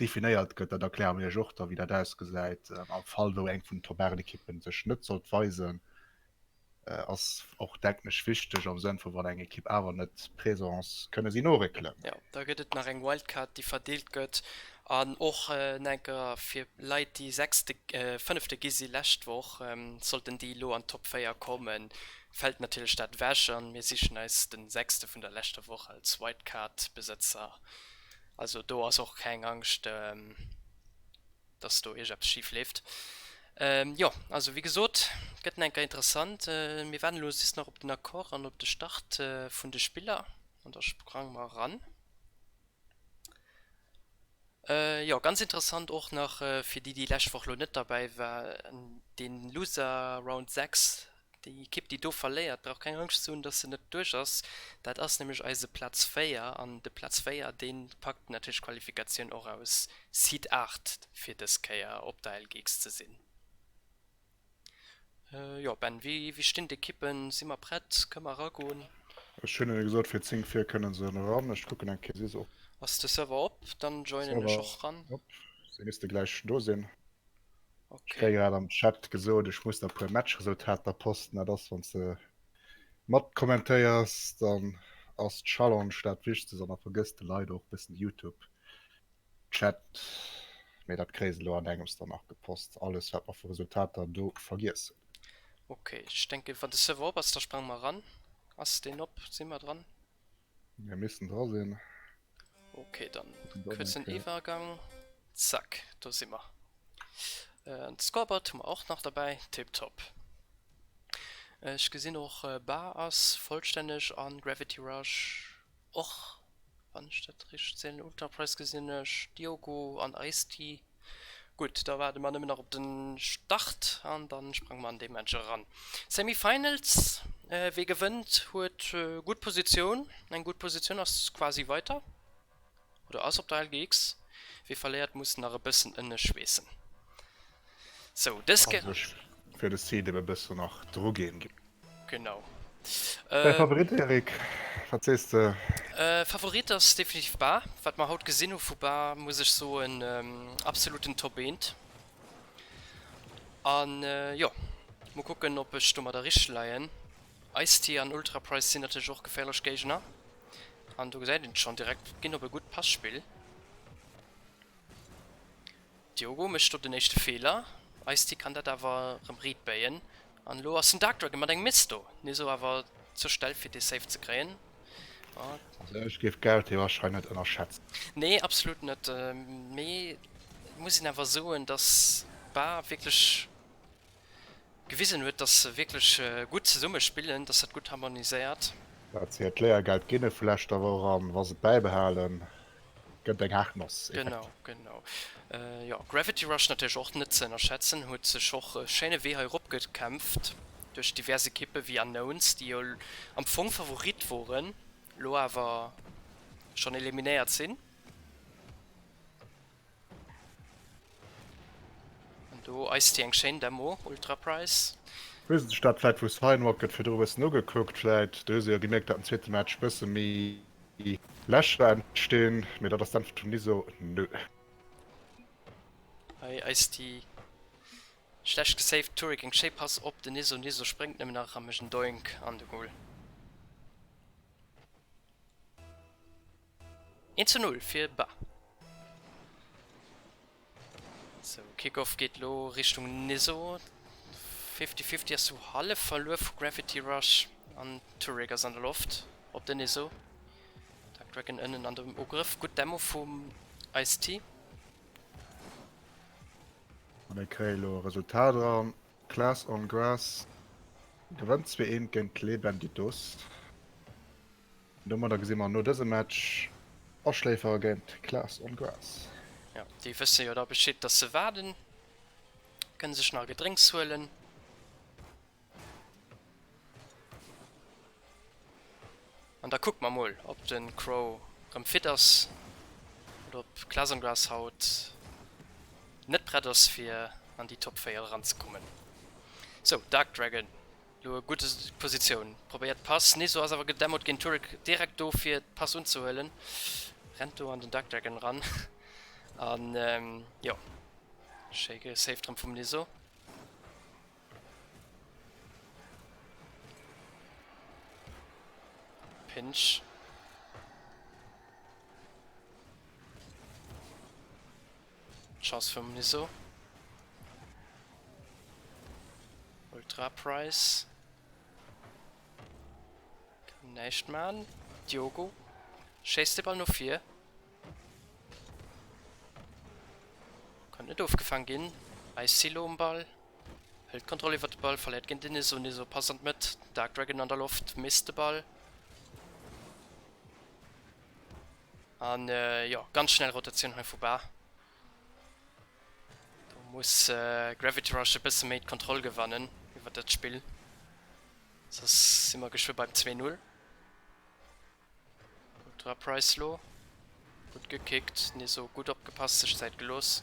definéiert gëtt. Dat erkläre mir iech och da wéi dat ausgesäit. Am Fall wou eng vun den Top 8 Ekippen sech net sollt weisen, ass och denken ech wichteg am Sënn vu wann eng Ekipp awer net présent kënne si noréckelen. Jo, da gëtt et nach eng Wildcard déi verdeelt gëtt an och enker fir Leit déi sechste, fënnefte gi si lescht Woch, sollten déi elo an d'Top 4 kommen, fällt natierlech dat ewech an mir sichen eis den sechste vun der leschter Woch als Wildcard Besëtzer. Also do ass och keng Angscht dass do iergeppes schif leeft. Jo also wéi gesot gëtt en enker interessant. Mir waarden elo just nach op den Accord an op de Start vun de Spiller an da sprange mer eran. Jo, ganz interessant och nach fir déi, déi lescht Woch lo net derbäi waren, den Loser Round 6, déi Ekipp déi do verléiert, brauch keng Angscht ze hunn, dass se net duerch ass. Dat ass nämlech eise Platz 4 an de Platz 4, dee packt natierlech d'Qualifikatioun och aus Seed 8 fir dës Kéier op der LGX ze sinn. Jo Ben, wéi stinn d'Ekippen? Si mer prett? Kënne mer eragoen? Ech hunn hinne gesot fir 10 vir kënne se eran. Ech kucken eng Kéier si se och. Ass de Server op? Dann joinen ech och ran. Op, se misste gläich do sinn. Ech kréie grad am Chat gesot, ech muss der puer Matchresultater posten. Dat ass, wann s de mat kommentéiers, dann ass d'Challenge dat Wichtegst an da vergëss de leider och bëssen de Youtube Chat. Mee dat kréie se elo an engems dann nach gepost, alles wat mer vu Resultater do vergiess hunn. Ok, ech denken wann de Server op ass, da sprange mer eran. Ass deen op? Si mer dran? Mir missten dra sinn. Ok, dann kuerzen Iwwergang. Zack, do si mer. An d'Scoreboard hu mer och nach derbäi. Tiptop. Ech gesinn och Bar ass vollstänneg an Gravity Rush och, wann ech dat richteg zielen. Ultra Press gesinn ech, Diogo an Ice-T. Gutt, da waarde mer nëmmen nach op de Start an da sprange mer an dee Match eran. Semi-Finals, Wee gewënnt huet gutt Positioun, eng gutt Positioun, ass quasi weiter oder ass op der LGX. Wee verléiert muss nach e bëssen ënne schweessen. Sou, dës Kéier. Kann sech fir de Seed ebe bëssen nach dru ginn. Genau. Däi Favorit, Eric? Wat sees de? Favorit ass definitiv Bar. Wat mer haut gesinn hu vu Bar, muss ech soen, absoluten Top eent. An jo, mol kucken, ob ech domadder richteg leien. Ice-T an Ultraprice sinn natierlech och geféierlech Géigner. An do gesäit een et schonn direkt, ginn op e gutt Passpill. Diogo mécht do den éischte Feeler, Ice-T kann dat awer rem riit béien an elo ass den Dark Dragon mat engem Miss do. Niso awer zur Stell fir dee Save ze kréien. Also ech géif Geld warscheinlech net ënnerschätzen. Nee absolut net, mee et muss een awer soen dass Bar wierklech gewisen huet, dass se wierklech gutt zesumme spillen, dass dat gutt harmoniséiert. Dat se hiert Léiergeld ginn e vlächcht awer och an, wa se et bäibehalen, gëtt et eng haart Noss, Genau, effektiv. genau. Jo, Gravity Rush natierlech och net ze ënnerschätzen, huet sech och e schéine Wee hei erop gekämpft duerch divers Ekippe wéi Unknowns, déi jo am Fong Favorit woren, elo awer schonn eliminéiert sinn. An do Ice-T eng schéin Demo, Ultra Price. Hu se sech dat vläit vu Cyanrocket virdru e bëssen ugekuckt vläit? Do hu se jo gemierkt, dat den zweete Match bësse méi Lächer entstinn, mee dat ass d'Äntwert vum Niso, nö. Hei Ice-T schlecht gesaved, Turek eng schéi Pass op den Niso, Niso spréngt nëmmen nach a mécht en Doink an de Goal. 1 zu 0 fir Ba. Sou, Kickoff geet lo Richtung Niso. 50-50 ass sou hallef verluer vu Gravity Rush an Turek ass an der Loft op den Niso. Dark Dragon ënnen an dem Ugrëff. Gutt Demo vum Ice-T. An mir kréie lo e Resultat eran. Class on Grass gewënnt 2, 1 géint Les Banditos. Domadder gesi mer no dësem Match Aschléifer géint Class on Grass. Jo, déi wësse jo da Bescheed, dass se waarden. Kënne sech nach e Gedrénks huelen. An da kucke mer mol, ob de Crow rëm fit ass oder ob Class on Grass haut net prett ass, fir an déi Top 4 eranzekommen. Sou, Dark Dragon Lo e gudde Positioun, probéiert Pass, Niso ass awer gedemot géint Turek, direkt do fir d'Pass unzehuelen, rennt do an den Dark Dragon ran an jo schéi gesaved rem vum Niso. Pinch. Chance vum Niso. Ultra Price. Kann näischt man. Diogo schéisst de Ball no vir. Kann net ofgefaang ginn. Ice-Silo um Ball. Hëlt d'Kontroll iwwer de Ball, verléiert géint den Niso. Niso passt an d'Mëtt. Dark Dragon an der Loft, misst de Ball. An jo, ganz schnell Rotatioun hei vu Bar. Do muss Gravity Rush e bësse méi d'Kontroll gewannen iwwer dat Spill. Soss si mer geschwë beim 2-0. Ultra Price lo. Gutt gekickt, Niso gutt opgepasst, sech Zäit gelooss.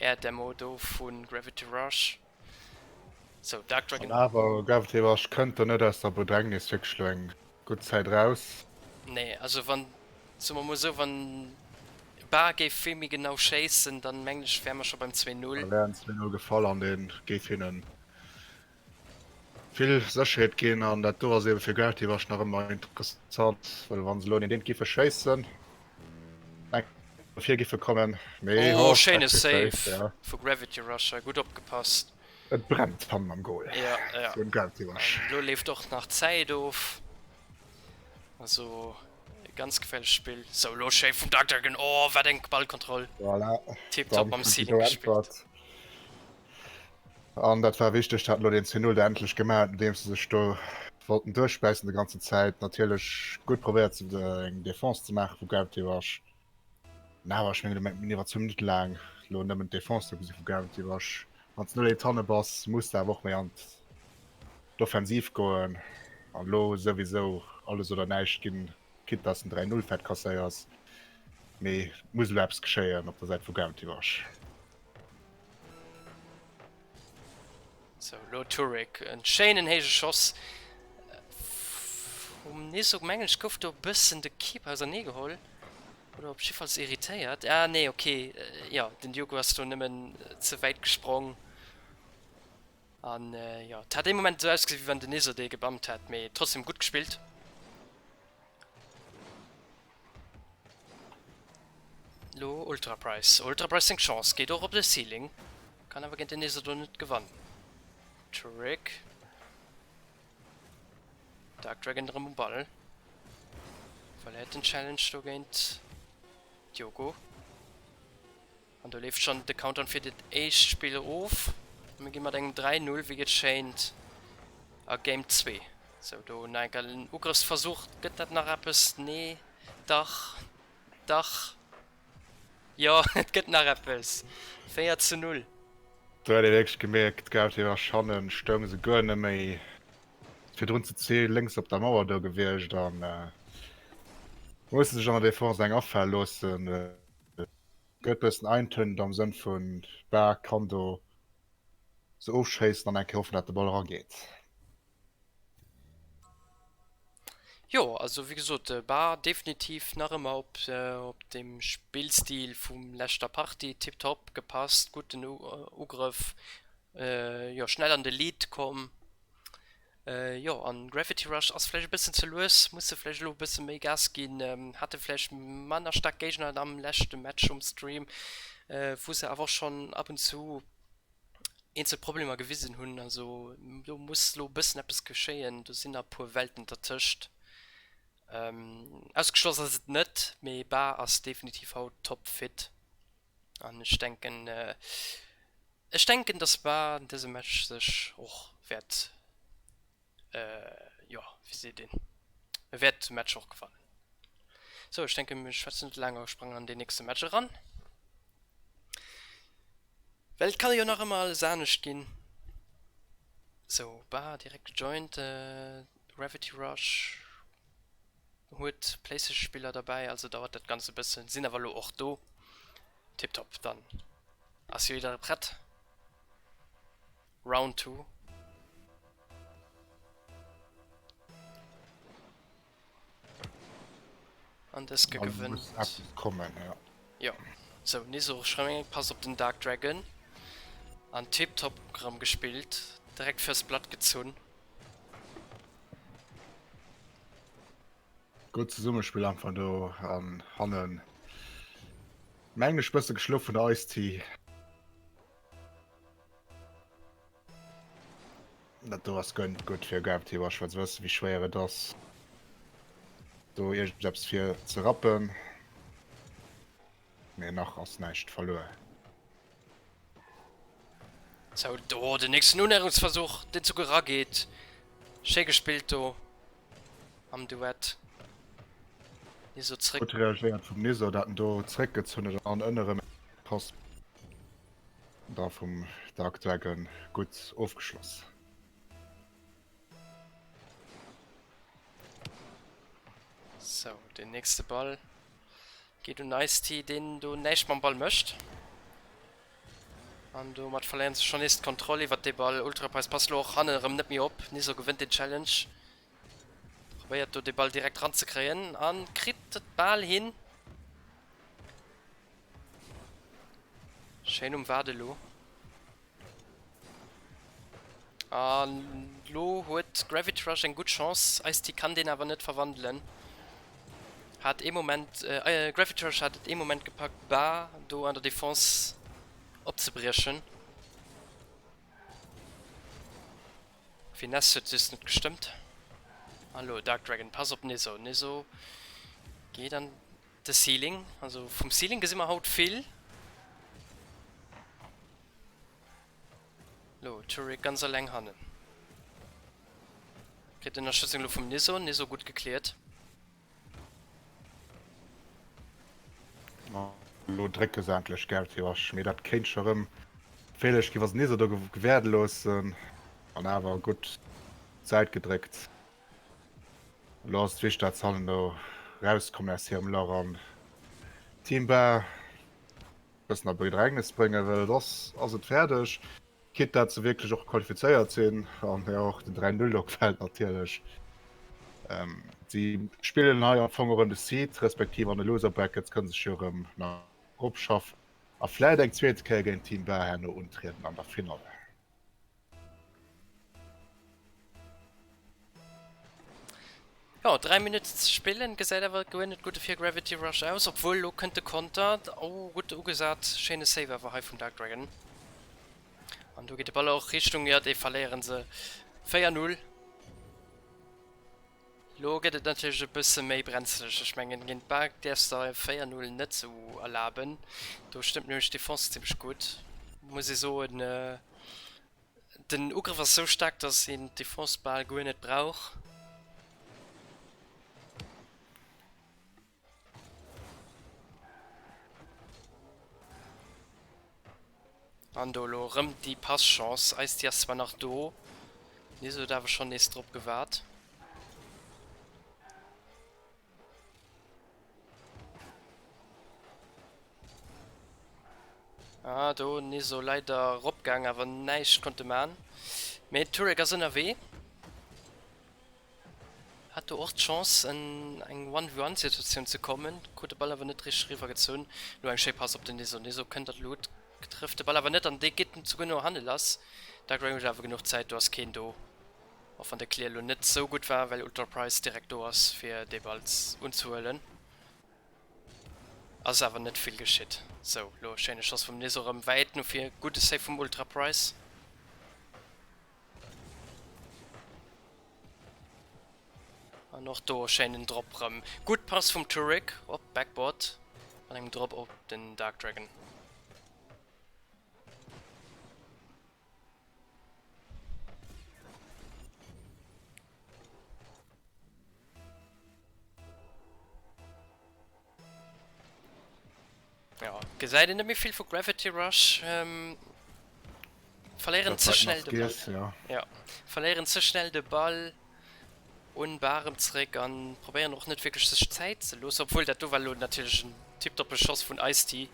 Air Demo do vu Gravity Rush. Sou, Dark An Dragon. awer, Gravity Rush kënnt do net aus der Bedrängnis wierklech elo eng gutt Zäit eraus. Nee, also wann, soe mer mol esou, wann Bar géif vill méi genau schéissen, dann mengen ech wäre mer scho beim Da 2-0. wär en 2-0 gefall an dee géif hinnen vill Sécherheet ginn. An dat do ass eebe fir Gravity Rush nach ëmmer interessant, well wa se elo een Deen giffe schéissen, eng vir giffe kommen, mee Oh, oh, schéine perfekt Save Save, ja. vu Gravity Rush hei, gutt opgepasst. Et brennt hannen am Goal Ja, ja. vun Gravity Rush. An elo leeft och nach d'Zäit of. Also e ganz geféierlecht Spill. Sou, elo schéi vum Dark Dragon. Oh, wat eng Ballkontroll. Voilà, Tiptop dann mam kënnt déi Ceiling do gespillt. Äntwert. An dat war wichteg, dat elo deen 10-0 da endlech gemaach huet, nodeems se sech do wollten duerchbäissen de ganzen Zäit. Natierlech gutt probéiert ze eng Defense ze maache vu Gravity Rush. Mä awer ech mengen, do mengt iwwer zwou Minutte laang elo nëmmen d'Defense do gesi vu Gravity Rush. Wann s de 0-1 hanne bass, muss de awer och méi an d'Offensiv goen. An elo souwisou alles oder näischt ginn, quitte dass en 3-0 vläicht kasséiers. Mee et muss elo eppes geschéien op der Säit vu Gravity Rush. Sou, lo Turek, en schéinen héije Schoss vum Nisuk, mengen ech, gouf do e bëssen de Keeper ausernee geholl oder op jiffalls irritéiert. Ah nee, ok, jo, den Diogo ass do nëmmen ze wäit gesprong an jo, et hat ee Moment esou ausgesinn, wéi wann den Niso dee gebammt hätt, mee trotzdem gutt gespillt. Lo Ultra Price. Ultra Price seng Chance geet och op de Ceiling. Kann awer géint den Isidor net gewannen. Trick. Dark Dragon erëm um Ball. Verléiert den Challenge do géint Diogo. An do leeft schonn de Countdown fir dat éischt Spill of. Mir gi mat engem 3, 0, wéi et schéint, a Game 2. Sou, do nach eng Kéier en Ugrëffsversuch. Gëtt dat nach eppes? Nee. Dach. Dach. Jo, et gëtt nach eppes. 4 zu 0. Do huet ee wierklech gemierkt, d'Gauti war hannen, stoung se guer net méi virdrun zu zwee lénks op der Mauer do gewiescht an musse sech an der Defense eng afale loossen. Gëtt bëssen eintönend am Sënn vun Bar kann do se ofschéissen an eng Kéier hoffen dat de Ball erageet. Jo, also wéi gesot, Bar definitiv nach ëmmer op op dem Spillstil vum leschter Partie, tiptop gepasst, gudden Ugrëff, jo schnell an de Lead komm. Jo, an Gravity Rush ass vläicht e bëssen ze lues, musse vläicht elo e bësse méi Gas ginn. Hate vläicht manner staark Géigner am leschte Match um Stream, wou se awer och schonn ab und zu eenzel Problemer gewisen hunn. Also do muss elo e bëssen eppes geschéien, do sinn nach e puer Welten dertëscht. Ausgeschloss ass et net, mee Bar ass definitiv haut topfit an ech denken, Ech denken dass Bar an dësem Match sech och wäert, jo wéi seet een, e wäert de Match och gewannen. Sou ech denken mir schwätzen net laang a sprangen an deen nächste Match eran, well et kann jo nach ëmmer alles anescht ginn. Sou Bar direkt gejoint, Gravity Rush huet Playstation Spiller derbäi, also dauert dat Ganzt e bëssen, sinn awer elo och do. Tiptop, dann ass jo jidderee prett. Round 2. An dës ge Also muss gewënnt. eppes kommen, ja. Jo, sou Niso Schröming passt op den Dark Dragon an tiptop rëm gespillt, direkt First Blood gezunn. Gutt Zesummespill einfach do an hannen mengen ech bësse geschlof vun der Ice-T. Dat do ass guer net gutt fir Gravity Rush, well se wësse wéi schwéier et ass do iergendeppes fir ze rappen. Mee nach ass näischt verluer. Sou, do den nächsten Unnäherungsversuch, deen souguer erageet. Schéi gespillt do am Duett. Niso zréck. Gutt reagéiert vum Niso, dat en do zréckgezunn huet an ënne rëm Pass da vum Dark Dragon gutt ofgeschloss. Sou, den nächste Ball geet un Ice-T, deen do näischt mam Ball mécht. An domat verléieren se schonn nees d'Kontroll iwwert dee Ball. Ultrapreis passt elo och hannen erëm net méi op. Niso gewënnt den Challenge. Probéiert do de Ball direkt ranzekréien an kritt et bal hin. Schéin um Waart elo. An lo huet Gravity Rush eng gutt Chance. Ice-T kann deen awer net verwandelen. Hat ee Moment, äh, Gravity Rush hat et ee Moment gepackt, Bar do an der Defense opzebriechen. Finesse huet just net gestëmmt. An lo Dark Dragon, pass op Niso. Niso geet an de Ceiling. Also vum Ceiling gesi mer haut vill. Lo Turek ganz alleng hannen. Kritt Ënnerstëtzung lo vum Niso. Niso gutt gecleart. Lo drécke se endlech Geld fir Asch, mee dat kéint scho rëm geféierlech ginn, wa se Niso do gewäerde loossen. An awer gutt d'Säit gedréckt. Elo ass et wichteg, dat se hannen do rauskommen aus hirem Lach an Team Bar e bëssen a Bedrängnis bréngen, well soss ass et fäerdeg. Quitte dat se wierklech och qualifizéiert sinn an jo och den 3 Null do gefält natierlech. Si spillen hei am Fong och ëm de Seed, respektiv an de Loser Brackets kënne sech jo erëm nach eropschaffen a vläit eng zweet Kéier géint Team Bar herno untrieden an der Finall. Jo, 3 Minutten ze spillen, gesäit awer guer net gutt fir Gravity Rush aus, obwuel lo kënnt de Konter. Oh, gutt ugesat, schéine Save awer hei vum Dark Dragon. An do geet de Ball och Richtung, jo dee verléieren se 4, 0. Lo gëtt et natierlech e bësse méi brenzeleg, ech mengen géint d'Bank däerfs de 4, 0 net sou erlaben, do stëmmt nämlech d'Defense zimmlech gutt, muss ee soen. Den Ugrëff ass sou staark, dass een d'Defense bal guer net brauch. An do elo erëm déi Passchance. Ice-T ass zwar nach do, Niso huet awer schonn nees drop gewaart. Ah, do Niso leider eropgaang, awer näischt konnte man. Mee Turek ass ënnerwee. Hat do och d'Chance en eng One-v-One-Situatioun ze kommen, krut de Ball awer net richteg eriwwer gezunn. Lo eng schéi Pass op den Niso. Niso kënnt an d'Lut, trëfft de Ball awer net an dee geet souguer no hanne lass. Dark Dragon huet awer genuch Zäit, do ass keen do. Och wann de Clear lo net sou gutt war, well Ultra Price direkt do ass fir dee Ball unzehuelen, ass awer net vill geschitt. Sou, lo e schéine Schoss vum Niso rëm wäit no vir, gudde Save vum Ultra Price. An och do e schéinen Drop rëm. Gutt Pass vum Turek op Backboard an engem Drop op den Dark Dragon. Ja, gesäit een net méi vill vu Gravity Rush. Ähm, verléieren ze schnell de Ball. Ja. ja. Verléieren ze schnell de Ball un Barem zréck an probéieren och net wierklech sech Zäit ze loossen, obwuel dat do war lo natierlech en tipptoppe Schoss vun Ice-T.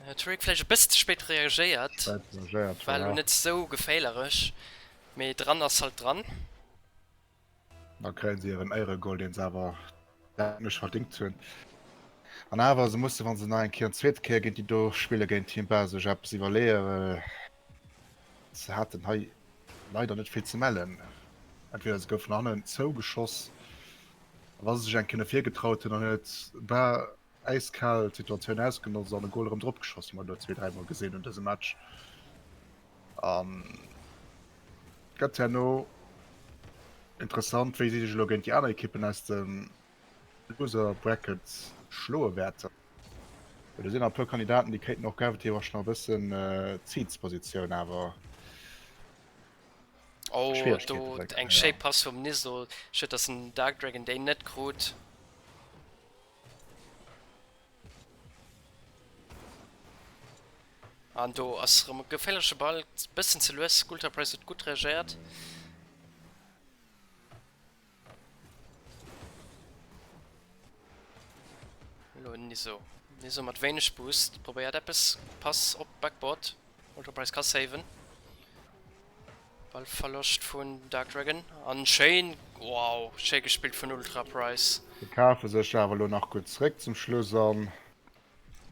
Huet Rick vläicht e bëssen ze spéit reagéiert. War elo net sou geféilerech, mee dran ass halt dran. Da kréien se hiren Éieregol, deen se awer net verdingt hunn. An awer, se musse, wa se nach eng Kéier, eng zweet Kéier géint déi do spille géint Team Bas, sech eppes iwwerleeën, well se haten hei leider net vill ze mellen. Entweder se goufen hannen zougeschoss, a wa se sech eng Kéier no vir getraut hunn, dann huet Bas äiskal d'Situatioun ausgenotzt an e Gol erëm drop geschoss, wéi mer elo zwee, dräimol gesinn hunn dëse Match. An gëtt herno interessant, wéi si sech elo géint déi aner Ekippen aus dem Loser Bracket schloe wäerten. Well do sinn nach e puer Kandidaten, déi kéinten och Gravity Rush nach e bëssen d'Seeds-Positioun awer Oh, do eng schéi Pass vum Niso. Schued, dass den Dark Dragon déi net krut. An do ass erëm e geféierleche Ball, bëssen ze lues. Gulta Price huet gutt reagéiert. Elo Niso. Niso mat wéineg Boost probéiert eppes. Pass op Backboard. Ultra Price ka saven. Ballverloscht vun Dark Dragon an schéin, wow, schéi gespillt vun Ultra Price. Se kafe sech awer elo nach gutt zréck zum Schluss an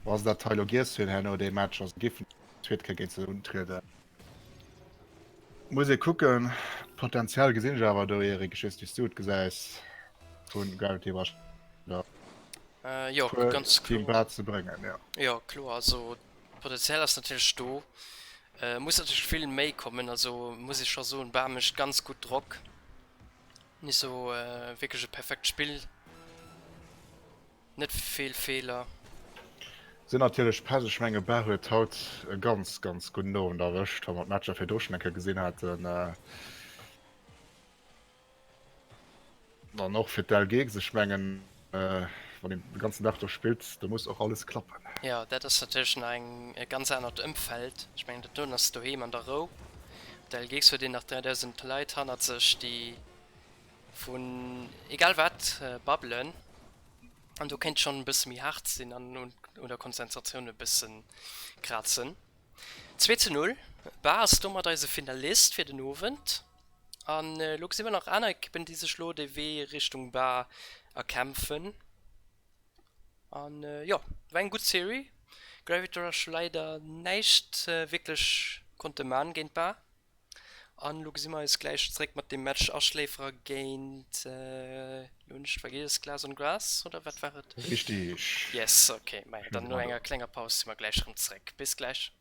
wa se dat hei elo giess hunn herno dee Match, also giffen d'zweet Kéier géint se untrieden. Muss ee kucken. Potenzial gesinn ech awer do Eric, ech weess net wéi s du et gesäis vun Gravity Rush da Jo, ganz Team kloer. Bad ze bréngen, jo. Jo kloer, also Potenzial ass natierlech do. Muss natierlech vill méi kommen, also muss ee scho soen, Bar mécht ganz gutt Drock. Niso wierklech e perfekt Spill, net vill Feeler. Sinn natierlech Pech, ech menge Bar huet haut e ganz ganz gudden Owend erwëscht, wa mer d'Matcher virdru schonn eng Kéier gesinn haten. An och fir d'LGX, ech mengen, wann een de ganzen Dag do spillt, do muss och alles klappen. Jo, dat ass natierlech nach eng e ganz anert Ëmfeld. Ech mengen, dat doen ass doheem an der Rou. Op der LGX huet een nach 3.000 Leit hannert sech, déi vun egal wat babbelen. An do kéint schonn e bësse méi haart sinn an un der Konzentratioun e bësse krazen. 2 zu 0, Bar ass domat eise Finalist fir den Owend. An elo gesi mer nach aner Ekippen, déi sech elo de Wee Richtung Bar erkämpfen. An jo, war eng gutt Serie. Gravity Rush leider näischt wierklech konnte man géint Bar. An elo gesi mer eis gläich zréck mat dem Match Aschléiferer géint, elo hunn ech et vergiess, Glass on Grass oder wat war et? Richtig. Yes, ok, maja dann no enger klenger Paus si mer gläich erëm zréck. Bis gläich.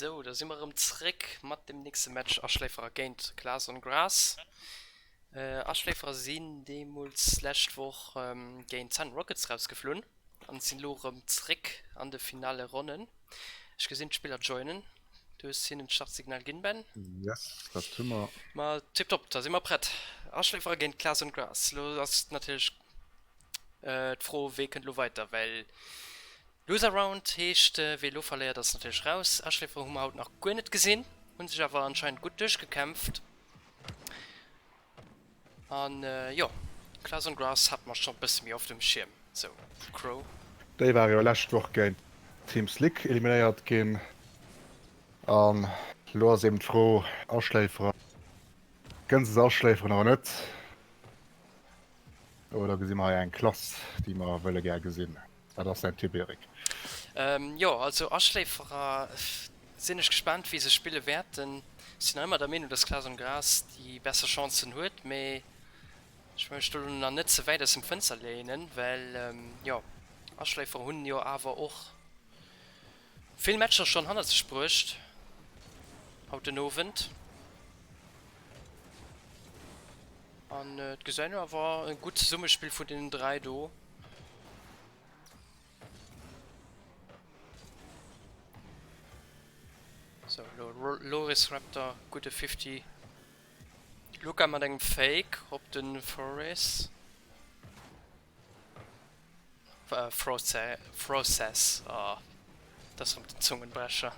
Sou, da si mer erëm zréck mat dem nächste Match Aschléiferer géint Glass on Grass. Aschléiferer sinn deemools lescht Woch géint Sun Rockets rausgeflunn an sinn elo erëm zréck an de finale Ronnen. Ech gesinn d'Spiller joinen. Du hues hinnen d'Startsignal ginn, Ben? Yes, dat hu mer. Ma tiptop, da si mer prett. Aschléiferer géint Glass on Grass. Elo ass natierlech d'Fro, wee kënnt elo weider, well Loser Round heescht, wee elo verléiert ass natierlech raus. Aschléiferer hu mer haut nach guer net gesinn, hu sech awer anscheinend gutt duerchgekämpft. An jo, Class on Grass hat mer scho bësse méi oft um Schierm, sou Crow. Déi ware jo lescht Woch géint Team Slick eliminéiert ginn. An elo ass eben d'Fro, Aschléiferer, kënnen se se aschléiferen oder net? Oder gesi mer hei eng Klass, déi mer wëlle gär gesinn? Wat ass däin Tipp, Eric? Jo, also Aschléiferer sinn ech gespaant, wéi se spille wäerten. Ech sinn nach ëmmer der Meenung, dass Glas on Gras déi besser Chancen huet, mee ech wëll mech do elo nach net ze wäit aus dem Fënster léinen, well jo, Aschléiferer hunn jo awer och vill Matcher schonn hannert sech bruecht haut den Owend. An et gesäit jo awer e gutt Zesummespill vun deenen 3 do. Sou, elo Loris Raptor, gudde 50. Luca mat engem Fake op de Forres. Frosses, oh, dat ass erëm den Zungenbrecher.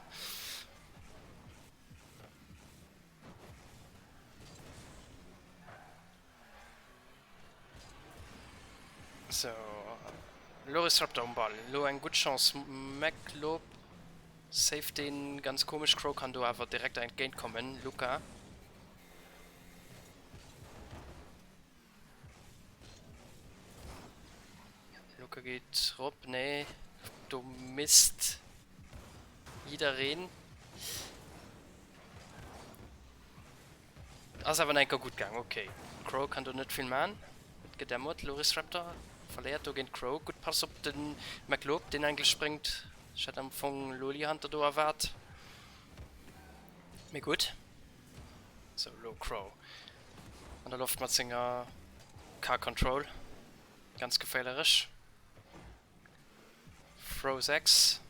Sou, Loris Raptor um Ball. Elo eng gutt Chance. McLob saved deen ganz komesch. Crow kann do awer direkt entgéint kommen. Luca. Luca geet rop. Nee, do misst jiddereen. Ass awer nach enker gutt gaang, ok. Crow kann do net vill man, huet gedämmert. Loris Raptor verléiert do géint Crow. Gutt Pass op de McLob, deen eigentlech spréngt. Ech hätt am Fong Loli Hunter do erwaart, mee gutt. Sou, lo Crow an der Loft mat senger Car Control, ganz geféierlech. Throw 6.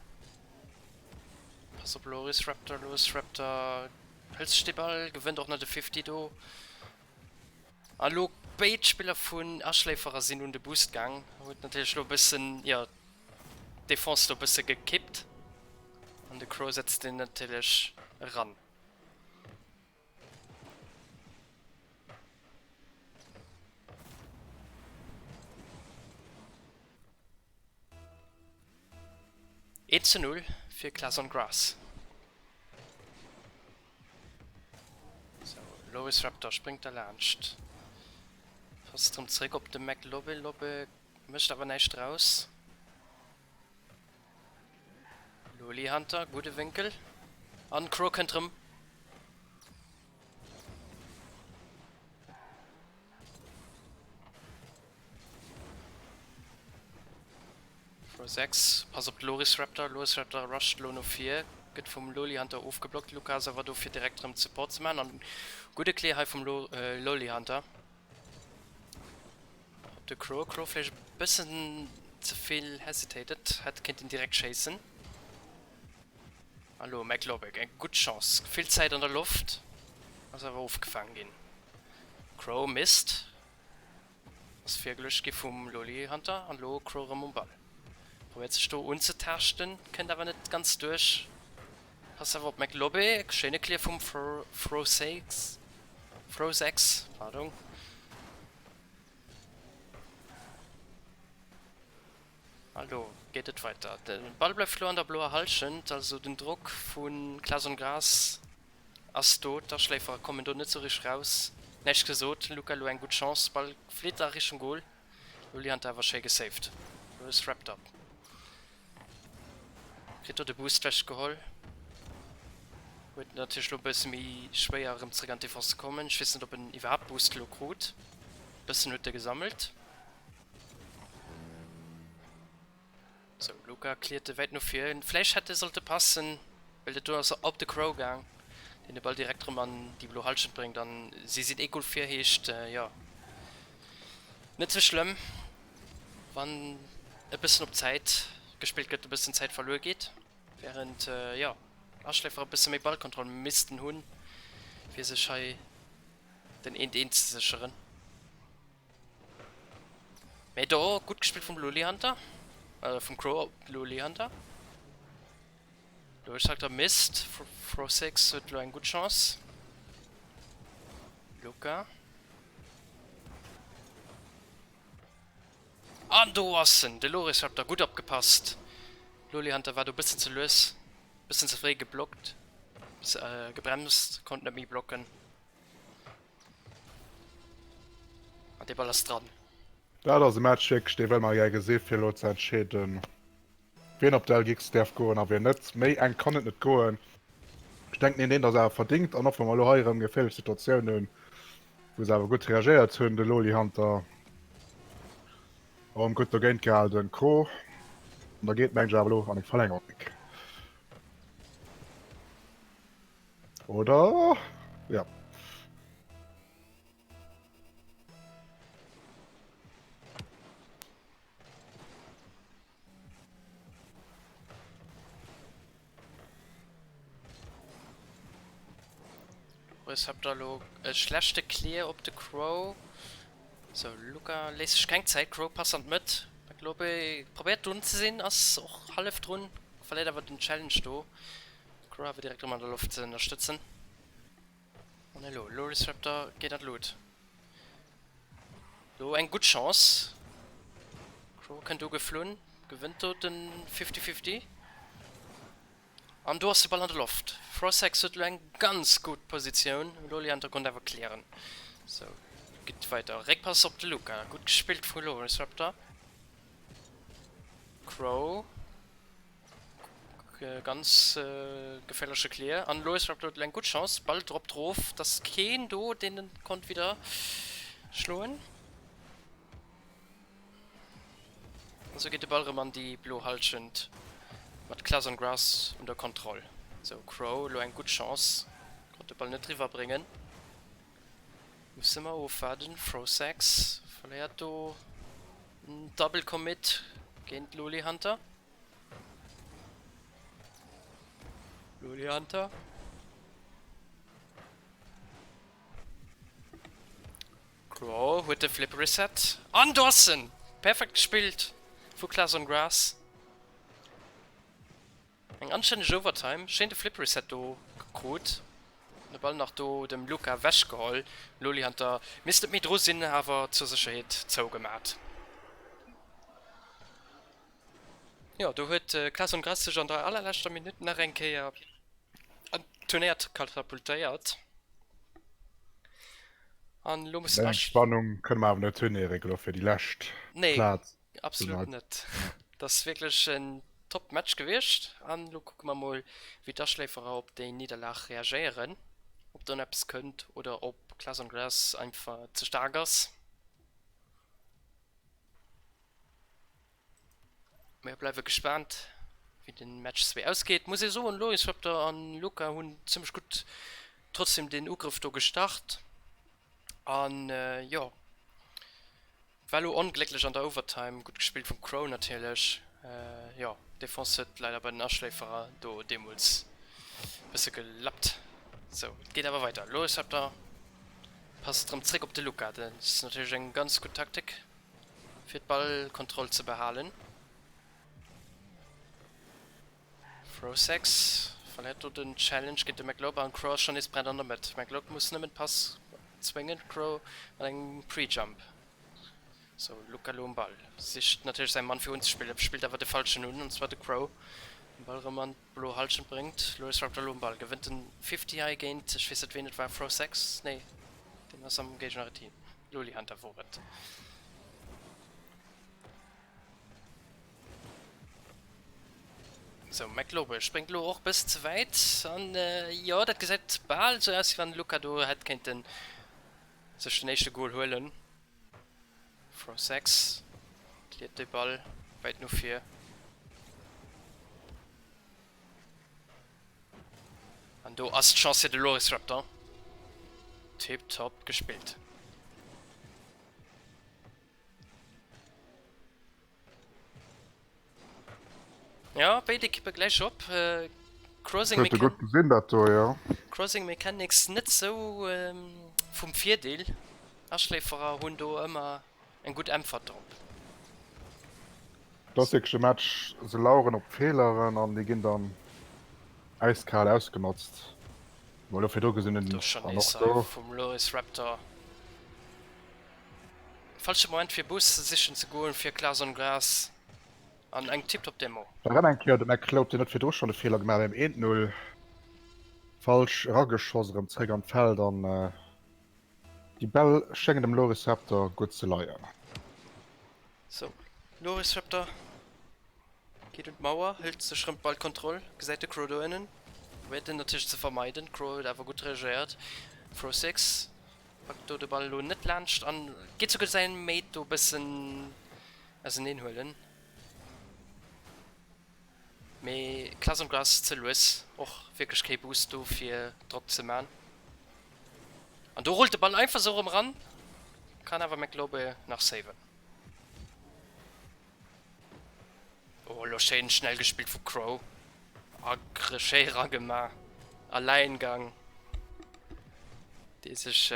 Pass op Loris Raptor, Loris Raptor hëlt sech de Ball, gewënnt och nach de 50 do. A lo béid Spiller vun Aschléiferer sinn un de Boost gaang. Huet natierlech lo e bëssen, jo, d'Defense do e bësse gekippt. An de Crow setzt deen natierlech eran. Eent zu 0 fir Class on Grass. Sou, Loris Raptor spréngt derlaanscht. Passt erëm zeréck op de Mac Lobbe. Lobbe mécht awer näischt draus. Loli Hunter, gudde Wénkel. An Crow kënnt rëm. Crow 6, pass op d'Loris Raptor. Loris Raptor rusht lo no vir, gëtt vum Loli Hunter ofgeblockt. Luca ass awer do fir direkt rëm Support ze maachen. An gudde Clear hei vum Loli Hunter. Op de Crow. Crow vläicht e bëssen ze vill hesitated, hätt kéinten direkt schéissen. A lo McLobek, eng gutt Chance, vill Zäit an der Loft, ass awer ofgefaangen ginn. Crow misst, ass virgeluecht gi vum Loli Hunter an lo Crow rëm um Ball. Probéiert sech do unzetaaschten, kënnt awer net ganz duerch. Passt awer op McLobbe, schéine Clear vum Frosex, Frosex, pardon. A lo geet et weider. De Ball bleift lo an der bloer Hallschent, also den Drock vu Clason Graas ass do. D'Aschléiferer kommen do net sou richteg raus. Näischt gesot, Luca lo eng gutt Chance, Ball flitt a Richtung Goal. Loli Hunter awer schéi gesaved. Lo ass wrapped up. Kritt do de Boost wech geholl. Huet natierlech lo e bësse méi schwéier erëm zréck an d'Defense ze kommen. Ech weess net op en iwwerhaapt Boost lo krut. Bëssen huet e gesammelt. Sou, Luca cleart e wäit no vir. Vläicht hätt e sollte passen. Well dat do ass op de Crow gaang, deen de Ball direkt erëm an déi blo Hallschent bréngt an si sinn ee Goal vir, heescht jo net sou schlëmm wann e bëssen op Zäit gespillt gëtt, e bëssen Zäit verluer geet, während jo Aschléifer e bësse méi Ballkontroll missten hunn fir sech hei den eent eent ze sécheren. Mee do gutt gespillt vum Luli Hunter, äh vum Crow op Luli Hunter. Lo ech der Mist, Frosix huet lo eng gutt Chance. Luca. An do ass en! De Loris Raptor gutt opgepasst. Luli Hunter war do bëssen ze lues, bëssen ze fréi geblockt, gebremst, konnt net méi blocken. An dee Ball ass dran. Dat ass e Match wierklech, dee wëlle mer gär gesi fir elo ze entscheeden, wien op d'LGX däerf goen a wien net. Méi enk kann et net goen. Ech denken, een eent ass awer verdingt an och wa mer elo hei erëm geféierlech Situatioun hunn, wou se awer gutt reagéiert hunn, de Loli Hunter erëm gutt dogéint gehal, den Kro. An da geet mengen ech awer elo an eng Verlängerung. Oder? Ja. Ech hab da lo e schlechte Clear op de Crow. So, Luca léisst sech keng Zäit. Crow passt an d'Mëtt. Lobe probéiert drun ze sinn, ass och hallef drun, verléiert awer den Challenge do. Crow awer direkt erëm an der Loft ze ënnerstëtzen. An elo, Loris Raptor geet an d'Lut. Lo eng gutt Chance. Crow kënnt ugeflunn, gewënnt do den 50-50. An do ass de Ball an der Loft. Frosex huet elo eng ganz gutt Positioun. Lolianter konnt awer klären. Sou, geet weider. Réckpass op de Luca. Gutt gespillt vu Loris Raptor. Crow. Ganz geféierleche Clear. An Loris Raptor huet elo eng gutt Chance. Ball droppt rof. Et ass keen do, deen en konnt widder schloen. An sou geet de Ball rëm an déi blo Halschent mat Klaas on Grass un der Kontroll. Sou Crow elo eng gutt Chance, konnt de Ball net driwwer bréngen. Musse mer ofwaarden. Frosex verléiert do en Double Commit géint Loli Hunter. Loli Hunter. Crow huet de Flip Reset an do ass en! Perfekt gespillt vu Klaas on Grass. Eng anstänneg Overtime, schéin de Flip Reset do gekrut, de Ball nach do dem Luca wech geholl. Loli Hunter misst net méi dru sinn, awer zur Sécherheet zougemat. Jo, do huet Klaas on Grass sech an der allerleschter Minutt nach eng Kéier an d'Turnéier katapultéiert. An elo muss den Eng Spannung kënne mer awer net hunn, Eric, elo fir déi lescht Nee, Plaz. absolut net. Dat ass wierklech en top Match gewiescht. An elo kucke mer mol, wéi d'Aschléiferer op déi Nidderlag reagéieren. Ob do nach eppes kënnt oder ob Class on Glass einfach ze staark ass. Mir bleiwe gespaant wéi den Match 2 ausgeet. Muss ee soen Loris Raptor an Luca hunn zimmlech gutt trotzdem den Ugrëff do gestart an jo war lo onglécklech an der Overtime. Gutt gespillt vum Crow natierlech. Jo Defense huet leider bei den Aschléiferer do deemools bësse gelappt. Sou et geet awer weider. Loris Raptor passt rëm zréck op de Luca. Dat ass natierlech eng ganz gutt Taktik. Fir d'Ballkontroll ze behalen. Frosex verléiert do den Challenge géint de McLeod an Crow ass schonn nees prett an der Mëtt. McLeod muss nëmmen d'Pass zwéngen, Crow mat engem Pre-Jump. Sou, Luca lo um Ball, sicht natierlech säi Mann fir unzespillen, spillt awer de falschen un, an zwar de Crow. Den Ball erëm an d'blo Hallschent bréngt. Loris Raptor lo um Ball, gewënnt den 50 hei géint, ech weess net ween et war, Frosex? Nee, deen ass am Géigner-Team. Loli Hunter wor et. Sou, McLobe spréngt lo och bëssen ze wäit an jo, dat gesäit bal sou aus, wéi wann de Luca do hätt kéinten sech den éischte Goal huelen. Frosex cleart de Ball wäit no vir. An do ass d'Chance fir de Loris Raptor. Tiptop gespillt. Ja, béid Ekippe gläich op. Crossing Huet e gutt gesinn dat do, jo. Crossing Mechanics net sou vum Virdeel. Aschléiferer hunn do ëmmer eng gutt Äntwert drop. Et ass wierklech e Match, se laueren op Feeleren an déi ginn dann äiskal ausgenotzt. Mol elo virdru gesinn Do schonn an och do. Vum Loris Raptor. Falsche Moment fir Bus sichen ze goen fir Clason Grass an eng tiptop Demo. Erëm eng Kéier de McLeod, deen huet virdru schonn e Feeler gemaach beim 1, 0. Falsch erageschoss, erëm zréck an d'Feld an déi Bäll schéngen dem Loris Raptor gutt ze leien. Sou, Loris Raptor geet un d'Mauer, hëlt sech rëm d'Ballkontroll, gesäit de Crow do ënnen, probéiert en natierlech ze vermeiden. Crow huet awer gutt reagéiert. Throw 6. Packt do de Ball elo net laanscht an geet souguer säin Mate do bëssen auseneen huelen. Mee Klaas und Gras ze lues, och wierklech kee Boost do fir Drock ze man. An do rullt de Ball einfach sou erëm ran, kann awer McLobe nach saven. Oh elo schéin schnell gespillt vu Crow. A schéi eragema. Alleingang dee sech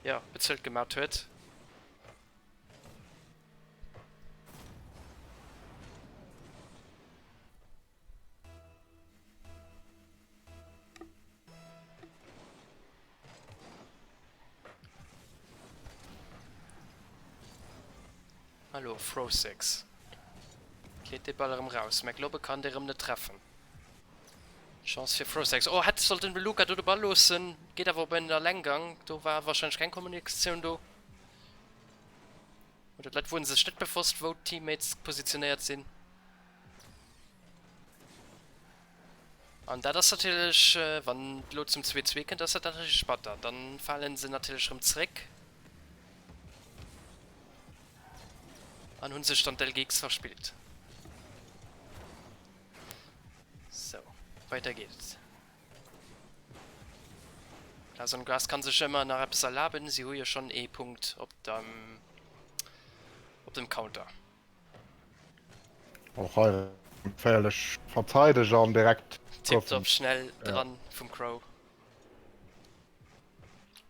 jo bezuelt gemat huet. Hallo Frosix. Kleet dee Ball erëm raus. Mä Globbe kann dee rëm net treffen. Chance fir Frosix. Oh, hätt sollten de Luca do de Ball loossen. Geet awer op en Allenggang. Do war wahrscheinlech keng Kommunikatioun do. Oder d'Leit wuaren sech net bewosst, wou d'Teammates positionéiert sinn. An dat ass natierlech, wann et elo zum 2-2 kënnt, ass dat natierlech batter. Dann fale se natierlech erëm zréck an hu sech dann d'LGX verspillt. Sou, weider geet et. Glason Grass kann sech ëmmer nach eppes erlaben, si hu jo schonn ee Punkt op dem, op dem Counter. Och hei geféierlech Verteideger an direkt Tiptop schnell dran vum Crow.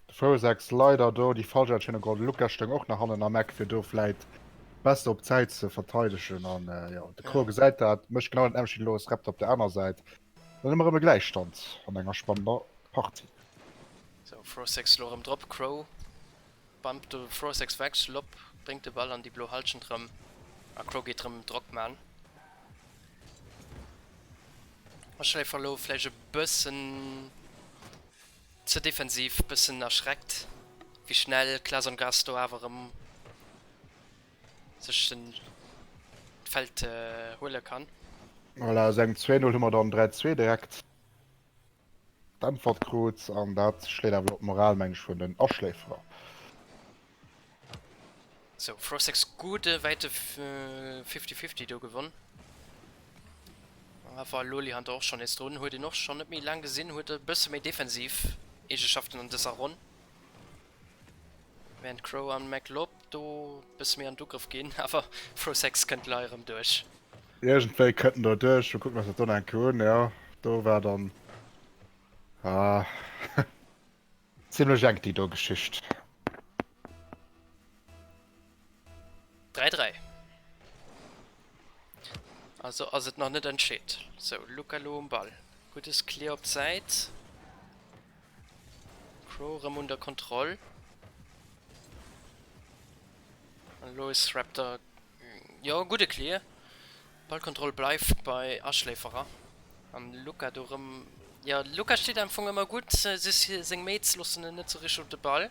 De Frosex leider do déi falsch Entscheedung geholl. De Luca stoung och nach hannen am Eck fir do vläit besser op Zäit ze verteidegen an jo de Crow gesäit dat, mécht genau dat nämmlecht wéi de Loris Repter op der aner Säit. Dann hu mer erëm e Gläichstand an enger spannender Partie. Sou, Frosex elo erëm drop, Crow Bump de Frosex weg, Lob bréngt de Ball an déi blo Halschent rëm a Crow geet rëm Drock man. Aschléifer elo vläicht e bëssen ze defensiv, bëssen erschreckt wéi schnell Clason Grass do awer rëm sech den d'Feld huele kann. Voilà, aus engem 2, 0 hu mer dann 3, 2 direkt. D'Äntwert krut, an dat schléit awer elo d'Moral, meng ech, vun den Aschléiferer. Sou, Frosex gudde wäite Fifty-Fifty do gewonn. Awer Loli Hunter och schonn nees drun, huet een och schonn net méi laang gesinn, huet e bësse méi defensiv Eegeschaften an dëser Ronn. Während Crow an McLob do bësse méi an d'Ugrëff ginn, awer Frosex kënnt lei erëm duerch. Iergendwéi kënnt en do duerch, mir kucken eis dat do nach eng Kéier un, jo do war dann ah zimlech enk déi do Geschicht. 3, 3. Also ass et nach net entscheet. Sou, Luca lo um Ball. Guddes Clear op d'Säit. Crow rëm un der Kontroll. An elo is Raptor, jo gudde Clear. Ballkontroll bleift bei Aschléiferer. An Luca do rëm, jo Luca steet am Fong ëmmer gutt, just seng Mates loossen en net sou richteg op de Ball.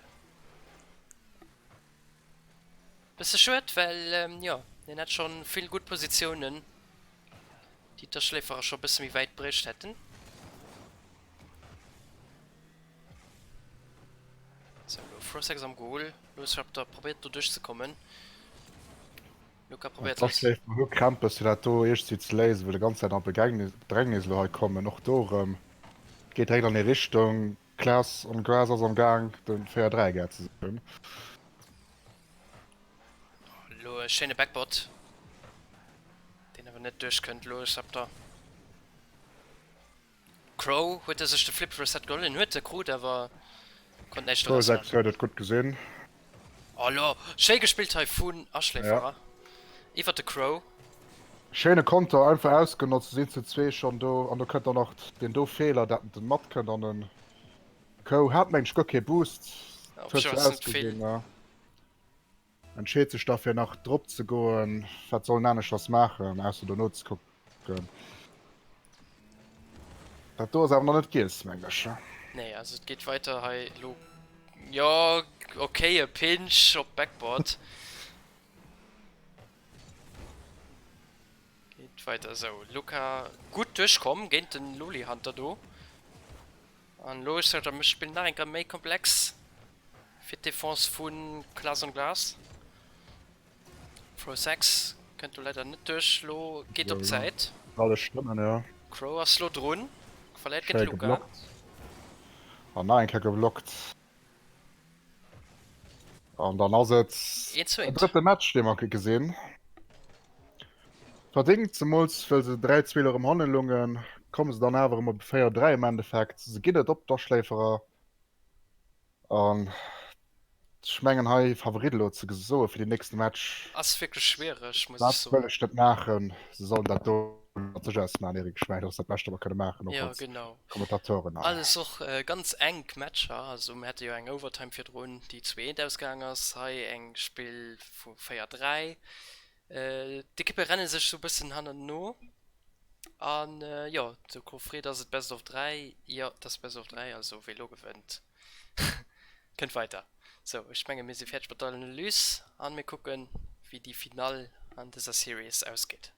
Bësse schued, well jo hien hat schonn vill gutt Positiounen, déi d'Aschléiferer scho bësse méi wäit bruecht hätten. Sou, elo Frosex am Goal. Louis Raptor probéiert do duerchzekommen. Luca probéiert An d'Aschléifer hu Krämpes fir dat do iergendwéi ze léisen, well de ganz Zäit an Bedrängnis elo hei kommen. Och do erëm. Geet direkt an déi Richtung. Class on Grass ass am Gaang den 4 3 gär ze sinn. Lo e schéine Backboard, deen awer net duerchkënnt. Lo e Scepter. Crow huet e sech de Flip Reset geholl, en huet e krut, awer konnt näischt doraus maachen. Crow 6 huet et gutt gesinn. Oh lo, schéi gespillt hei vun Aschléiferer iwwert de Crow. Schéine Konter, einfach ausgenotzt, se sinn zu zwee schonn do an do kënnt dann och deen do Feeler, dat den matkënnt an den Crow hat mengen ech guer kee Boost, huet sou ausgesinn, ja. Entscheet sech da fir nach drop ze goen, wat soll en aneschters maachen ausser dono ze kucken. Dat do ass awer nach net giess, mengen ech. Nee, also et geet weiter hei elo. Jo, ok, e Pinch op Backboard. Geet weider esou. Luca gutt duerchkomm géint den Loli Hunter do. An elo ass dat Spill nach eng Kéier méi komplex fir d'Defense vu Class on Glass. Fro 6 kënnt do leider net duerch. Lo geet op d'Zäit. Alles stëmmen, jo. Crow ass lo drun, verléiert géint de Luca. Geblockt. An nach eng Kéier geblockt. An dann ass et en drëtte Match, dee mer gesinn. Verdéngt, zemools well se 3 2 erëm hanne lungen, komme se dann awer erëm op 4 3 am Endeffekt. Se ginn et op d'Aschléiferer. An ech mengen hei Favorit elo ze soe fir den nächste Match. Ass wierklech schwiereg, muss ech soen. Dat wëll ech net maachen. Se sollen dat do mat sech ausmaachen, Eric. Ech mengen, dat ass dat Bescht, wat mer kënne maachen, och Jo, als genau. Kommentatoren. Alles och ganz enk Matcher. Also mir hate jo eng Overtime virdrun, déi 2, 1 ausgaang ass. Hei eng Spill vu 4, 3. D'Ekippe renne sech sou e bëssen hannerno. An jo, de Coffret ass et Best of 3. Jo, et ass Best of 3, also wee lo gewënnt, kënnt weider. Sou, ech menge mir si fäerdeg mat der Analys an mir kucken, wéi déi Finall an dëser Series ausgeet.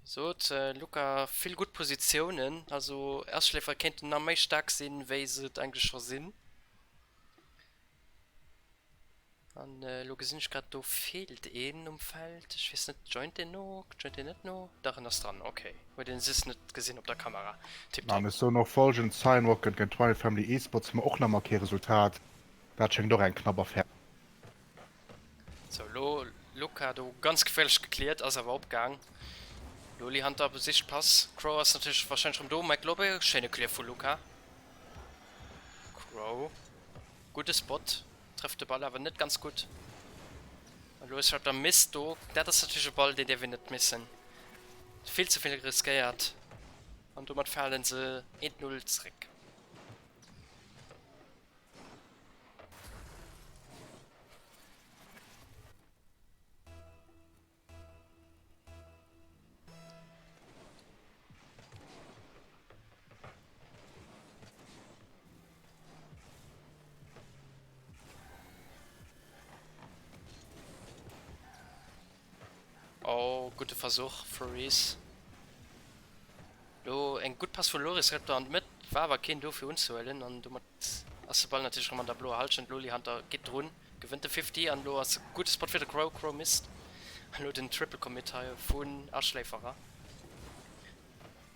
Wéi gesot, Luca, vill gutt Positiounen, also Erstschläfer kéinten nach méi staark sinn, wéi se et eigentlech scho sinn. An elo gesinn ech grad, do feelt een um Feld. Ech weess net, joint deen no? Joint deen net no? Dach, en ass dran, ok. Huet een just net gesinn op der Kamera. Tiptop. An ech soen och folgend, Cyan Rocket géint Twilight Family Esports hu mer och nach emol kee Resultat. Dat schéngt och eng knapp Affär. Sou, elo Luca do ganz geféierlech gekliert, ass awer opgaang. Loli Hunter besicht Pass. Crow ass natierlech warscheinlech rëm do. Mike Lobbe, schéine Clear vu Luca. Crow, gudde Spot. Trëfft de Ball awer net ganz gutt. An elo ass Raptor misst do. Dat ass natierlech e Ball, deen däerf een net missen. Vill ze vill riskéiert an domat falen se 1, 0 zeréck. Oh, gudde Versuch, Furries. Lo eng gutt Pass vun Loris Reptor an d'Mëtt, war awer keen do fir unzehuelen an domat Ass de Ball natierlech rëm an der bloer Halschent. Loli Hunter geet drun, gewënnt de 50 an elo ass e gudde Spot fir de Crow. Crow misst elo den Triple Commit hei vun Aschléiferer.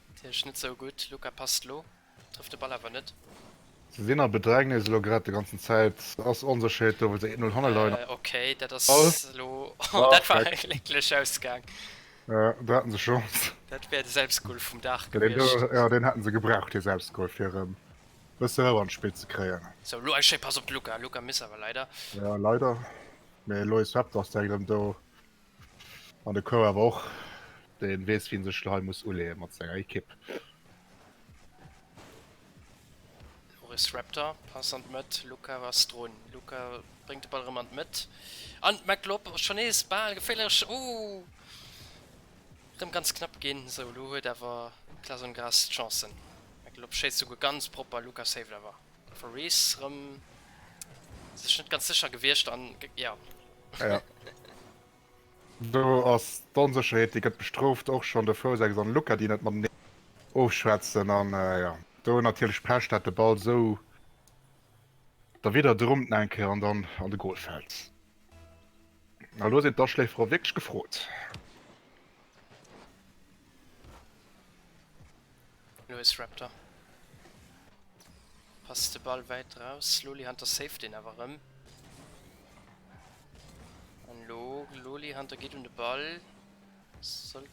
Natierlech net sou gutt. Luca passt lo, trëfft de Ball awer net. Se sinn a Bedrängnis elo grad de ganzen Zäit. Ass Onsécherheet do, well se 1-0 hanne leien. Ok, dat ass elo, dat war e glécklech Ausgang. Jo, do haten se Chance. Dat wär de Selbstgol vum Dag gewiescht. Jo, deen haten se gebraucht, dee Selbstgol, fir erëm Bësse Rou an d'Spill ze kréien. Sou, lo eng schéi Pass op de Luca. Luca misst awer leider. Jo, leider. Mee Lois Raptor ass direkt erëm do. An de Crow awer och. Dee weess, wien sech hei muss uleeë mat senger Ekipp. Loris Raptor, Pass an d'Mëtt. Luca ass drun. Luca bréngt de Ball erëm an d'Mëtt. An d'Mclob schonn nees bal geféierlech. Ooh! Rëm ganz knapp ginn. Sou, lo huet awer Clason Grass d'Chancen. Michael Lopp schéisst souguer ganz propper, Luca saved awer. Faris rëm sech net ganz sécher gewiescht an jo. Ja. Do ass d'Onsécherheet, déi gëtt bestrooft, och schonn de Fousex an Luca, déi net mateneen ofschwätzen an jo, do natierlech Pech, dat de Ball sou da widder drummt nach eng Kéier an dann an de Gol fält. A lo sinn d'Aschléiferer wierklech gefrot. Louis Raptor passt de Ball wäit raus. Loli Hunter saved deen awer erëm. An lo Loli Hunter geet un de Ball. Soll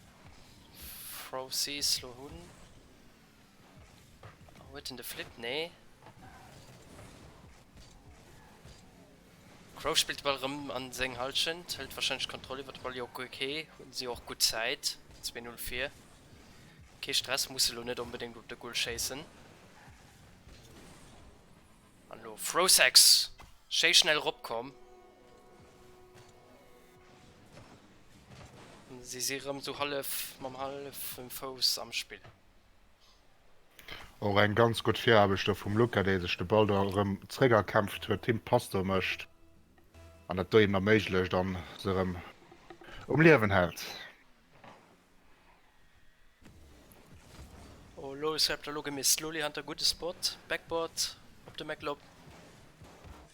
Frosees lo hunn. Huet en de Flip? Nee. Crow spillt de Ball erëm an seng Halschent, hëlt warscheinlech d'Kontroll iwwer de Ball. Jo, ok, hunn si och gutt Zäit. 2, 0 vir. Kee Stress, musse lo net onbedéngt op de Goal schéissen. An lo Frosex! Schéi schnell eropkomm. Si si erëm sou hallef mam hallefem Fouss am Spill. Och eng ganz gutt Viraarbecht do vum Luca, dee sech de Ball do erëm zréck erkämpft huet, him d'Pass do mécht an dat do him erméiglecht an se erëm um Liewen hält. Oh Loris Raptor lo gemisst. Loli Hunter gudde Spot, Backboard op de McLob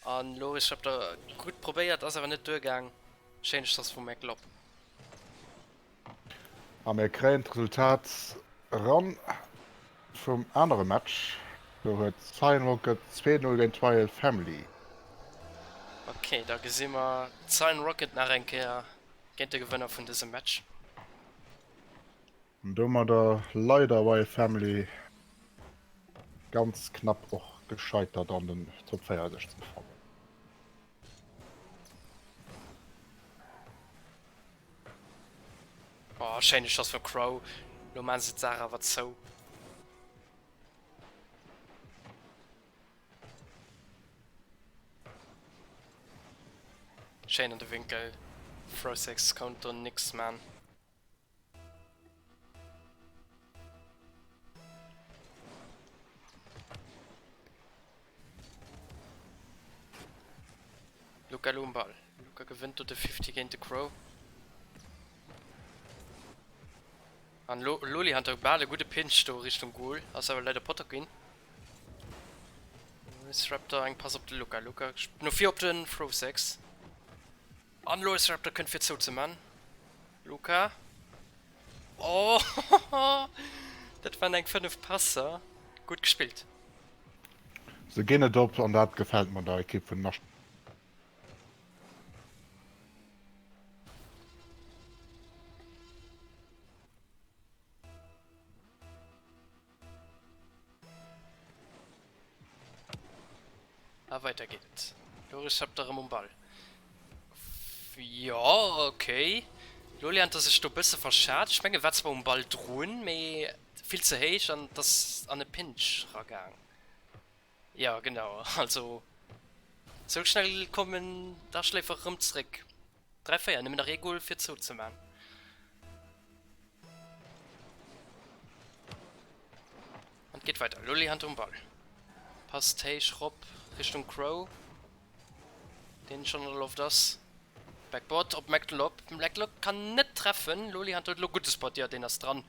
an Loris Raptor gutt probéiert, ass awer net duergaang. Schéine Schoss vum McLob. A mir kréien d'Resultat eran vum anere Match. Do huet Cyan Rocket 2, 0 géint d'Royal Family. Ok, da gesi mer d'Cyan Rocket nach eng Kéier géint de Gewënner vun dësem Match. An domadder leider Royal Family ganz knapp och gescheitert an den Top 4 sech ze befannen. Oh, schéine Schoss vum Crow. Lo maan se d'Saach awer zou. Schéin an de Winkel. Frosex konnt do nix maan. Luca lo um Ball. Luca gewënnt do de 50 géint de Crow. An lo Loli hat bal e gudde Pinch do Richtung Goal, ass awer leider Potter ginn. Raptor eng Pass op de Luca. Luca no vir op den Frosex. An Loris Raptor kënnt fir zou ze man. Luca. Oh, dat waren eng 5 Passer. Gutt gespillt. Se ginn et op an dat gefält mer der Ekipp vun den. A weider geet et. Loris Raptor erëm um Ball. Jo, ok. Lo lernt e sech do bësse verschat. Ech mengen, e war zwar um Ball drun, mee vill ze héich an et ass an e Pinch ragaang. Jo, genau. Also, sou schnell kommen d'Aschléifer erëm zréck. 3, 4, nëmmen nach ee Goal fir zou ze man. An et geet weider. Lully Hunter um Ball. Passt héich rop Richtung Crow, deen schonn an der Loft ass. Backboard op McLob. McLob kann net treffen. Lully Hunter huet elo gudde Spot. Jo, deen ass dran.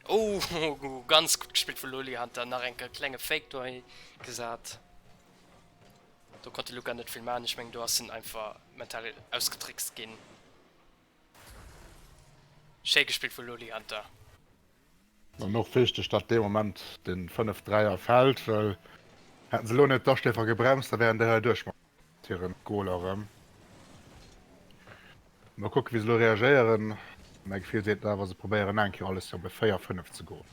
Oh, ganz gutt gespillt vu Lully Hunter. Nach eng Kéier klenge Fake dohi gesat. Do konnt de Luca net vill man. Ech mengen, do ass en einfach mental ausgetrickst ginn. Schéi gespillt vu Loli Hunter. An och wichteg dat dee Moment den 5 Dräier fällt, well hätten se elo net d'Aschléifer gebremst, da wären déi hei duerch mat hiren Goaler erëm. Mol kucken wéi se elo reagéieren. Mäi Gefill seet awer se probéieren nach eng Kéier alles fir op e 4, 5 ze goen.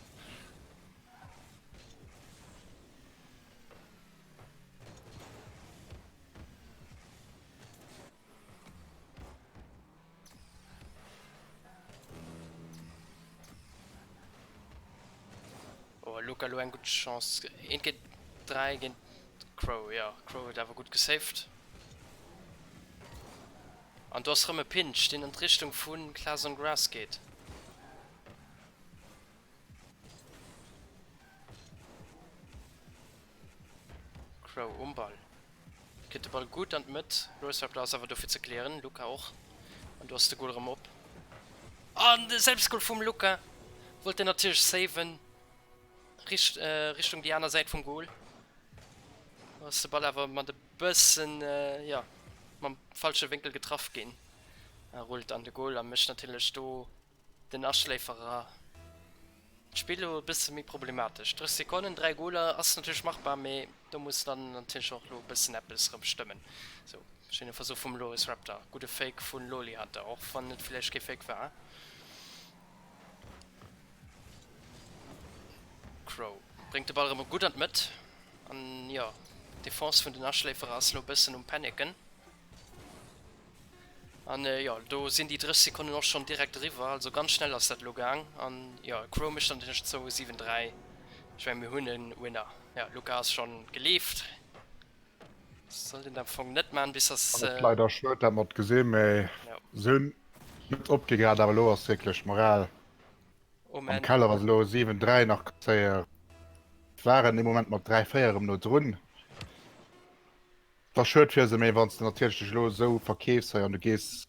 Oh, Luca lo eng gutt Chance. Eent géint 3 géint Crow. Jo, Crow huet awer gutt gesaved. An do ass rëm e Pinch, deen an d'Richtung vu Class on Grass geet. Crow um Ball. Kritt de Ball gutt an d'Mëtt. Loris-Raptor ass awer do fir ze klären. Luca och. An do ass de Goal erëm op. An de Selbstgoal vum Luca. Wollt en natierlech saven. Richt, Richtung déi aner Säit vum Goal. Do ass de Ball awer mat e bëssen, jo, mam falsche Wénkel getraff ginn. A rullt an de Goal a mécht natierlech do den Aschléiferer. D'Spill elo e bësse méi problematesch. 30 Sekonnen, 3 Goler ass natierlech machbar, mee do muss dann natierlech och elo e bëssen eppes erëm stëmmen. Sou, schéine Versuch vum Loris Raptor, gudde Fake vun Loli Hunter, och wann et villäicht kee Fake war. Crow bréngt de Ball erëm gutt an d'Mëtt an jo, d'Defense vun den Aschléiferer ass elo e bëssen um Panicken. An jo, do sinn déi 30 Sekonnen och schonn direkt eriwwer, also ganz schnell ass dat elo gaang. An jo, Crow mécht dann tëscht zwou 7, 3. Ech mengen, mir hunn e Winner. Jo, Luca ass schonn geleeft. Sollt een am Fong net man, bis dass. An et leider schued dat mat gesinn, mee se hunn net opgi grad, awer elo ass wierklech d'Moral am Keller, wa se elo 7, 3 nach kasséieren. Waren dee Moment mat 3, 4 erëm no drun. Et ass schued fir se, mee wann s de natierlech dech elo esou verkeefs hei an du gees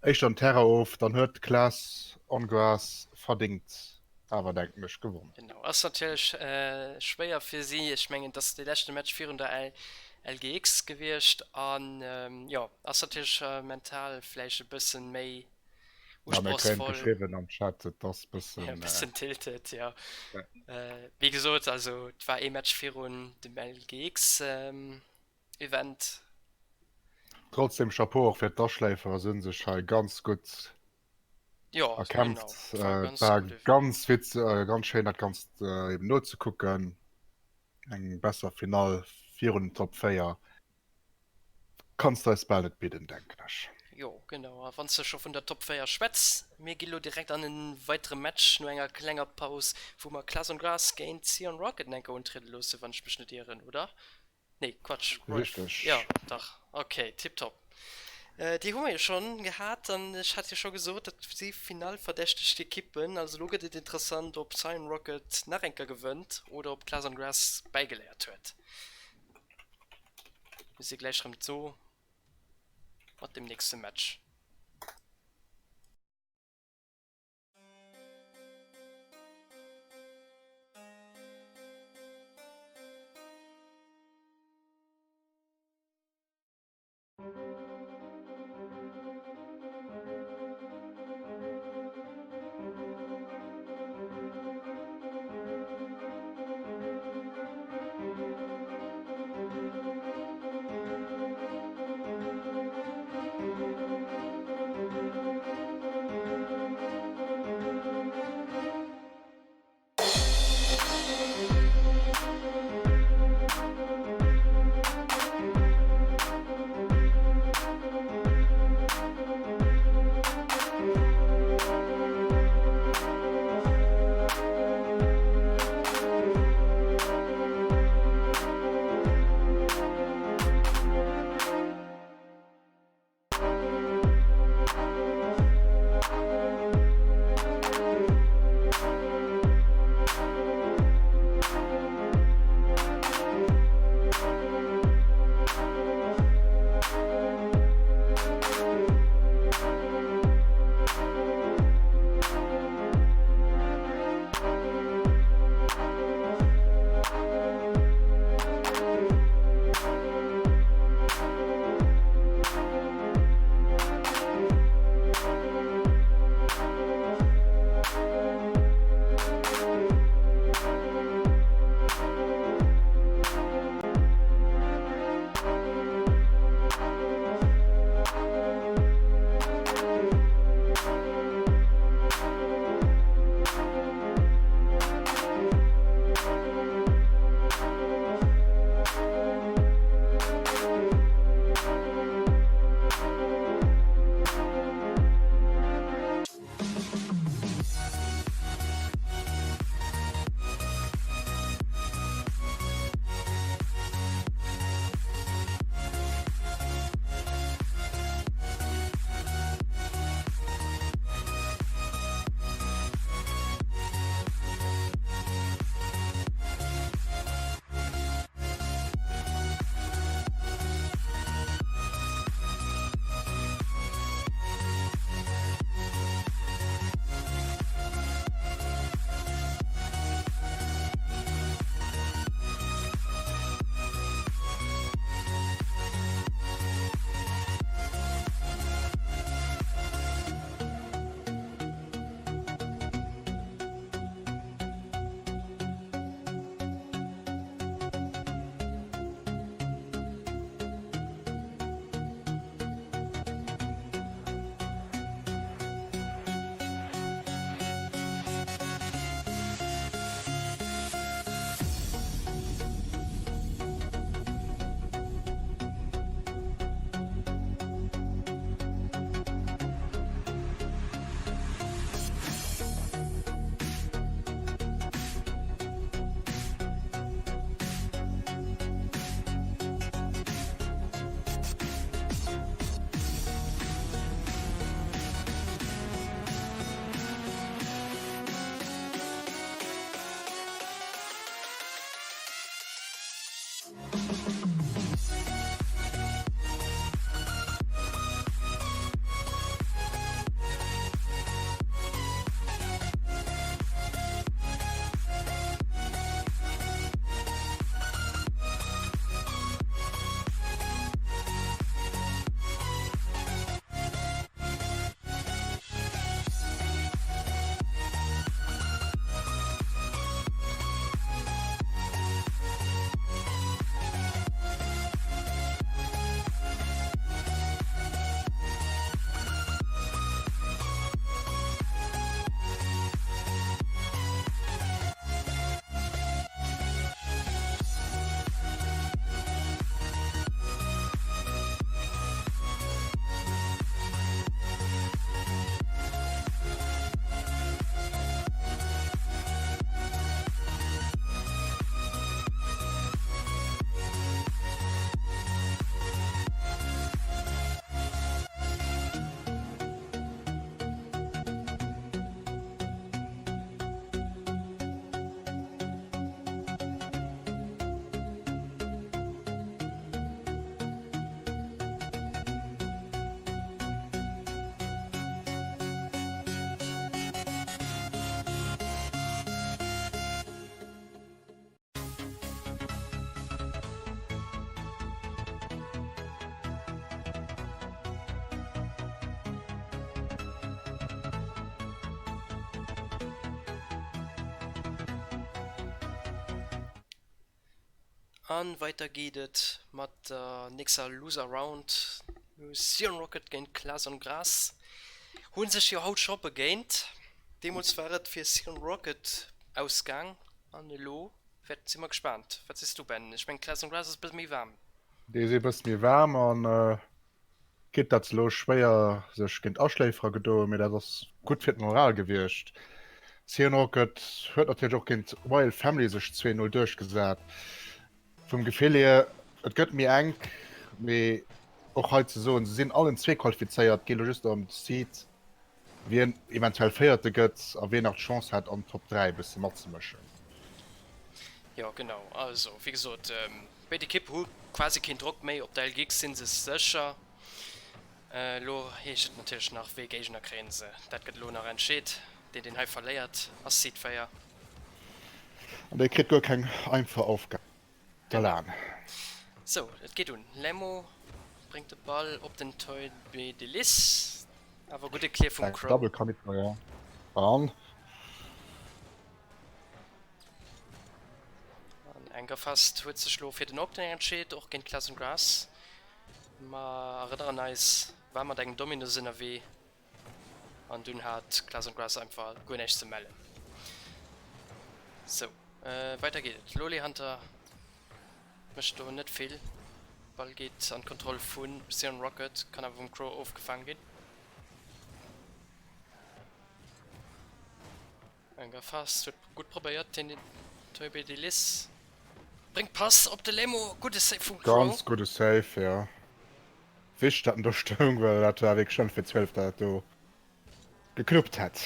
éischter an Terrain of, dann huet d'Class on Grass verdingt awer, denken ech, gewonnen. Genau, ass natierlech schwéier fir si. Ech mengen, et ass dee leschte Match virun der LGX gewiescht an jo, ass natierlech mental vläicht e bëssen méi Ja, mir kréien usprochsvoll. geschriwwen am Chat, et ass bëssen. E bëssen tilted, jo. Wéi gesot, also et war ee Match virun dem LGX Event. Trotzdem Chapeau och fir d'Aschläifer, se hunn sech hei ganz gutt Jo, erkämpft. Genau, war ganz war gutt. ganz witz, ganz schéin dat Ganzt eben nozekucken. Eng besser Finall virun den Top 4. Kanns de eis bal net bidden, denken ech. Jo, genau. A wann s de scho vun der Top 4 schwätz, mir gi lo direkt an en weitere Match no enger klenger Paus, wou mer Class on Grass géint Sion Rocket enker untriede loossen, wann ech mech net ieren, oder? Nee, Quatsch, Rolf. Richteg. Jo, dach. Ok, tiptop. Déi hu mer jo schonn gehat an ech hat jo scho gesot, dat si finalverdächteg Ekippen. Also lo gëtt et interessant, ob Cyan Rocket nach enker gewënnt oder ob Class on Grass bäigeléiert huet. Mir si gläich rëm do mat dem nächste Match. An weider geet et mat der nächster Loser Round. Sion Rocket géint Clason Grass hu sech jo haut scho begéint. Deemools war et fir Sion Rocket ausgaang an elo wäert si mer gespaant. Wat sees du Ben? Ech mengen Clason Grass ass e bësse méi waarm. Déi si e bësse méi waarm an Kritt dat elo schwéier sech géint Aschléiferer gedoen, mee dat ass gutt fir d'Moral gewiescht. Sion Rocket huet natierlech och géint Royal Family sech 2, 0 duerchgesat. Vum Gefill hier, et gëtt méi enk, mee och hei ze soen, se sinn allen zwee qualifizéiert, geet elo just ëm de Seed, wien eventuell Véierte gëtt a wien nach d'Chance hätt an d'Top 3 e bësse matzemëschen. Jo genau, also wéi gesot, Béid Ekippe hu quasi keen Drock méi, op der LGX si se sécher. Elo heescht et natierlech nach, wéi Géigner kréien se? Dat gëtt elo nach entscheet. Deen, deen hei verléiert, ass Seed 4. An dee kritt guer keng einfach Aufgab Genau. Sou, et geet un. Lemo bréngt de Ball op den Toby de Lis. Awer gudde Clear vum Crow. Double Commit, jo. An An Angerfast huet sech lo fir den Opening entscheet, och géint Class and Grass. Mer erënneren eis, war mat engem Dominus ënnerwee an dunn hat Class and Grass einfach guer näischt ze mellen. Sou, weider geet et. Loli Hunter mécht do net vill. Ball geet an d'Kontroll vu Sion Rocket, kann awer vum Crow ofgefaange ginn. Eng Fast huet gutt probéiert den Toby de Lis bréngt Pass op de Lemo, gudde Save vum Crow. Ganz gudde Save, jo. Wichteg dat en do stoung, well dat war wierklech 5 fir 12 dat dat do gekluppt hätt.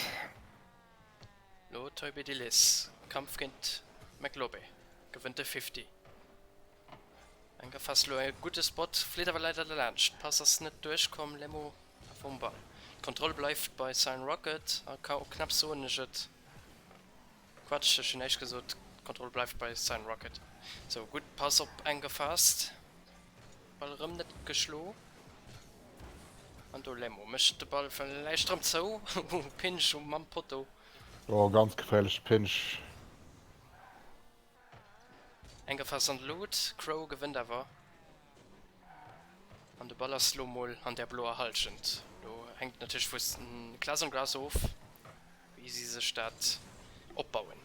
Lo Toby de Lis, Kampf géint McLobbe, gewënnt de 50. Eng Fast lo e gudde Spot, flitt awer leider derlaanscht, Pass ass net duerchkomm, Lemo Vum Ball. D'Kontroll bleift bei Cyan Rocket a knapp soen ech et. Quatsch, ech hunn näischt gesot. D'Kontroll bleift bei Cyan Rocket. Sou, gutt Pass op Anchor Fast. Ball erëm net geschlo. An do Lemo mécht de Ball villäicht erëm zou. Pinch mam Potto. Oh, ganz geféierleche Pinch. Anchor Fast an de Loot. Crow gewënnt awer. An de Ball ass lo mol an der bloer Halschent. Lo hänkt et natierlech vu Klaas an Gras of, wéi si sech dat opbauen.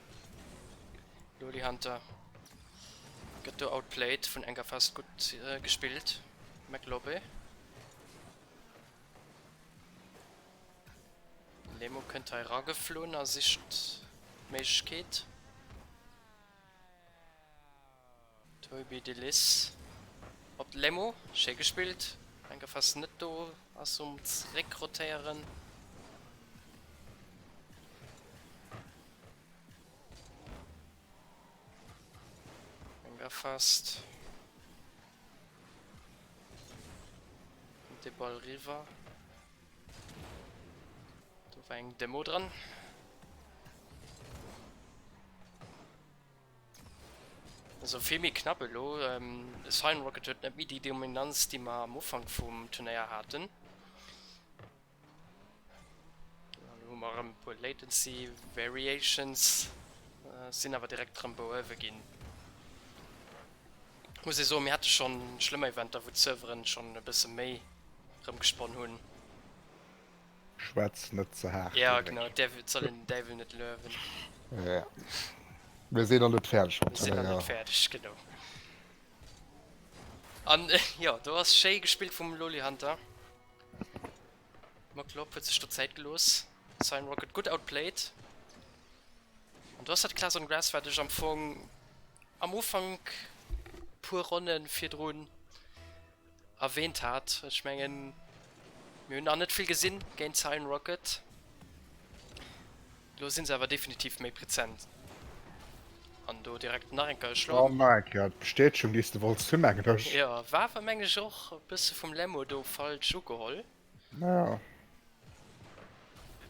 Loli Hunter gëtt do outplayed vun Anchor Fast, gutt gespillt McLobbe. Lemo kënnt hei erageflunn a sicht d'Méiglechkeet. Toby de Lis op Lemo, schéi gespillt. Enker fast net do ass um zréckrotéieren. Enker fast. Kommt de Ball riwwer. Do war eng Demo dran. Also vill méi knapp elo. De Cyan Rocket huet net méi déi Dominanz, déi mer am Ufank vum Turnéier haten. Elo hu mer erëm e puer Latency Variations, sinn awer direkt erëm behuewe ginn. Muss ee soen, mir hate schonn schlëmmer Eventer, wou d'Serveren schonn e bësse méi erëm gesponn hunn. Schwätz net ze haart. Ja genau, et soll een den Däiwel net luewen. Ja. Mir sinn nach net fäerdeg mat Mir sinn nach net fäerdeg, genau. An jo, do ass schéi gespillt vum Loli Hunter. Mocklop huet sech do Zäit gelooss. Cyan Rocket gutt outplayed. An do ass dat Class on Grass, wat ech am Fong am Ufank puer Ronne virdrun erwähnt hat. Ech mengen, mir hunn nach net vill gesinn géint Cyan Rocket. Elo sinn se awer definitiv méi prezent. An do direkt nach eng Kéier e Schlag. An nach eng Kéier d'Bestätegung, déi s de wollts hunn, mengen ech. Jo, war awer, mengen ech, och e bësse vum Lemmo do falsch ugeholl. Ja.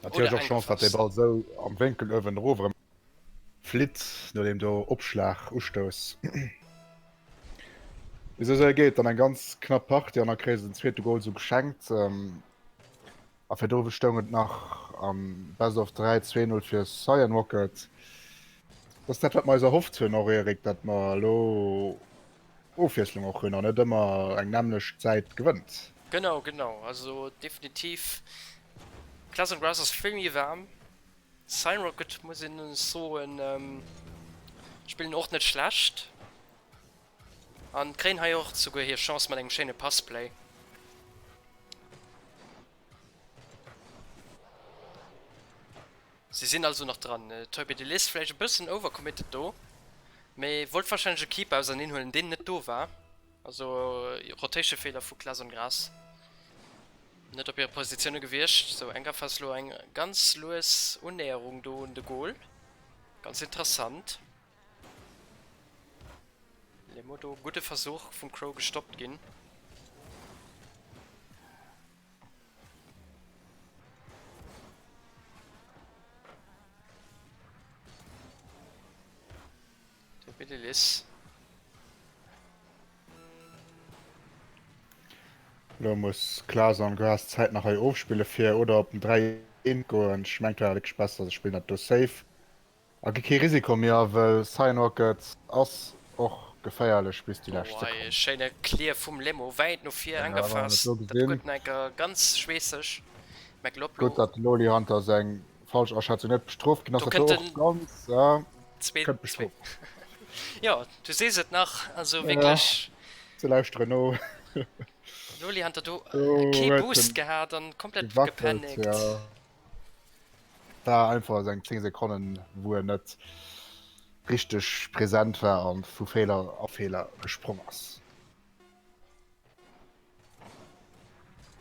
Natierlech och Chance, datt dee Ball esou am Wénkel uewen erof erëm flitt, no deem do Opschlag, Ustouss. Wéi sou séier geet dann eng ganz knapp Partie an da kréie se den zweete Goal sou geschenkt. A virdru stoung et nach am Best of 3 2-0 fir Cyan Rocket. Dat ass dat, wat mer eis erhofft hunn och, Eric, datt mer elo. Ofwiesslung och hunn an net ëmmer eng nämmlecht Säit gewënnt. Genau, genau. Also definitiv, Class on Grass ass vill méi waarm. Cyanrocket muss een soen, spillen och net schlecht an kréien hei och souguer hir Chance mat engem schéine Passplay. Si sinn also nach dran. Toby de Lis vläicht e bëssen overcommitted do, mee wollt warscheinlech e Keeper auserneen huelen, deen net do war. Also Rotation-Feeler vu Clason Grass. Net op hire Positioune gewiescht. Sou Engerfass lo eng ganz lues Unnäherung do un de Goal. Ganz interessant. Lemo do, gudde Versuch vum Crow gestoppt ginn. De Billy Liss. Lo muss Klaas an Grass d'Zäit nach hei ofspille fir oder op den 3 eent goen. Ech mengt war wierklech besser se spillen dat do safe a gi kee Risiko méi a well Cyan Rockets ass och geféierlech bis déi Oh lescht hei Sekonn. schéine Clear vum Lemo wäit no vir Ja, wann et angefaasst. do Dat gesinn. guet enker ganz schweesseg. Mä Glob Gutt lo dat de Loli Hunter seng falsch Aschätzung net bestrooft ginn ass. do Dat do kënnt och den ganz ja 2 kënnt 2. bestrooft. Jo, du sees et nach, also Ja, wierklech. se lauschteren no. Loli Hunter do Do kee huet Boost en gehat an komplett gewackelt, gepanikt. ja. War einfach seng 10 Sekonnen, wou en net richteg present war an vu Feeler a Feeler gesprong ass.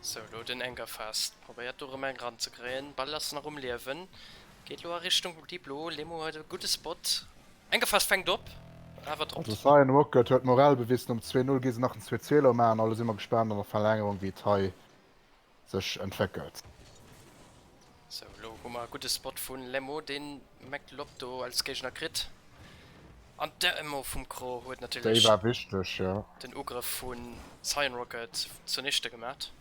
Sou, lo den Anchor Fast probéiert do rem eng ranzekréien. Ball ass nach um Liewen, geet lo a Richtung déi Blo. Lemo huet e gudde Spot. Anchor Fast fänkt op, awer Also droppt. Cyan Rocket huet d'Moral bewissen, um 2, 0 gi se nach den 2, 2 elo maachen. Elo si mer gespaant an der Verlängerung wéi et hei sech entwéckelt. Sou, elo hu mer e gudde Spot vun Lemo, deen McLob do als Géigner kritt. An d'Demo vum Cro huet Déi natierlech war wichteg, jo. den Ugrëff vu Cyan Rocket zunichte gemat.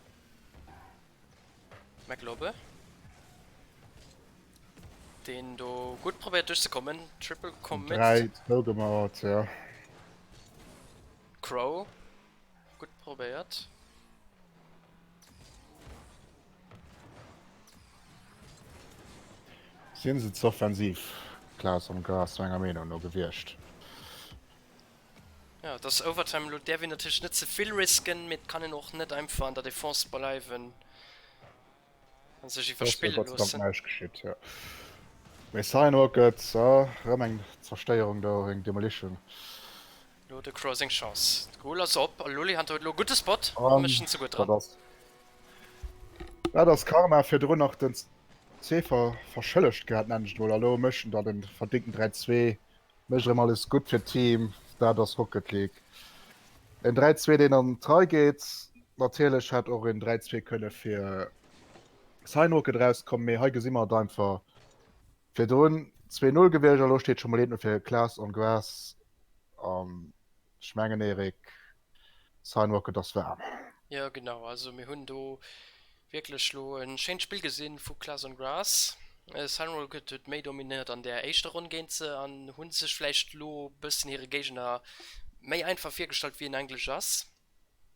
McLobe, deen do gutt probéiert duerchzekommen. Triple Commit. 3 zougemauert, jo. Crow, gutt probéiert. Sinn se ze offensiv, Klaas am Gras, menger Meenung no gewiescht. Jo, et ass Overtime elo, däerf een natierlech net ze vill risken, mee et kann een och net einfach an der Defense bleiwen a sech Do ass jo iwwerspille Gott sei Dank loossen. näischt geschitt, jo. Mee Cyan Rockets, jo, erëm eng Zerstéierung do, eng Demolition. Lo de Crow seng Chance. De Goal ass op a Lully Hunter huet elo e gudde Spot a An mécht en souguer dat dran. ass, dat ass Karma. Virdrun nach den Zefer verschëllegt gehat, nennen ech et mol, a lo mécht en dann den verdingten 3, 2, mécht erëm alles gutt fir d'Team. Dat ass Rocket League. En 3, 2, deen an d'Rei geet. Natierlech hätt och en 3, 2 kënne fir Cyan Rocket erauskommen, mee hei gesi mer et einfach. Virdrun 2, 0 gewiescht a lo steet scho mol 1, 0 fir Class on Grass. An ech mengen Eric, Cyan Rocket ass waarm. Jo genau, also mir hunn do wierklech lo e schéint Spill gesinn vu Class on Grass. Cyan Rocket huet méi dominéiert an där éischter Ronn géint se an hu sech vläicht lo bëssen hire Géigner méi einfach virgestallt wéi en eigentlech ass.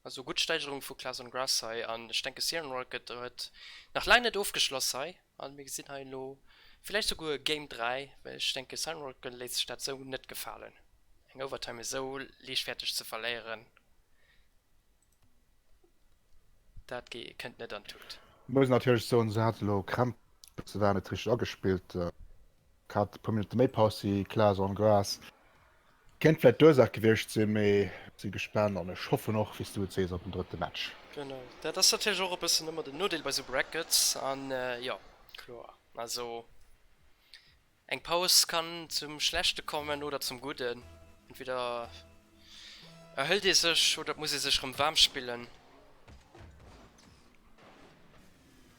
Also gutt Steigerung vu Class on Grass hei an ech denke Cyan Rocket huet nach laang net ofgeschloss hei. An mir gesinn hei elo villäicht souguer e Game 3, well ech denke Sunrock léisst sech dat esou net gefalen, eng Overtime esou liichtfäerteg ze verléieren. Dat kënnt net an d'Tut. Muss natierlech soen, se hat elo Krämp, se war net richteg agespillt, hat e puer Minutte méi Paus wéi Claas on Grass. Kéint vläit d'Ursaach gewiescht sinn, mee si gespaant an ech hoffen och, wéi s du et sees, op den drëtte Match. Genau, dat ass natierlech och e bëssen ëmmer den Nodeel bei sou Brackets an jo, kloer, also eng Paus kann zum Schlechte kommen oder zum Gudden, entweder erhëlt ee sech oder et muss ee sech rëm waarm spillen,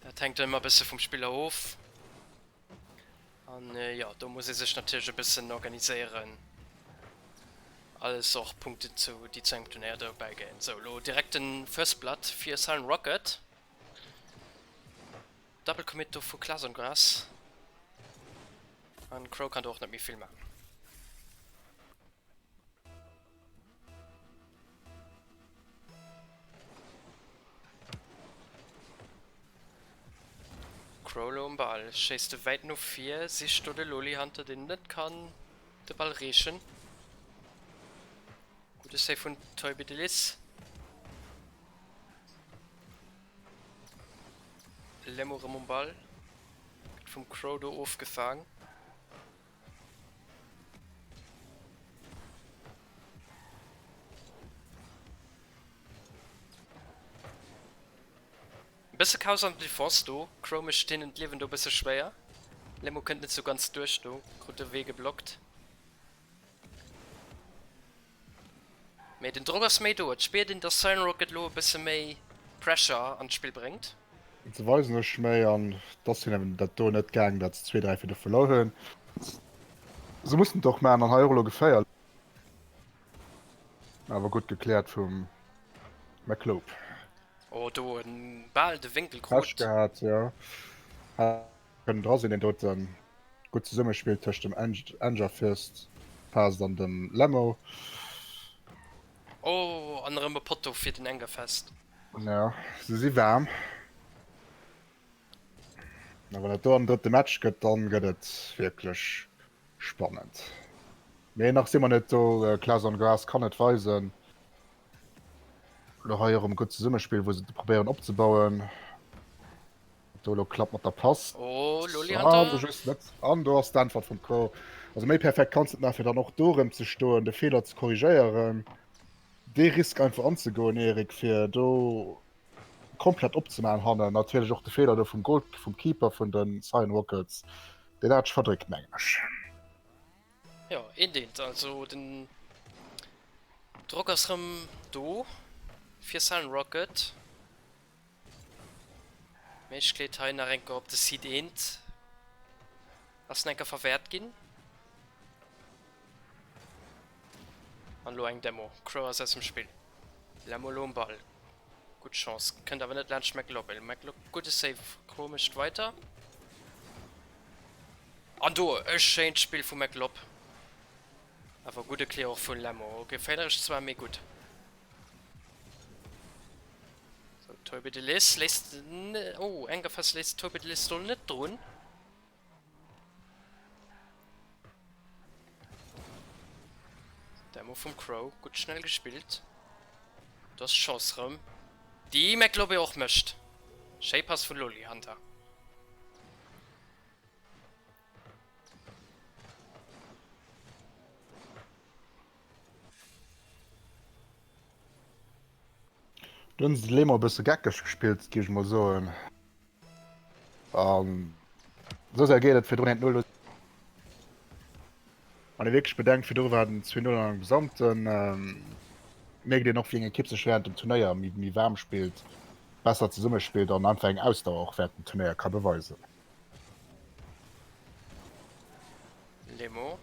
dat hänkt ëmmer e bësse vum Spiller of. An jo, do muss ee sech natierlech e bëssen organiséieren. Alles och Punkten zu, déi zu engem Turnéier dobäi gehéieren. Sou, elo direkt den First Blood fir Silent Rocket. Double Commit do vu Klaas on Grass. An Crow kann do och net méi vill maachen. um Ball, schéisst e wäit no vir, sicht do de Loli Hunter, deen net kann de Ball reechen. Gudde Save vun Toby de Lis. Lemo rëm um Ball, gëtt vum Crow do ofgefaang. E bësse Chaos an der Defense do, Crow mécht hinnen d'Liewen do e bësse schwéier. Lemo kënnt net sou ganz duerch do, krut de Wee geblockt. Mee den Drock ass méi do, et spiert een dass Cyan Rocket elo e bësse méi Pressure an d'Spill bréngt. Se weisen sech méi an et ass hinnen dat do net gaang, dat se zwee, dräi virdu verluer hunn. Se mussen et och maachen an hei och elo geféierlech. Awer gutt gekläert vum McLobe. Oh do en bal de Wénkel krut. Pech gehat, jo. Hätt kënnen dra sinn deen doten. Gutt Zesummespill tëscht dem Engerfist Fast an dem Lemmo. Oh an erëm e Potto fir den Engerfest. Jo, se si waarm. A wann et do an drëtte Match gëtt, dann gëtt et wierklech spannend. Mee nach si mer net do. Class on Grass kann et weisen. Lo hei erëm e gutt Zesummespill, wou se probéieren opzebauen. Do elo klappt mat der Pass. Oh, Loli ah, Hunter. Just net. An do ass d'Äntwert vum Crow. Also méi perfekt kanns du net maachen, fir dann och do erëm ze stoen, de Feeler ze korrigéieren. Dee Risk einfach anzegoen, Erik, fir do komplett opzemaachen hannen. Natierlech och de Feeler do vum Goal, vum Keeper vun de Cyan Rockets, deen hat ech verdréckt, mengen ech. Jo, eent eent. Also den Drock ass rëm do fir Cyan Rocket. Méiglechkeet hei nach enker op de Seed eent ass enker verwäert ginn. An elo eng Demo. Crow ass aus dem Spill. Lemmo elo um Ball. Gutt Chance, kënnt awer net laanscht McLobel. McLob gudde Save, Crow mécht weider. An do e schéint Spill vum McLob. Awer gudde Clear och vun Lemmo. Geféierlech zwar, mee gutt. So, Toby de Lis léisst oh, Engerfest léisst Toby de Lis do net drun. Demo vum Crow, gutt schnell gespillt. Do ass d'Chance rëm, déi McLobby och mécht. Schéi Pass vun Loli Hunter. Do hunn se de Lemo e bësse geckeg gespillt, géif ech mol soen. An esou séier geet et virdrun 1-0. Wann ee wierklech bedenkt, virdru war den 2-0 an engem Gesamten, mierkt een och, wéi eng Ekipp sech wärend dem Turnéier méi méi waarm spillt, besser zesummespillt an einfach eng Ausdauer och wärend dem Turnéier ka beweisen. Lemo,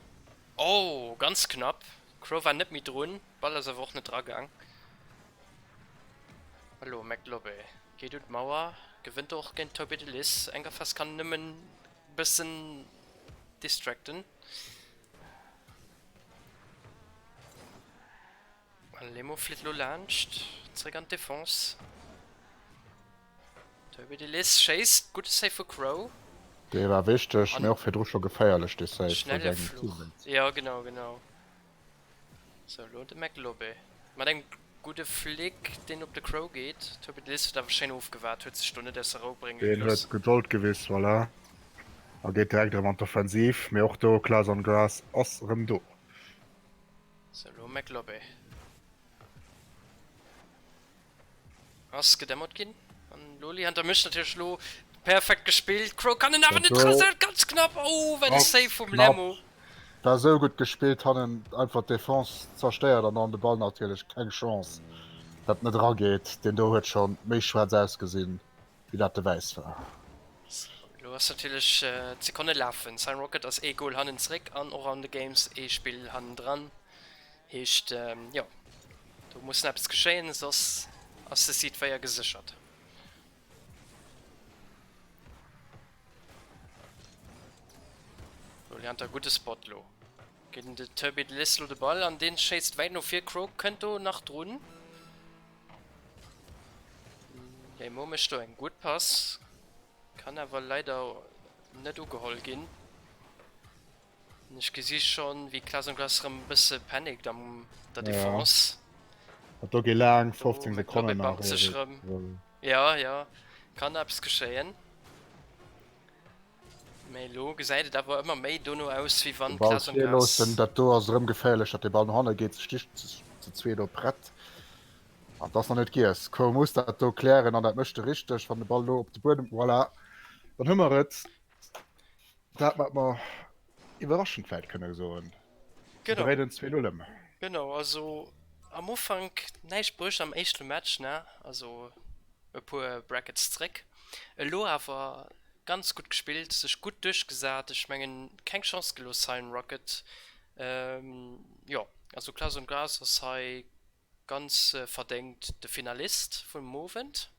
oh ganz knapp, Crow war net méi drun. Ball ass awer och net dragaang. Hallo McLobbe geet un d'Mauer, gewënnt och géint Toby de Lis. Engerfest kann nëmmen bëssen distracten. An Lemo flitt lo laanscht, zréck an d'Defense. Toby de Lis schéisst, gudde Save vu Crow. Dee war wichteg, mee och virdru scho geféierlech dee Save vu Schnelle sengem Fluch. Teammate. Jo genau, genau. Sou, elo de McLobbe mat engem gudde Flick, deen op de Crow geet. Toby de Lis huet awer schéin ofgewaart, huet sech do net aus der Rou brénge Deen huet gelooss. Gedold gewiss, voilà, a geet direkt erëm an d'Offensiv. Mee och do, Klaas on Grass ass erëm do. Sou, elo McLobbe. Ass gedämmert ginn an Loli Hunter mécht natierlech elo perfekt gespillt. Crow kann en awer net dra, ganz knapp. Oh wat e Save vum Lemmo. War sou gutt gespillt hannen, einfach d'Defense zerstéiert an dann de Ball natierlech keng Chance dat net erageet. Deen do huet scho méi schwaarz ausgesinn wéi dat de wäiss war. Sou, elo ass natierlech d'Sekonne lafen. Cyan Rocket ass ee Goal hannen zréck an och an de Games ee Spill hannendran. Heescht, jo, do muss nach eppes geschéien, soss ass de Seed 4 geséchert. Loli Hunter, gudde Spot lo. Geet en de Turby de Lis lo de Ball an deen schéisst wäit no vir. Crow kënnt do nach drun. Lemo mécht do eng gutt Pass, kann awer leider. Net ugeholl ginn. Ech gesi schonn, wéi Klaas und Glas erëm e bësse panicked am der Defense. Dat do geet laang, 15 Sekonnen nach. Do sech erëm. Ja, ja, kann eppes geschéien. Mee elo gesäit et awer ëmmer méi dono aus, wéi wann Klaas und Glas. Dat do ass erëm geféierlech, datt de Ball no hanne geet. Se sti zu zwee do prett. An dat ass nach net giess. Koh muss dat do klären an dat mécht e richteg, wann de Ball elo op de Buedem, voilà, dann hu mer et. Dat wat mer iwwerraschend vläicht kënne soen. Se Genau. dréinen 2-0 ëm. Genau, also am Ufank näischt bruecht am éischte Match, ne, also e puer Brackets zréck. Elo awer ganz gutt gespillt, sech gutt duerchgesat, ech mengen keng Chance gelooss hei un Rocket. Jo, also Klaus und Gras ass hei Ganz verdéngt de Finalist vum Owend.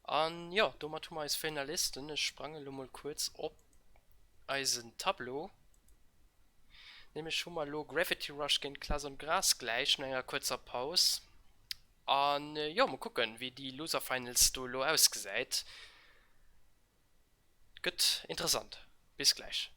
An jo, domat hu mer eis Finalisten. Ech sprange lo mol kuerz op eisen Tableau. Nämlech hu mer lo Gravity Rush géint Klaas und Gras gläich no enger kuerzer Paus. An jo, mol kucken, wéi déi Loser Finals do elo ausgesäit. Gëtt interessant. Bis gläich.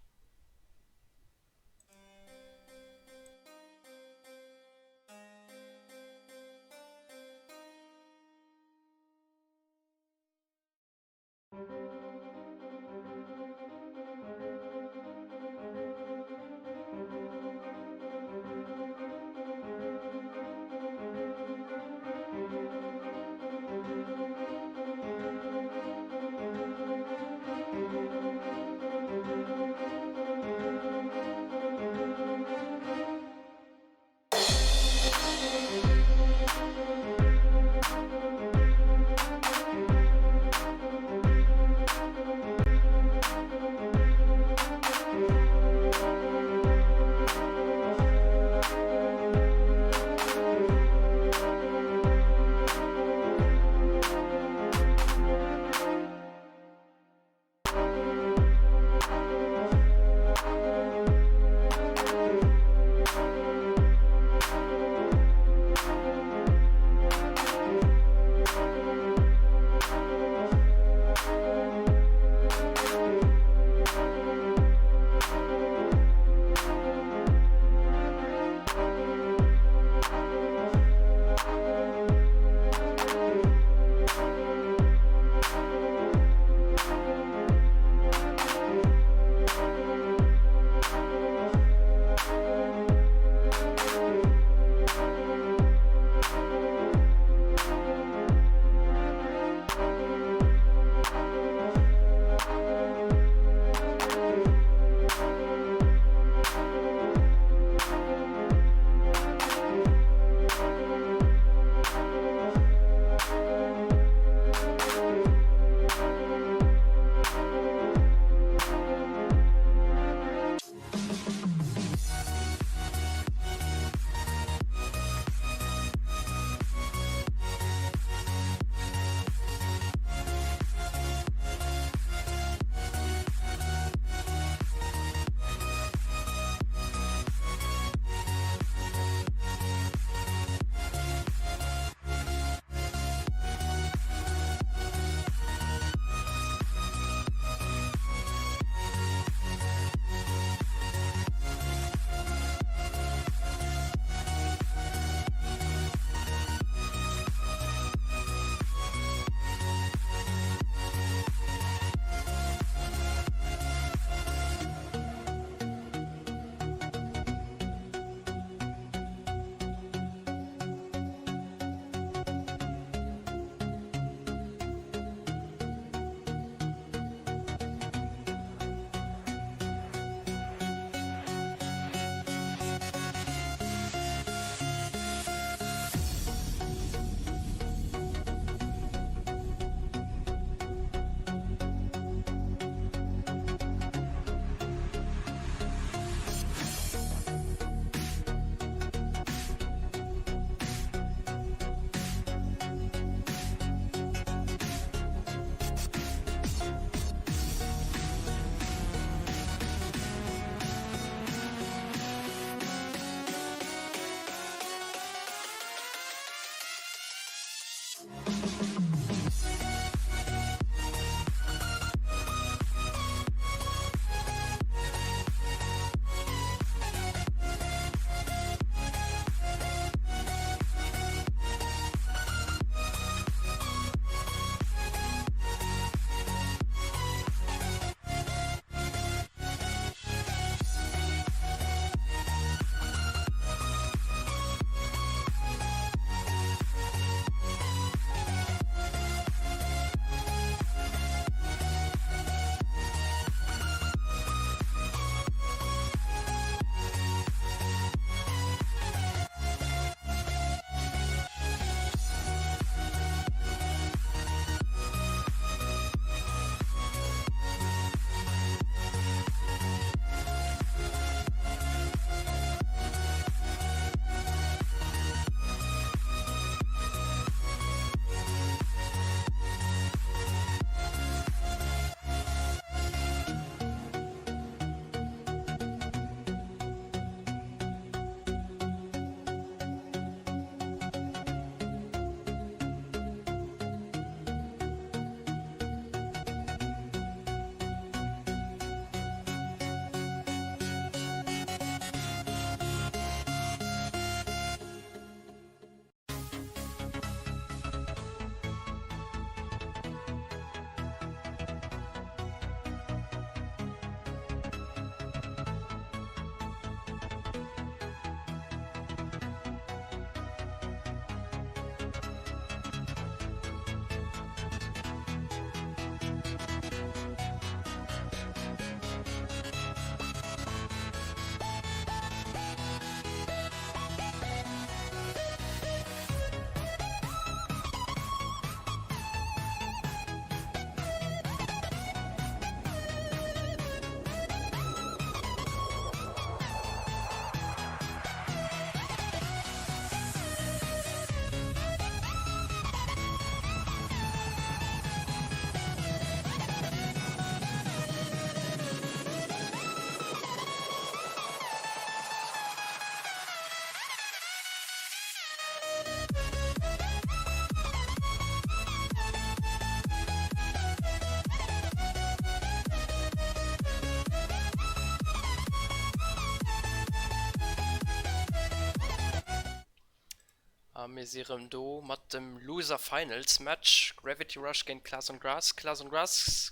A mir si rëm do mat dem Loser Finals Match Gravity Rush géint Class on Grass. Class on Grass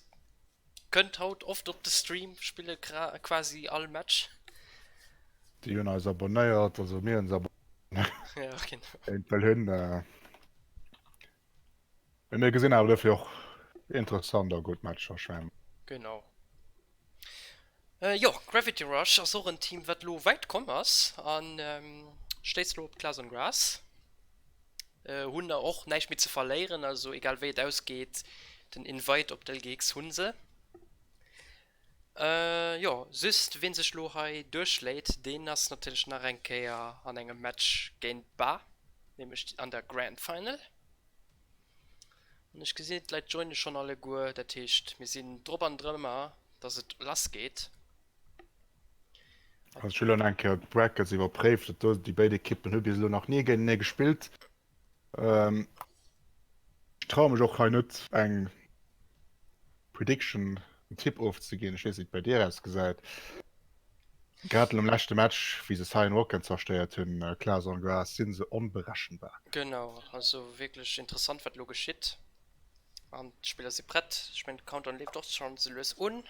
kënnt haut oft op de Stream, spille quasi all Match. Déi hunn eis abonnéiert, also mir hunn se abonnéiert. Ja, genau. Eventuell hunn. Mee mir gesinn awer dofir och interessant a gutt Matcher, ech mengen. Genau. Jo, Gravity Rush ass och en Team, wat elo wäit komm ass a stéisst elo op Class on Grass. Hunn der och näischt méi ze verléieren, also egal wéi et ausgeet, den Invite op d'LGX hu se. Jo, just ween sech lo hei duerchschléit, deen ass natierlech nach eng Kéier an engem Match géint d'Ba, nämlech an der Grand Final. An ech gesinn, d'Leit joine schonn alleguer, dat heescht mir sinn drop an drëmmer, dass et lass geet. Also ech hu lo nach eng Kéier d'Brackets iwwerpréift, dat do, déi béid Ekippen hu bis elo nach ni géintenee gespillt. Ech traue mech och hei net eng Prediction, en Tipp ofzeginn. Ech weess net wéi et bei dir ausgesäit. Grad nom leschte Match, wéi se Cyan Rocken zerstéiert hunn, Class on Grass, si se onberechenbar. Genau, also wierklech interessant wat elo geschitt. An d'Spiller si prett. Ech mengen de Countdown leeft och schonn sou lues un.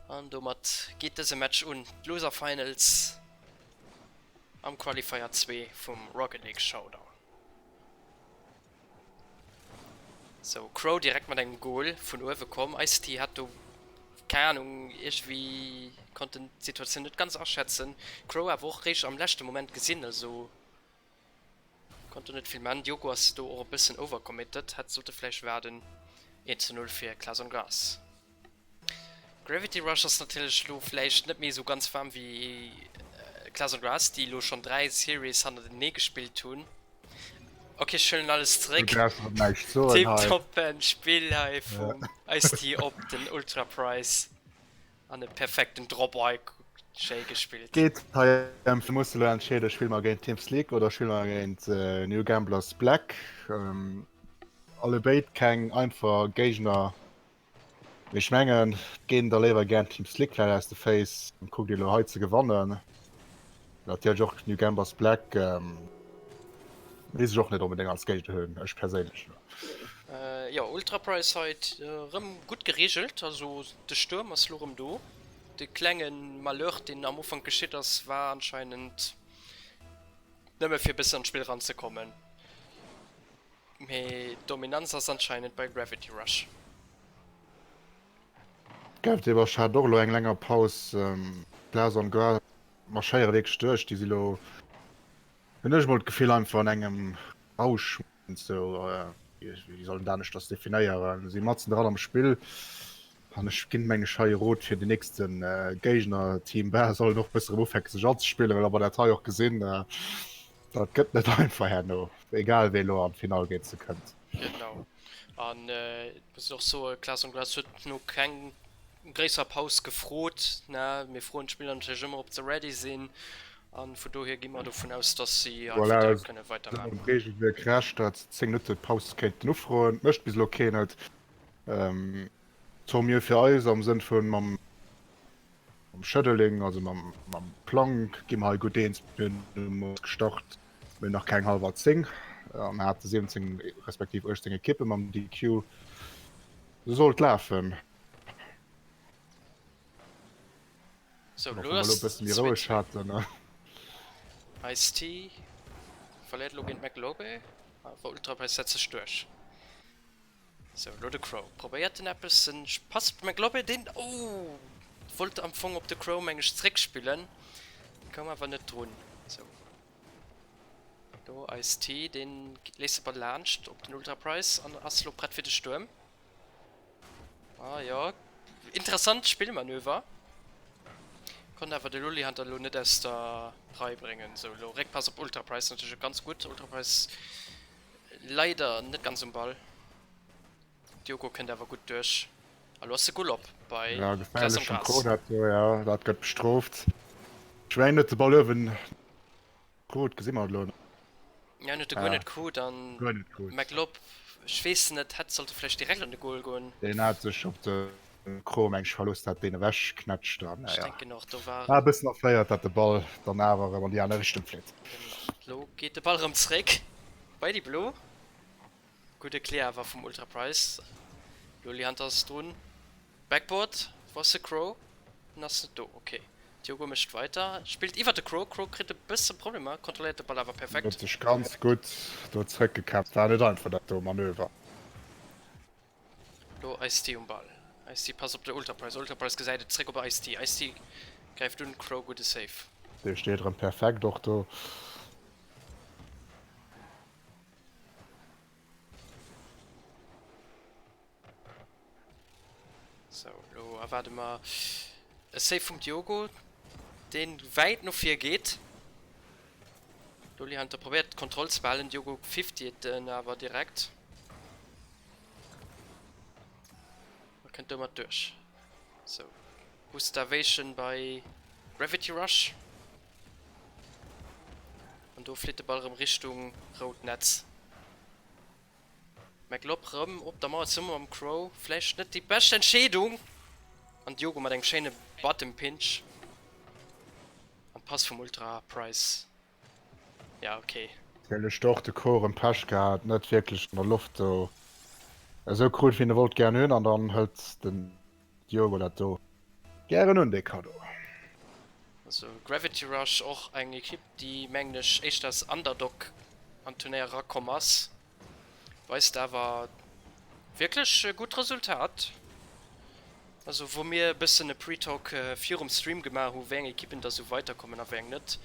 An domat geet dëse Match un, d'Loser Finals am Qualifier 2 vum Rocket League Showdown. Sou, Crow direkt mat engem Goal vun uewe komm. Ice-T hat do, keng Ahnung, iergendwéi konnt en d'Situatioun net ganz aschätzen. Crow awer och réischt am leschte Moment gesinn, also Konnt do net vill man. Diogo ass do och e bëssen overcommitted, hätt sollte vläicht waarden. 1 zu 0 fir Class on Grass. Gravity Rush ass natierlech elo vläicht net méi esou ganz waarm wéi Class on Grass, déi elo schonn 3 Series hannertenee gespillt hunn. Ok, ech huelen alles Du zeréck. brauchs erëm näischt soen hei. Tiptoppen Spill hei vum Ice-T op den Ultra Price. An e perfekten Drop hei schéi gespillt. Geet hei em fir musse lo entscheeden, spille mer géint Team Slick oder spille mer géint New Gamblers Black. Allebéid keng einfach Géigner, mee ech mengen et geet da léiwer gären Team Slick vläicht aus de Féiss an kuckt elo hei ze gewannen. Natierlech och New Gamblers Black. Weess ech och net onbedéngt als Géigner hunn, ech perséinlech elo. Jo, Ultraprice hei rëm gutt gereegelt, also de Stuerm ass lo rëm do. De klenge Malheur deen am Ufank geschitt ass war anscheinend nëmme fir e bëssen an d'Spill ranzekommen, mee d'Dominanz ass anscheinend bei Gravity Rush. Gravity Rush hat och elo eng länger Paus, Glass on Grass marschéiere wierklech duerch, déi si lo Hunn ech mol d'Gefill einfach an engem Rausch sou, wéi soll en dat aneschters definéieren, si matzen dran am Spill an ech ginn meng ech hei e Rot fir den nächste Géigner, Team Bär sollen och bësse rëm ufänke sech anzespillen, well wa mer dat hei och gesinn, dat gëtt net einfach herno, egal wee elo an d'Finall géint se kënnt. Genau, an et muss een och soen, Klaas on Grass huet no keng gréisser Paus gefrot, ne, mir froen d'Spiller natierlech ëmmer ob se ready sinn An vun dohier gi mer dovun aus, dass si einfach Voilà, direkt kënne weidermaachen. dem Regelwierk Recht, datt se 10 Minutte Paus kéinten ufroen. Mécht bis elo keen et. Tant mieux fir eis am Sënn vun mam Scheduling, also mam Plang gi mer hei gutt eens. Mir hunn um Moies gestart, mir hunn nach keng hallwer 10 an hate 17 respektiv 18 Ekippe mam DQ. Esou soll et lafen. Sou, Wa lo mer elo ass e bësse méi roueg 2-2. haten. Ice-T verléiert elo géint McLobe, awer Ultrapace setzt sech duerch. Sou, elo de Crow. Probéiert en eppes? En Pass op de McLobe, deen, oh, wollt am Fong op de Crow, meng ech, zréckspillen, koum awer net drun. Sou, elo Ice-T, deen léisst de Ball laanscht op den Ultraprice an ass elo prett fir de Stuerm. Ah jo, interessant Spillmanöver. Konnt awer de Lully Hunter elo net aus der Rei bréngen. Sou, elo Réckpass op Ultraprice, natierlech ganz gutt. Ultraprice leider net ganz um Ball. Diogo kënnt awer gutt duerch. A lo ass de Goal op bei Ja, Klaas gefährlech am vum Gras. Kroh dat do, ja, dat gëtt bestrooft. Ech mengen, huet de Ball uewen Krut, gesi mer et elo net. Ja, en huet e guer net krut an Guer net krut. McLob, ech weess net, hätt sollte vläicht direkt an de Goal goen. Deen hat sech op de. Kro meng ech verlooss dat deen ewech knätscht an Ech ja denken och do war war e bëssen erféiert dat de Ball dann awer erëm an déi aner Richtung flitt. Genau, lo geet de Ball erëm zréck bei déi Blo. Gudde Clear awer vum Ultra Price. Loli Hunter ass drun. Backboard, wou ass de Crow? En ass net do, ok. Diogo mécht weiter, spillt iwwert de Crow. Crow kritt e bësse Problemer, kontrolléiert de Ball awer perfekt. Huet sech ganz gutt do zréckgekämpft, war net einfach dat do Manöver. Lo Ice-T um Ball. Ice-T passt op de Ultra Price. Ultra Price gesäit et, zréck op Ice-T. Ice-T gräift un, Crow gudde Save. Dee steet erëm perfekt och do. Sou, lo erwaarde mer e Save vum Diogo, deen wäit no vir geet. Loli Hunter probéiert d'Kontroll ze behalen, Diogo fiftyt en awer direkt. A kënnt domat duerch. Sou, Gustavation bei Gravity Rush. An do flitt de Ball erëm Richtung rout Netz. McLob rëm op der Mauer zesumme mam Crow. Vläicht net déi bescht Entscheedung. An Diogo mat engem schéine Bottom Pinch. An Pass vum Ultra Price. Ja ok. Natierlech och de Crow erëm Pech gehat, net wierklech an der Loft do esou krut wéi en e wollt gären hunn an dann hëlt den Diogo dat do gären un dee Kaddo. Also Gravity Rush och eng Ekipp déi mengen ech éischter als Underdog an d'Turnéier erakomm ass, weist awer wierklech e gutt Resultat. Also wou mir e bëssen e Pre-Talk virum Stream gemaach hu wéi eng Ekippen da sou weiderkommen a wéi eng net,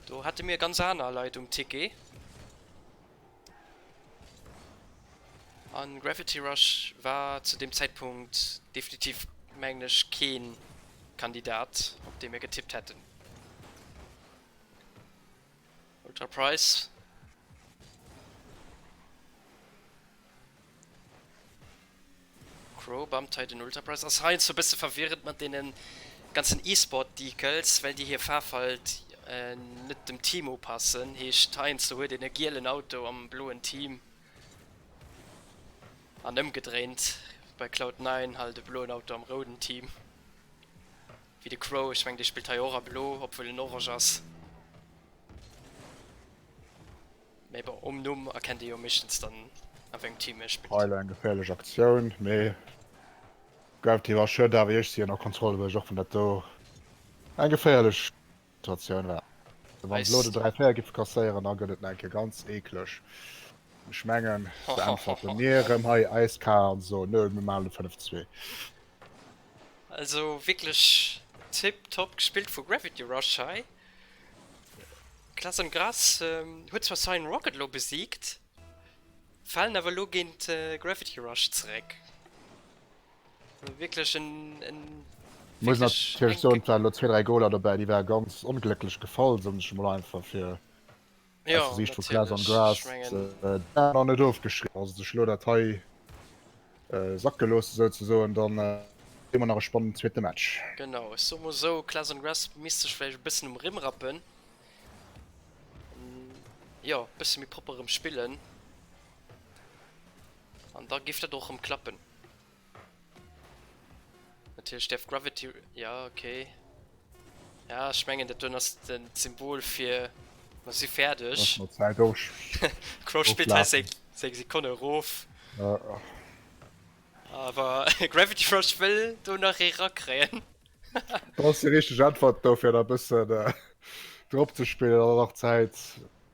do hate mir ganz aner Leit um Ticket. An Gravity Rush war zu deem Zäitpunkt definitiv mengen ech keen Kandidat op dee mir getippt hätten. Ultra Price. Crow bumpt hei den Ultra Price. Ass heiansdo e bësse verwirrend mat deene ganzen eSport Decals, well déi hir Faarf halt net dem Team upassen. Heescht heiansdo huet een e gielen Auto am bloen Team an ëmgedréint bei Cloud 9 halt e bloen Auto am rouden Team. Wéi de Crow, ech mengen dee spillt hei och a blo, obwuel en orange ass. Mee bon, um Numm erkennt ee jo meeschtens dann a wéi engem Team ee spillt. Hei elo eng geféierlech Aktioun, mee Gravity Rush huet awer iergsi ënner Kontroll, wëll ech och vun dat do eng geféierlech Situatioun war. Wann se elo de 3, 4 giffe kasséieren, da gëtt et nach eng Kéier ganz eekleg. Ech mengen, se äntwerten mir erëm hei eiskal an soen, Nö, mir maachen e 5, 2. Also wierklech tip top gespillt vu Gravity Rush hei. Klaas an Gras huet zwar Cyan Rocket elo besiegt, falen awer elo géint Gravity Rush zeréck. Wierklech en en Muss natierlech soen, et waren elo zwee, dräi Goler dobäi, déi ware ganz onglécklech gefall, soen ech emol einfach, fir Ja, aus der Siicht vu Klaas an natierlech. Gras. Ech mengen. Dat nach net ofgeschriwwen. Wa se sech elo dat hei sacke loosse souzesoen, dann hu mer nach e spannenden zweete Match. Genau, ech soe mol esou, Klaas an Gras misst sech vläicht e bëssen um Rimm rappen an jo, e bësse méi propper erëm spillen an da géif dat och erëm klappen. Natierlech däerf Gravity, ja ok, ja ech mengen dat doen ass den d'Symbol fir mer si fäerdeg. Ass mat Zäit och Crow spillt hei seng seng Sekonne erof. Awer Gravity Rush wëll do nach ee rakréien. Dat ass déi richteg Äntwert do fir da bëssen drop ze spillen an nach Zäit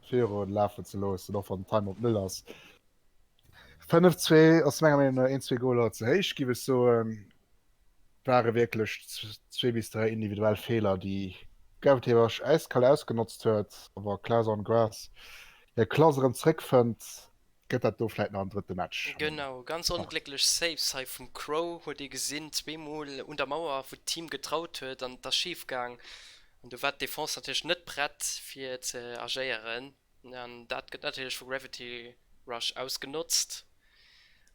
virun lafen ze loossen, och wann den Time op null ass. 5, 2 ass menger Meenung no een, zwee Goler ze héich, giff ech soen. Ware wierklech zwee bis dräi individuell Feeler, déi Gravity Rush äiskal ausgenotzt huet. A wa Class on Grass hir Klass erëm zeréckfënnt, gëtt dat do vläit nach en drëtte Match. Genau, ganz onglécklech Saves hei vum Crow huet ee gesinn, zweemol un der Mauer, wou d'Team getraut huet an et ass schif gaang. An do war d'Defense natierlech net prett fir ze agéieren. An dat gëtt natierlech vu Gravity Rush ausgenotzt.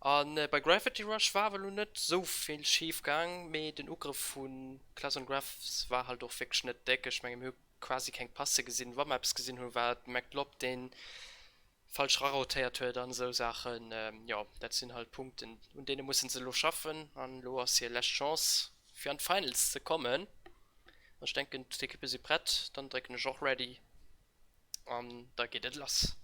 A bei Gravity Rush war awer elo net esou vill schif gaang, mee den Ugrëff vu Class on Graphs war halt och wierklech net déck. Ech menge mir hu quasi keng Passe gesinn. Wa mer eppes gesinn hunn, war et de McLob, dee Falsch raroutéiert huet an esou Saachen. Jo, dat sinn halt Punkten, un deene musse se elo schaffen an elo ass hir lescht Chance fir an d'Finals ze kommen. An ech denken d'Ekippe si prett, dann drécken ech och Ready an da geet et lass.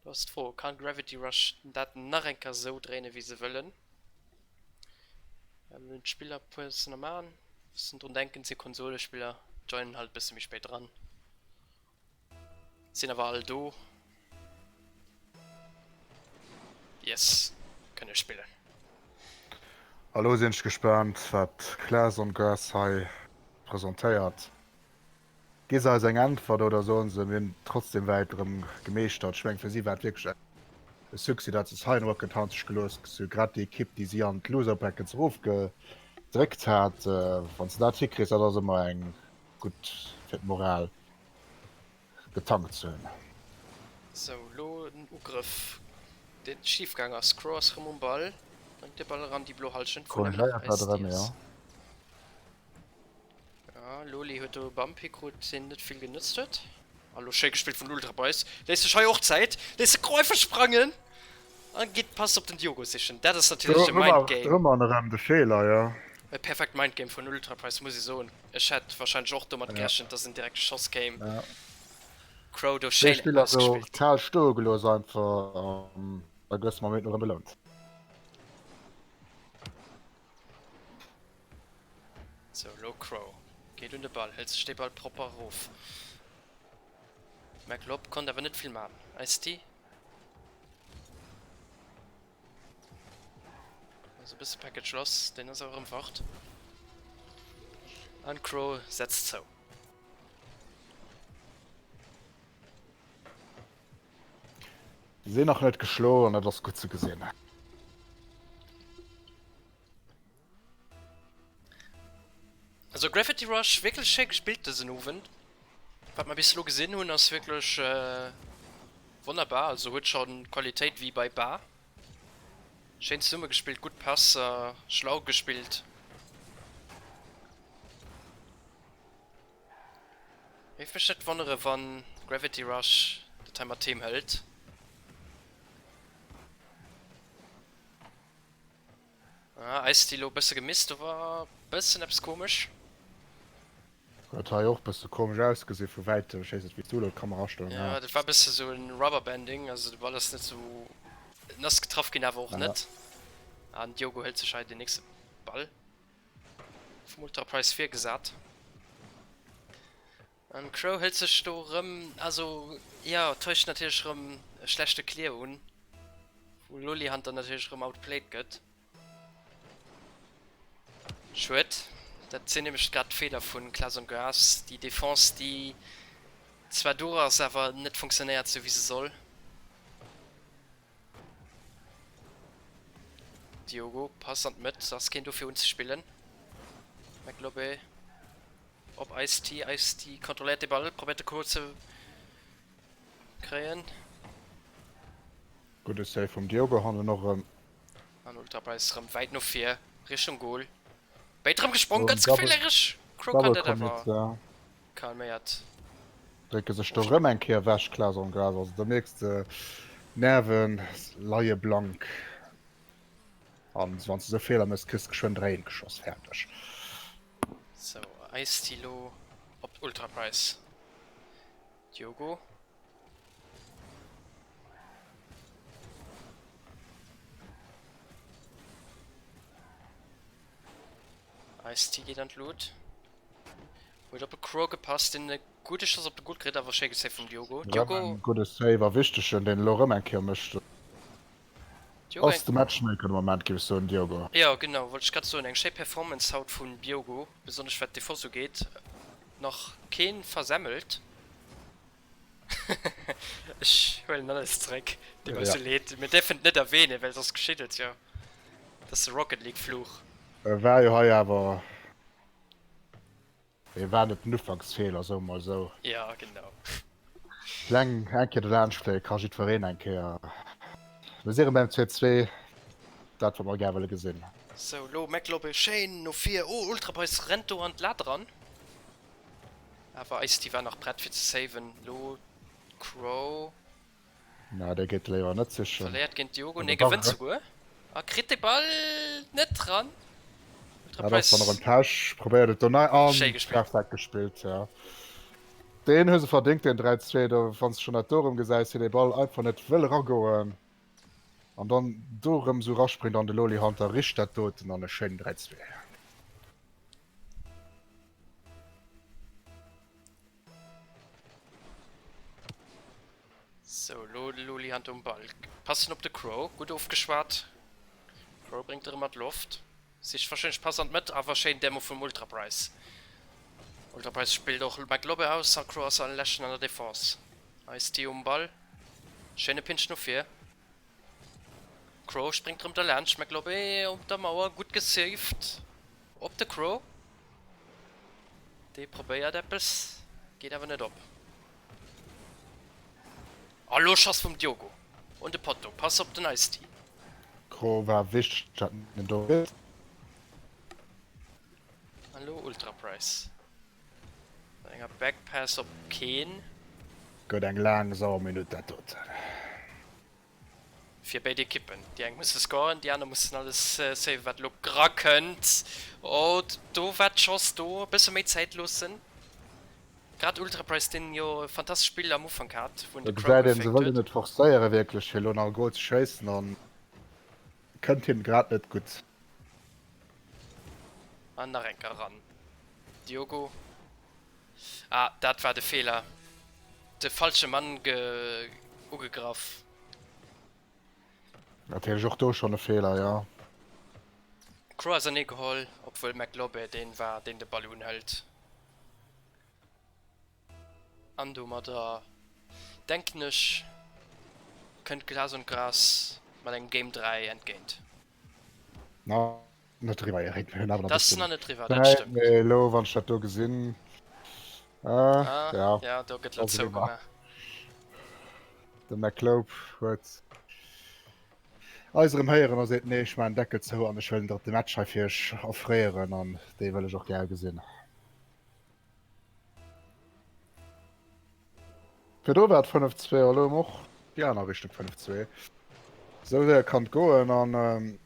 Lo ass d'Fro, kann Gravity Rush dat nach eng Kéier esou dréinen wéi se wëllen? Mir hunn d'Spiller e puer bëssen am Aen, mussen drun denken, et si Konsolespiller, joinen halt e bësse méi spéit eran. Sinn awer all do. Yes, kënne spillen. A lo sinn ech gespaant wat Class on Grass hei presentéiert. Gi se eis eng Äntwert oder soen se mir hunn trotzdem wäit erëm gemeeschtert? Ech mengen fir si war et wierklech e Succès dat se es hei an Rocket Town sech gelooss hu. Grad déi Ekipp déi si an d'Loser Brackets erofgedréckt hat. Wann s de dat hikriss, dat ass ëmmer eng gutt fir d'Moral. Getankt ze hunn. Sou, lo den Ugrëff, deen schif gaang ass. Crow ass rëm um Ball, bréngt de Ball eran déi blo Halschent vun den Ice-Tiers. Ja, Loli huet do e Bump hikrut, deen net vill genëtzt huet. A lo schéi gespillt vun Ultra Boys. Léisst sech hei och Zäit, léisst de Crow einfach sprangen a geet d'Pass op den Diogo sichen. Dat ass natierlech e Mindgame. Rëm an erëm de Feeler, jo. E perfekt Mindgame vun Ultra Boys, muss ee soen. Ech hätt wahrscheinlech och domat gerechent, dass en direkte Schoss kéim. Crow do schéin Spiller do kal stoe gelooss einfach an da gëss mam erëm belount. Sou lo Crow geet un de Ball, hëlt sech dee Ball propper erof. McLob konnt awer net vill man. Ice-T. Also bësse Package lass, deen ass awer erëm fort. An Crow setzt zou. Sinn nach net geschloen, dat ass gutt ze gesinn. Also Gravity Rush wierklech schéi gespillt dësen Owend. Wat mer bis elo gesinn hunn ass wierklech wonnerbar, also huet schonn Qualitéit wéi bei Bar. Schéin zesumme gespillt, gutt Passer, schlau gespillt. Géif mech net wonnere wann Gravity Rush dat hei mat Heem hëlt. Ah, Ice-T lo bësse gemisst, do war bëssen eppes komesch. Huet hei och bësse komesch ausgesi vu wäitem, ech weess net wéi s du elo d'Kamera astoen Ja, has. dat war bësse sou en Rubberbanding, also de Ball ass net sou, en ass getraff ginn awer och net. An Diogo hëlt sech hei den nächste Ball vum Ultra Price virgesat. An Crow hëlt sech do rëm, also jo, täuscht natierlech rëm e schlechte Clear un, wou Loli Hunter natierlech rëm outplayed gëtt. Schued, dat sinn nämlech grad d'Feeler vu Class on Grass, déi Defense déi zwar do ass, awer net funktionéiert sou wéi se soll. Diogo, Pass an d'Mëtt, ass keen do fir unzespillen. McLobbe. Op Ice-T, Ice-T kontrolléiert de Ball, probéiert de Goal ze kréien. Gudde Save vum Diogo hannen och erëm. An Ultra Price erëm wäit no vir, Richtung Goal. Béid erëm gesprong, ganz geféierlech! Crow kann dat awer calméiert. Drécke sech do erëm eng Kéier ewech, Klaas on Gras. Also do mierks de, d'Nerve leie blank. An wann s de esou Feeler méchs, kriss de geschwënn 3 eent geschoss. Fäerdeg. Sou, Ice-T lo op Ultra Price. Diogo. Ice-T geet an d'Lut. Huet op e Crow gepasst, deen e gudde Schoss op de Goal kritt, awer schéi gesaved vum Diogo. Diogo. Rëm en gudde Save a wichtegen, deen elo rëm eng Kéier mécht. Ass de Matchmaker de Moment, géif ech soen, Diogo. Jo genau, wollt ech grad soen. Eng schéi Performance haut vun Diogo, besonnesch wat d'Defense ugeet. Nach keen versemmelt. Ech huelen alles zeréck, deet mer sou leed. Mir dierfen et net erwähnen, well soss geschitt et jo. Dat ass de Rocket League Fluch. War jo hei awer. Et war net den Ufanksfeeler, soe mer esou. Jo, genau. Kleng eng Kéier dolaanscht fléie ka jiddwereen eng Kéier. Mir si rëm beim 2, 2, dat wat mer gär wëlle gesinn. Sou, lo McLobbe schéin no vir. Oh, Ultraboys rennt do an d'Lat eran. Awer Ice-T war nach prett fir ze saven. Lo. Crow. Na, dee geet léiwer net sichen. Verléiert géint Diogo, nee gewënnt souguer a kritt de Ball net dran. Dat ass dann erëm Pech, probéiert et do nei an perfekt gespillt, ja. Deen hu se verdéngt deen 3 2 do, wann s de schonn dat do erëm gesäis, wéi dee Ball einfach net wëll eragoen an dann do erëm esou eraspréngt an de Loli Hunter richt dat doten an e schéinen 3 2. Sou, lo de Loli Hunter um Ball. Passen op de Crow, gutt ofgeschwat. Crow bréngt erëm an d'Loft. Sicht warscheinlech Pass an d'Mëtt, awer schéin Demo vum Ultraprice. Ultraprice spillt och McLobbe aus a Crow ass an leschten an der Defense. Ice-T um Ball. Schéine Pinch no vir. Crow spréngt erëm derlaanscht. McLobbe op der Mauer, gutt gesaved op de Crow. Dee probéiert eppes, geet awer net op. A lo Schoss vum Diogo un de Potto, Pass op den Ice-T. Crow war wichteg dat en do kritt. A lo Ultraprice mat enger Backpass op Keen. Gëtt eng laang sauer Minutt dat doten. Fir béid Ekippen. Déi eng musse scoren, déi aner mussen alles saven wat elo rakënnt. Oh do war d'Chance do, e bësse méi Zäit loossen. Grad Ultraprice deen jo e fantastescht Spill am Ufank hat, wou en de Crow gefaked huet. Se wëllen et forcéiere wierklech fir elo nach e Goal ze schéissen an kënnt hinnen grad net gutt. An nach eng Kéier eran. Diogo. Ah, dat war de Feeler. De falsche Mann ugegraff. Natierlech och do schonn e Feeler, jo. Crow ausernee geholl, obwuel McLobbe deen war, deen de Ball unhëlt. An domadder denken ech, kënnt Glas und Gras mat engem Game 3 entgéint. Na, net driwwer, Eric. Mir hunn awer nach e Dat ass bëssen nach net driwwer, dat Zäit. stëmmt. Mee elo, wann ech dat do gesinn, äh, Ah, ja, ja, do gëtt lo ass eriwwer. zougemaach. De McLobe huet eis erëm héieren a seet, Nee, ech maachen den Deckel zou an ech wëll den drëtte Match hei fir iech offréieren an dee wëll ech och gär gesinn. Virdru war et 5, 2, elo och déi aner Richtung 5, 2. Esou séier kann et goen an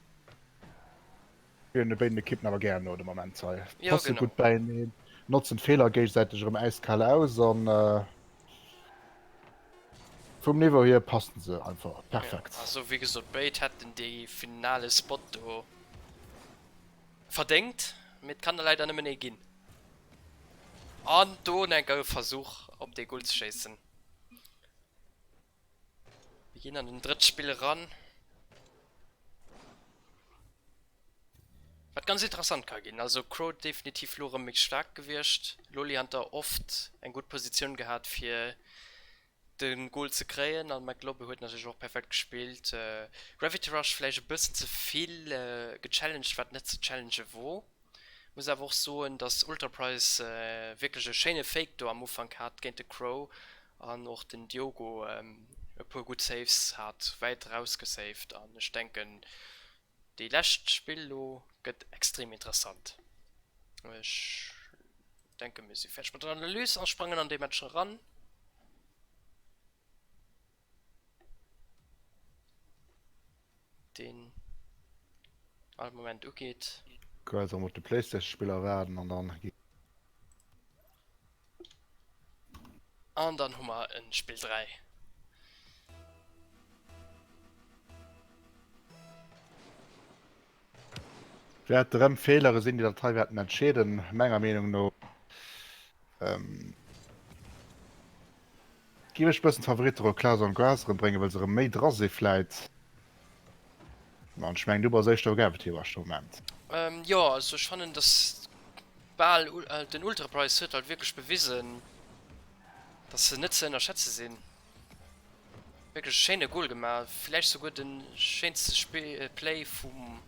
spillen de béiden Ekippen awer gär no de Moment hei. Jo, Passe genau. gutt bäineen, notzen d'Feeler géigesäiteg erëm äiskal aus an vum Niveau hier passen se einfach Ja, perfekt. also wéi gesot, béid hätten dee finale Spot do verdéngt, mee et kann der leider nëmmen ee ginn. An do enk e Versuch op dee Goal ze schéissen. Mir ginn an den drëtt Spill eran. Wat ganz interessant ka ginn. Also Crow definitiv lo rëm méi staark gewiescht. Loli Hunter oft eng gutt Positioun gehat fir de Goal ze kréien an McLobbe huet natierlech och perfekt gespillt. Gravity Rush vläicht e bëssen ze vill gechallenged wat net ze challenge wor. Muss awer och soen dass Ultraprice wierklech e schéine Fake do am Ufank hat géint de Crow an och den Diogo e puer gutt Saves hat, wäit raus gesaved an ech denken déi lescht Spill lo gëtt extrem interessant. Ech denke mir si fäerdeg mat der Analys a sprangen an dee Match eran. Deen all Moment ugeet. Kuerz erëm op de Playstation-Spiller waarden an dann. An dann hu mer en Spill 3. Wäerte rëm Feelere sinn, déi dat hei wäerten entscheeden, menger Meenung no. Giff ech bëssen d'Favoritte Clausen an Grass erëm bréngen, well se erëm méi dra si vläit. An ech mengen du bass éischter Gravity Rush de Moment. Jo, also ech fannen dass bal den Ultra Price huet halt wierklech bewisen, dass se net ze ënnerschätze sinn. Wierklech e schéine Goal gemaach, villäicht souguer de schéinste Play vum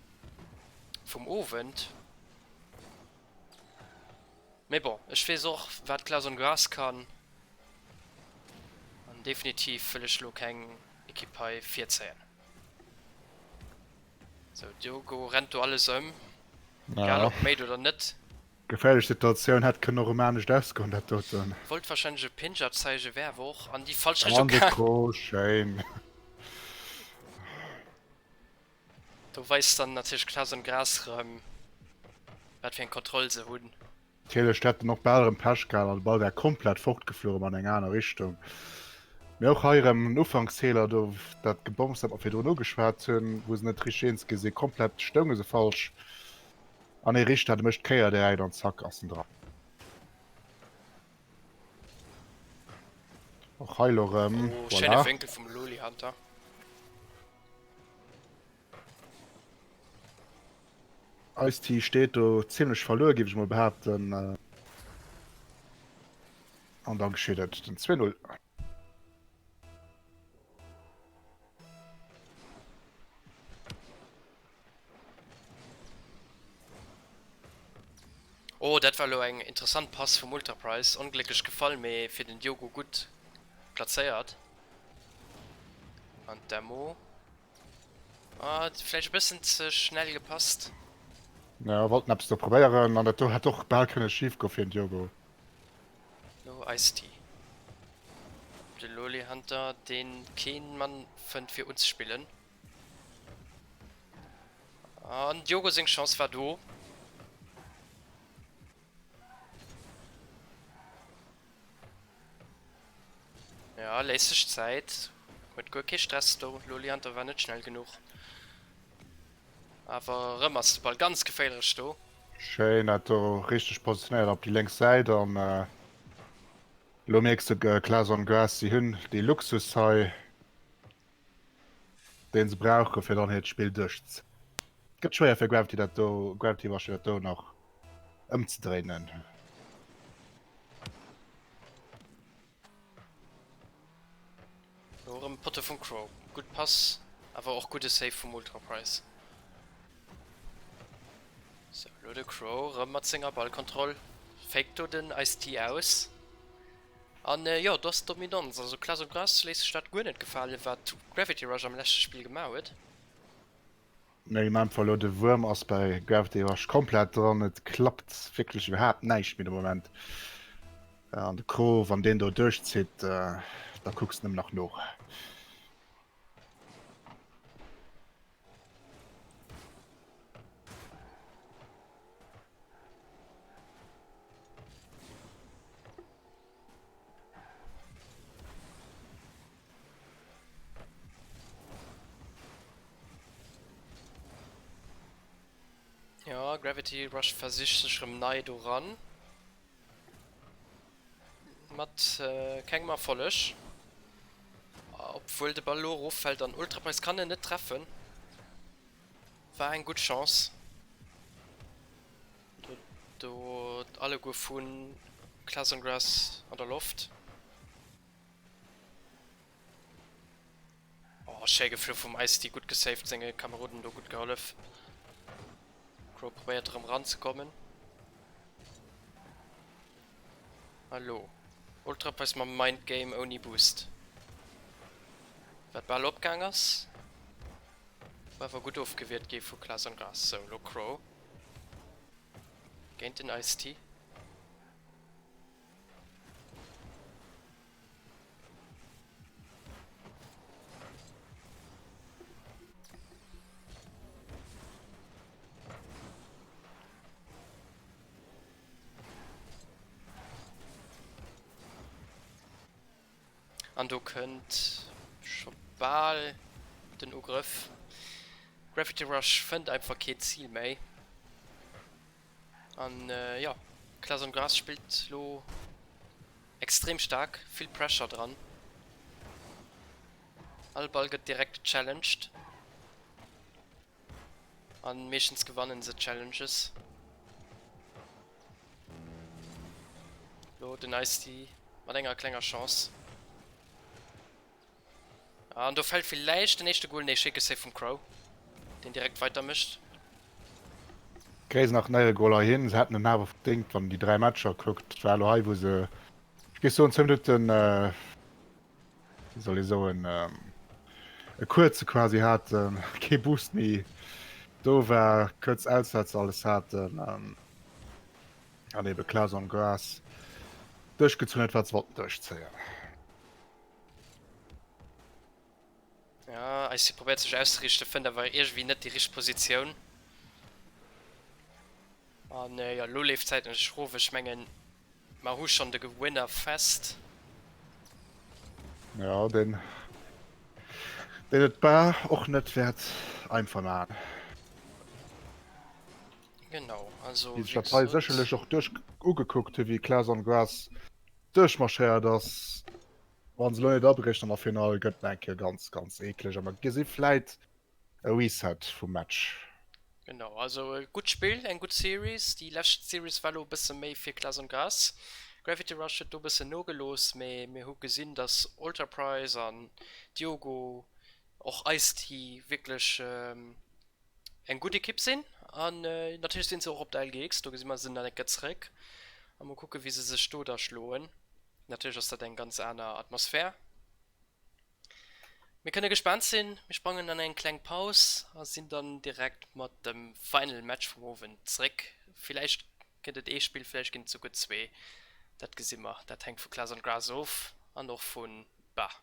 vum Owend. Mee bon, ech weess och wat Clausen Grass kann an definitiv wëll ech lo keng Ekipp hei virzéien. Sou, Diogo rennt do alles ëm, egal ob made oder net. Geféierlech Situatioun, hätt kënnen och erëm anescht ausgoen dat doten. Wollt wahrscheinlech e Pinch erzeigen, wär awer och an déi falsch Richtung gaang. An de Crow, schéin. Do weist dann natierlech Klaus an Gras rëm wat fir eng Kontroll se hunn. Natierlech, do hätt en och bal erëm Pech gehat an de Ball wär komplett fortgeflu erëm an eng aner Richtung. Mee och hei erëm en Ufanksfeeler do, dat Gebomms dat mer virdrun ugeschwat hunn, wou se net richteg eens gi sinn, komplett stounge se falsch. An ee Richter, de mécht d'Kéier direkt an zack ass en dran. Och hei lo rëm, Oh, schéine voilà. Wénkel vum Loli Hunter. Ice-T steet do zimlech verluer, géif ech mol behaapten. An da geschitt et, den 2-0. Oh dat war elo eng interessant Pass vum Ultraprice. Onglécklech gefall, mee fir den Diogo gutt plazéiert. An d'Demo. Ah, vläicht e bëssen ze schnell gepasst. Ja, wollten eppes do probéieren an dat do hätt och bal kënne schif goe fir den Diogo. Lo Ice-T. De Loli Hunter, deen keen Mann fënnt fir unzespillen. An Diogo seng Chance war do. Ja, léisst sech Zäit. Huet guer kee Stress do. Loli Hunter war net schnell genuch. Awer erëm ass de Ball ganz geféierlech do. Schéin dat do richteg positionéiert op déi lénks Säit an elo mierks de Clason Grass, si hunn dee Luxus hei. Deen se brauche fir dann hiert Spill duerchzezéien. Gëtt schwéier fir Gravity dat do, Gravity Rush dat do nach ëmzedréinen. Lo erëm Potte vum Crow. Gutt Pass, awer och gudde Save vum Ultraprice. Sou, lo de Crow erëm mat senger Ballkontroll. Faked do den Ice-T aus. An jo, do ass d'Dominanz. Also Clash of Grass léisst sech dat guer net gefalen, wat Gravity Rush am leschte Spill gemaach huet. Nee, in meinem Fall elo de Wuerm ass bei Gravity Rush komplett dran, et klappt wierklech iwwerhaapt näischt méi de Moment. An de Crow, wann deen do duerchzitt, da kucks de nëmmen nach no. Ja, Gravity Rush versicht sech rem nei doran. Mat kengem Erfolleg. Obwuel de Ball elo eroffält an Ultrapreis kann en net treffen. War eng gutt Chance. Do alleguer vu Clason Grass an der Loft. Oh, schéi geflu vum Ice-T, gutt gesaved, senge Kameroden do gutt gehollef. Crow probéiert erëm ranzekommen. Hallo. Ultrapress mam Mind Game ouni Boost. Wat bal opgaang ass. War awer gutt ofgewiert gi vu Clason Grass. Sou, lo Crow géint den Ice-T. An do kënnt scho bal den Ugrëff. Gravity Rush fënnt einfach keen Zil méi. An jo, Clason Grass spillt lo extrem staark, vill Pressure dran. All Ball gëtt direkt gechallenged. An meeschtens gewannen se d'Challenges. Lo den Ice-T mat enger klenger Chance. An do fällt villäicht den éischte Goal. Nee, schéi Save vum Crow, deen direkt weider mécht. Kréie se nach en Éieregoal hei hin? Se hätten en awer verdéngt, wann een déi 3 Matcher kuckt. Et war elo hei, wou se, ech géif soen, zwou Minutten, wéi soll ee soen, e kuerze quasi haten, kee Boost méi do war, kuerz Aussetzer alles haten. An ebe Klaas on Grass duerchgezunn huet, wat se wollten duerchzéien. Ja, IC probéiert sech auszeriichten, fënnt awer iergendwéi net déi richteg Positioun. An jo, elo leeft d'Zäit natierlech erof. Ech mengen, mer hu schonn de Gewinner fest. Ja, deen, deen et Bar och net wäert einfach maachen. Genau, also Déi sech dat hei sécherlech och duerch ugekuckt hu wéi Klaas on Grass duerchmarschéiert ass. Wann se lo net abrécht an der Finall gëtt et eng Kéier ganz ganz eekleg a mer gesi vläit e Reset vum Match. Genau, also e gutt Spill, eng gutt Series. Déi lescht Series war lo e bësse méi fir Klaas on Grass. Gravity Rush huet do e bëssen nogelooss, mee mir hu gesinn, dass Alter Price an Diogo, och Ice-T wierklech eng gutt Ekipp sinn. An natierlech sinn se och op der LGX, do gesi mer se nach eng Kéier zeréck a mol kucke wéi se sech do da schloen. Natierlech ass dat eng ganz aner Atmosphär. Mir kënne gespaant sinn. Mir sprangen an eng kleng Paus a sinn dann direkt mat dem Final Match vum Owend zréck. Villäicht gëtt et ee Spill, villäicht ginn et souguer zwee. Dat gesi mer. Dat hänkt vu Klaas an Gras of an och vu Bah.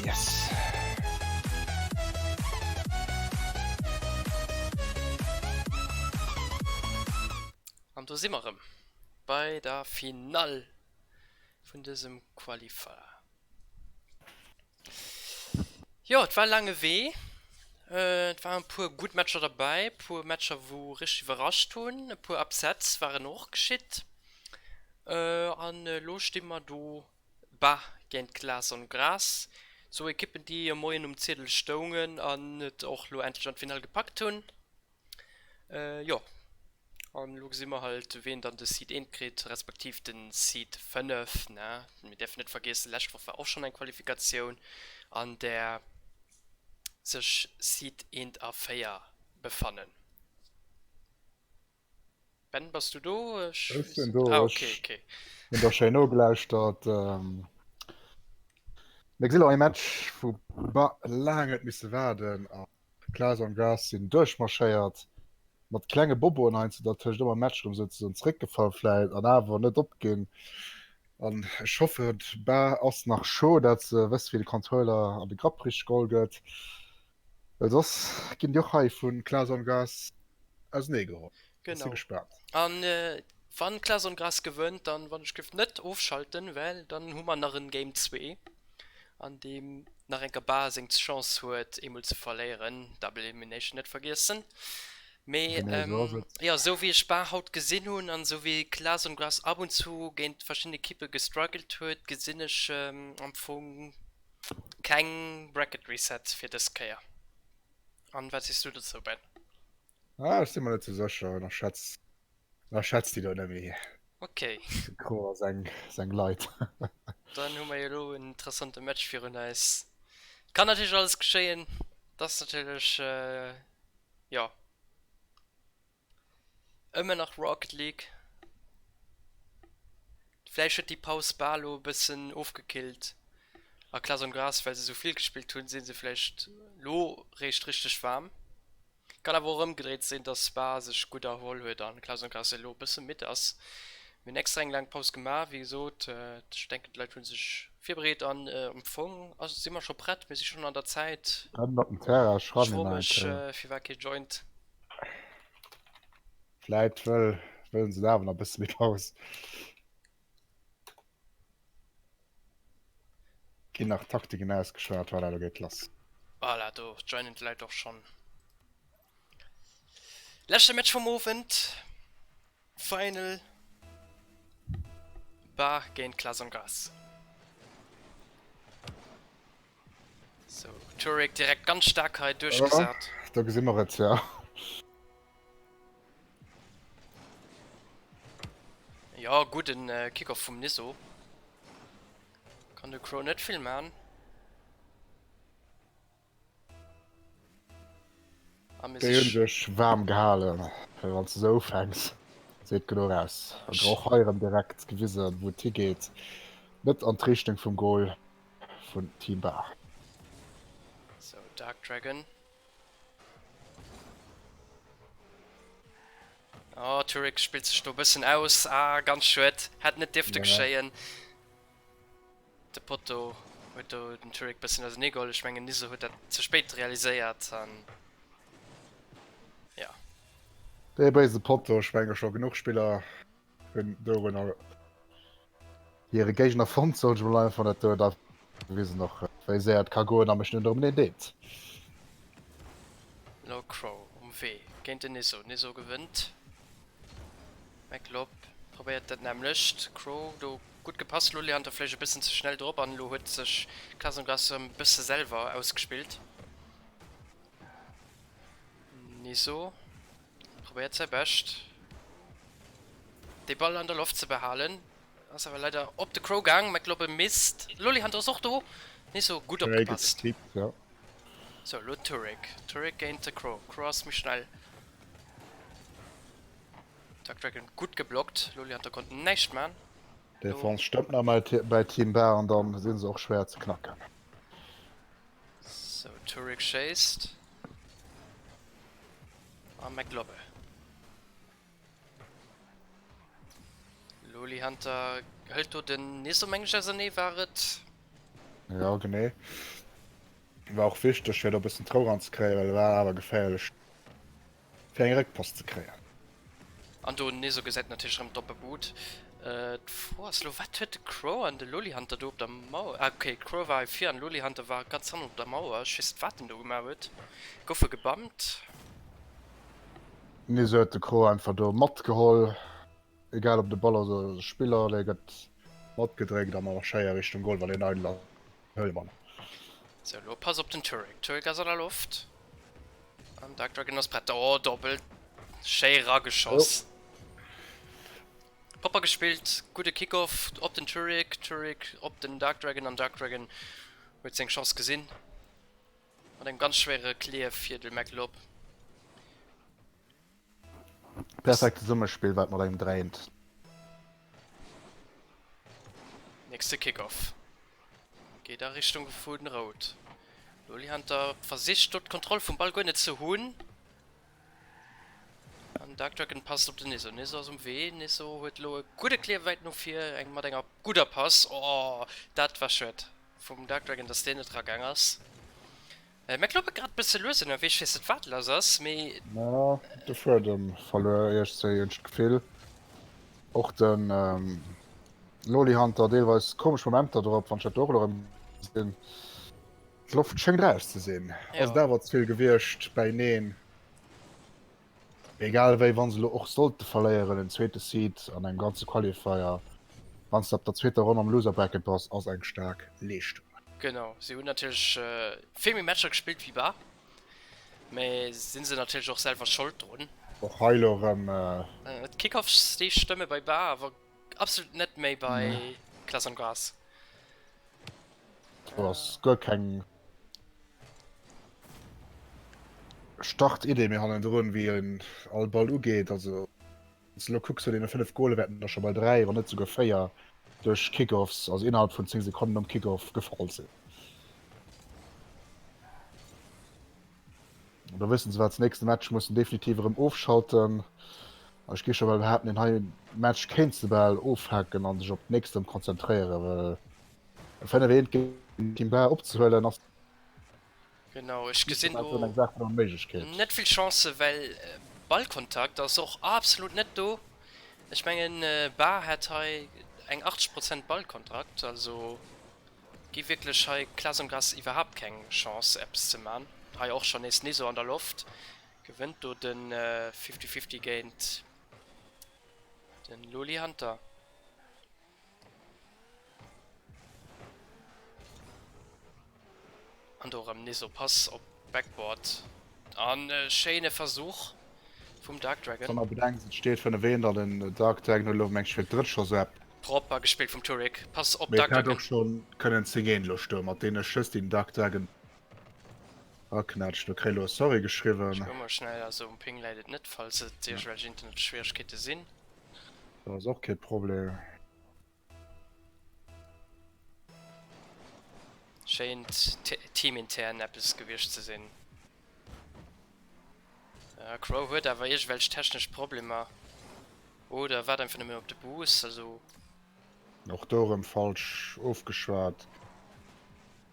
Yes. An do si mer erëm bei der Finall vun dësem Qualifier. Jo, et war e laange Wee. Et waren e puer gutt Matcher derbäi, e puer Matcher, wou richteg iwwerrascht hunn, e puer Upsets waren och geschitt. An elo sti mer do Bah géint Glas on Gras, zwou Ekippen, déi e Moien um Ziedel stoungen an et och elo endlech an d'Finall gepackt hunn. Jo, an elo gesi mer halt, ween dann de Seed 1 kritt, respektiv de Seed 5, ne? Mir däerfen net vergiessen, lescht Woch war och schonn eng Qualifikatioun, an där sech Seed 1 a 4 befannen. Ben, bass du do? Ech sinn do. Ah, okay, okay. Hunn der schéin nogelauschtert. Mir gesinn elo ee Match, wou mer laang huet misse waarden. Klaas an Grass sinn duerchmarschéiert, mat klenge Boboen heiansdo dertëscht, ëmmer Match erëm souzesoen zeréckgefall vläit an awer net opginn. An ech hoffen d'Bar ass nach chaud, dat se wëss wéi de Controller an de Grapp richteg geholl gëtt, well soss ginn déi och hei vu Klaas an Grass ausenee geholl. Ech si Genau. gespaant. An wann Klaas on Grass gewënnt, dann wann ech géif net ofschalten, well dann hu mer nach en Game 2 an deem nach enker Bar seng Chance huet eemol ze verléieren, Double Elimination net vergiessen. Mee Genee esou ass et. jo, esou wéi ech Bar haut gesinn hunn an esou wéi Klaas on Grass ab und zu géint verschidden Ekippe gestruggelt huet, gesinn ech am Fong keng Bracket Reset fir dës Kéier. An wat sees du dozou Ben? Ah, ech si mer net sou sécher. Ënnerschätz, ënnerschätz déi do net méi. Ok. De Kro a seng, seng Leit. Dann hu mer jo elo en interessante Match virun eis. Kann natierlech alles geschéien. Et ass natierlech, jo, ëmmer nach Rocket League. Vläicht huet déi Paus Spa elo e bëssen ofgekillt a Klaas on Gras, well se esou vill gespillt hunn, si se vläicht elo réischt richteg waarm. Kann awer och ëmgedréit sinn, dass Spa sech gutt erholl huet an Klaas on Gras elo e bësse midd ass. Mir hunn extra eng laang Paus gemaach, wéi gesot. Ech denken d'Leit hu sech virbereet an am Fong si mer scho prett, mir si schonn an der Zäit. Rennen op den Terrain, Ech froe mech firwat kee joint. Vläit wëll, wëllen se awer nach e bësse méi Paus. Ginn nach Taktiken ausgeschwat, voilà, lo geet lass. Voilà, do joinen d'Leit och schonn. Leschte Match vum Owend, Final Bar géint Klaas Gras. Sou, Turek direkt ganz staark hei duerchgesat. Ja, do gesi mer et, ja. Ja, gudden Kickoff vum Nisso. Kann de Crow net vill man. A mir Déi hunn sech waarm gehalen, well wann s de sou ufänks, seet genuch aus. An och hei erëm direkt gewisen, wou et higeet, net an d'Richtung vum Gol vun Team Bar. Sou, Dark Dragon. Oh, Turek spillt sech do e bëssen aus. Ah, ganz schued. Hätt net dierfte geschéien. De Potto huet do den Turek bëssen ausenee geholl. Ech mengen Niso huet dat ze spéit realiséiert an ja. Dee béise Potto, ech menge scho genuch Spiller hunn dorunner hire Géigner fonnt, soll ech mol einfach dat do da gewisen och wéi séier et ka goen a mech net erëm een deet. Lo Crow um Wee géint den Niso. Niso gewënnt. McLob probéiert dat nämmlecht. Crow do gutt gepasst. Lolly Hunter vläicht e bëssen ze schnell drop an elo huet sech Klasengrass erëm e bësse selwer ausgespillt. Niso probéiert säi Bescht dee Ball an der Loft ze behalen. Ass awer leider op de Crow gaang. McLob misst. Lolly Hunter ass och do. Niso gutt opgepasst. Sou elo Turek. Turek géint de Crow. Crow ass méi schnell. Dark Dragon gutt geblockt, Lolihunter konnt näischt man. Defense stëmmt nach mal bei Team Bar an dann sinn se och schwéier ze knacken. Sou, Turek schéisst a McLobbe. Lolihunter hëlt do den Niso meng ech ausernee war et. Ja genee. War och wichteg fir do e bëssen d'Rou ranzekréien, well e war awer geféierlech fir eng Réckpass ze kréien. An do Neso gesäit natierlech erëm d'oppe Bud. D'Fro ass elo, wat huet de Crow an de Loli Hunter do op der Mauer? Ah ok, Crow war hei vir an Loli Hunter war ganz hannen op der Mauer. Ech weess net wat en do gemaach huet. Gouf e gebammt? Neso huet de Crow einfach do matgeholl, egal ob de Ball ass oder de Spiller, dee gëtt matgedréckt an och schéier Richtung Goal, wann een eidel ass. Hëllmann. Sou, elo pass op den Turek. Turek ass an der Loft. An Dark Dragon ass prett. Oh, doppelt. Schéi rageschoss. Propper gespillt. Gudde Kickoff op den Turek. Turek op den Dark Dragon an Dark Dragon huet seng Chance gesinn. Mat engem ganz schwéiere Clear fir de McLob. Perfekt Zesummespill wat mat engem dréint. Nächste Kickoff geet a Richtung vu Rout. Loli Hunter versicht do d'Kontroll vum Ball guer net ze hunn. An Dark Dragon passt op den Niso. Niso ass um Wee. Niso huet elo e gudde Clear wäit no vir, eng mat enger gudder Pass. Oh, dat war schued vum Dark Dragon, dass deen net ragaang ass. Mä kloppe grad bësse lues ënnerwee, ech weess net wat lass ass, mee. Ma de Fuedem verluer iergzéi hunn ech d'Gefill. Och de Loli Hunter deelweis komesch Momenter drop, wann ech dat do och elo erëm gesinn. D'Loft schéngt raus ze sinn. Ass et awer ze vill gewiescht bäineen. Egal wéi, wa se elo och sollte verléieren, en zweete Seed an engem ganze Qualifier, wann s de ab der zweeter Ronn am Loser Bracket bass, ass eng staark Leeschtung. Genau, si hunn natierlech vill méi Matcher gespillt wéi Bar, mä si se natierlech och selwer Schold drun. Och hei elo erëm. D'Kickoffs, déi stëmme bei Bar, awer absolut net méi bei Class on Grass. Do ass guer keng. Startidee méi hannendrun, wéi en all Ball ugeet. Also wann s de elo kucks, vun deene 5 Gole wäerten der scho bal 3, wann net souguer 4 duerch Kickoffs, also innerhalb vun 10 Sekonnen nom Kickoff gefall sinn. An da wëssen se wat, nächste Match mussen definitiv erëm ofschalten. A ech gi scho bal behaapten, deen hei Match kéints de bal ofhaken a sech op d'nächst erëm konzentréieren, well e 5 eent géint Team Bar opzehuelen ass Genau, ech gesinn do net vill Chancen, well Ballkontakt ass och absolut net do. Ech mengen Bar hätt hei eng 80 Prozent Ballkontrakt, also gi wierklech hei Klaas und Gras iwwerhaapt keng Chance eppes ze man. Hei och schon nees Niso an der Loft, gewënnt do den 50-50 géint den Loli Hunter. An do erëm nees op Pass op Backboard an e schéine Versuch vum Dark Dragon. Wann der bedenkt et steet 5 1 an den Dark Dragon huet elo meng ech fir d'drëtt scho sou epp. Propper gespillt vum Turek, Pass op Dark Dragon. Mee et hätt och schonn kënnen 10 1 elo stoen mat deene Schëss déi den Dark Dragon raknätscht. Do kréie elo e Sorry geschriwwen. Ech kucke mol schnell, also um Ping läit et net falls et iergendwelch Internetschwieregkeete sinn. Dat ass och kee Problem. Schéint teamintern eppes gewiescht ze sinn. Crow huet awer iergendwelch technesch Problemer oder waart einfach nëmmen op de Boost, also. Och do erëm falsch ofgeschwat.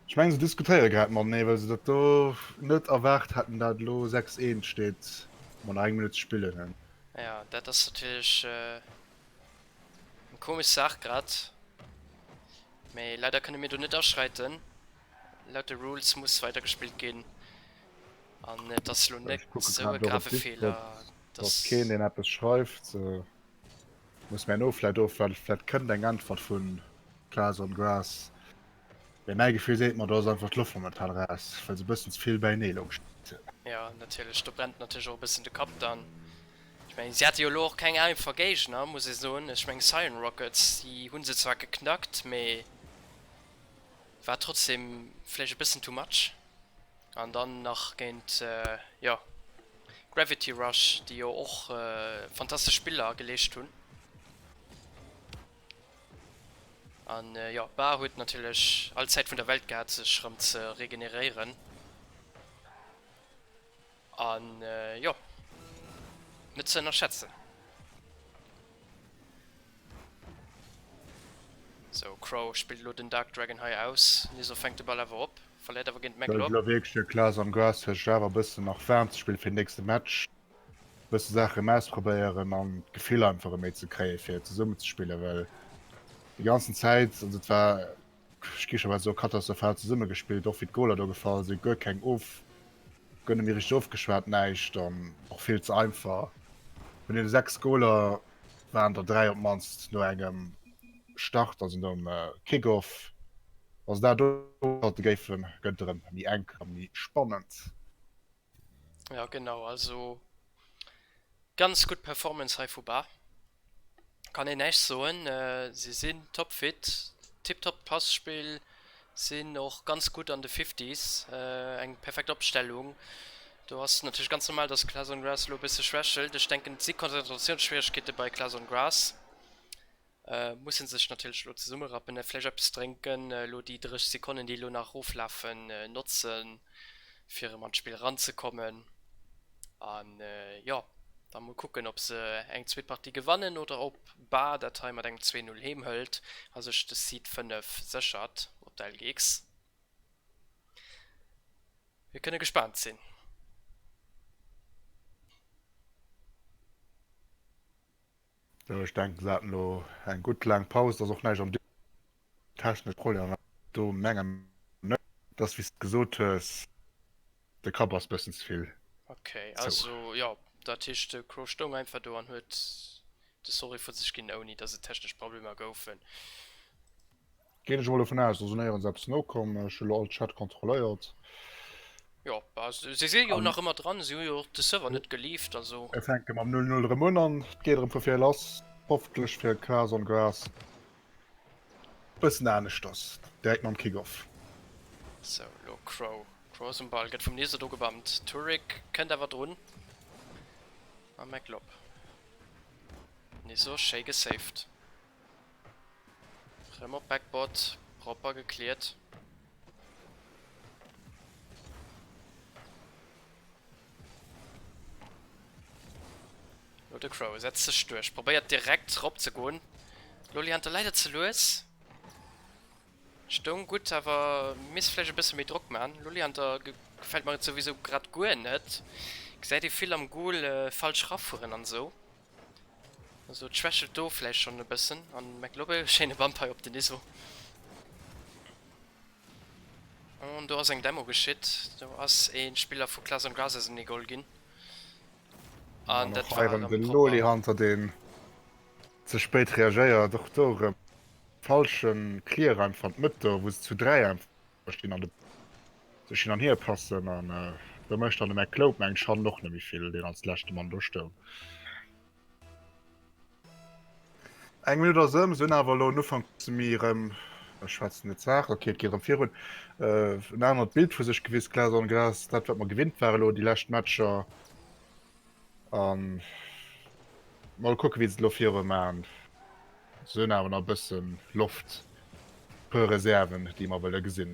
Ech mengen se diskutéiere grad matenee, well se dat do net erwaart haten, dat elo 6, 1 steet ma nach eng Minutt ze spillen hunn. Jo, dat ass natierlech eng komesch Saach grad, mee leider kënne mir do net aschreiten. Laut de Rules muss weider gespillt ginn an et ass elo net esou e grave Feeler, dass. Keen deen eppes schreift. Muss mär no vläit ofwaarden, vläit kënnt eng Äntwert vu Class on Grass. Mee mäi Gefill seet mer, do ass einfach d'Loft momentan raus, well se e bëssen ze vill bäinee elo gespillt hunn. Jo, natierlech, do brennt natierlech och e bëssen de Kapp dann. Ech mengen, si hate jo elo och keng einfach Géigner, muss ee soen. Ech mengen, Cyan Rockets, déi hu se zwar geknackt, mee war trotzdem vläicht e bëssen too much. An dann nach géint, jo, Gravity Rush, déi jo och fantastesch Spiller geleescht hunn. An jo, Bar huet natierlech all Zäit vun der Welt gehat, sech erëm ze regeneréieren. An jo, net ze ënnerschätzen. Sou, Crow spillt elo den Dark Dragon hei aus. Niso fänkt de Ball awer op. Verléiert awer géint Elo McLob. wierklech de Klaas am Gras fir sech awer e bëssen nach waarm ze spillen fir den nächste Match. E bësse Saachen erëm ausprobéieren an d'Gefill einfach erëm méi ze kréien fir zesummen ze spillen, well déi ganzen Zäit, also et war, ech gi scho bal soen, katastrophal zesumme gespillt, och wéi d'Goler do gefall sinn, guer keng of, guer net méi richteg ofgeschwat, näischt an och vill ze einfach. Vun deene 6 Goler waren der 3 op d'mannst no engem Start, also nom Kick-Off. Wa se dat ofschalte géifen, gëtt et erëm méi enk a méi spannend. Ja genau, also ganz gutt Performance hei vu Bar. Kann een näischt soen, si sinn topfit, tiptop Passpill, sinn och ganz gutt an de Fifties, eng perfekt Opstellung. Do ass natierlech ganz normal, dass Class on Grass elo e bësse schwächelt. Ech denken et si Konzentratiounsschwieregkeete bei Class on Grass. Mussen sech natierlech elo zesummerappen, vläicht eppes drénken, elo déi 30 Sekonnen déi elo nach eroflafen notzen fir erëm an d'Spill eranzekommen an jo da mol kucken ob se eng zweet Partie gewannen oder ob Bar dat hei mat engem 2, 0 heem hëlt a sech de Seed 5 séchert op der LGX. Mir kënne gespaant sinn. Jo ech denken se haten elo eng gutt laang Paus, et ass och näischt am technesch Problemer do mengen net dass wéi s de gesot hues de Kapp ass bëssen ze vill Ok, zou. also jo, dat heescht de Crow stoung einfach do an huet de Sorry vu sech ginn ouni dass et technesch Problemer goufen. Ginn ech emol dovun aus, ass un néierens eppes nokomm. Ech hu lo all Chat kontrolléiert. Jo, bah, si si jo nach ëmmer dran, si hu jo och de Server net geleaved, also. Mir fänke mam 0, 0 erëm un an et geet erëm vu vir lass. Hoffentlech fir Gras on Gras bëssen aneschters, direkt nom Kick-Off. Sou, lo Crow. Crow ass um Ball, gëtt vum Niso do gebammt. Turek kënnt awer drun a McLob. Niso schéi gesaved. Rëm op Backboard, propper gecleart. Lo de Crow setzt sech duerch, probéiert direkt rop ze goen. Loli Hunter leider ze lues. Stoung gutt, awer misst vläicht e bësse méi Drock man. Loli Hunter gefält mer et souwisou grad guer net. Gesäit ee vill am Goal falsch rafueren an esou. Also et schwächelt do vläicht schonn e bëssen an McLobbe, schéine Bump hei op den Iso. An do ass eng Demo geschitt, do ass ee Spiller vu Class on Grass ausenee geholl ginn. An dat war erëm de propper. Loli Hunter deen ze spéit reagéiert, och do erëm falsche Clear einfach an d'Mëtt do wou se zu 3 einfach stinn an de sech hin an hier passen an do mécht dann de McCloud mengen ech hannen och net méi vill, deen als leschte Mann do stoung. Eng Minutt ass ëm, se hunn awer elo en Ufank ze méi erëm, ech schwätzen net d'Saach, ok et geet erëm virun, en anert Bild vu sech gewis, Glas an Gras, dat wat mer gewinnt ware elo déi lescht Matcher an mol kucke wéi se et elo viru man. Se hunn awer nach e bëssen Loft, e puer Reserven déi mer wëlle gesinn.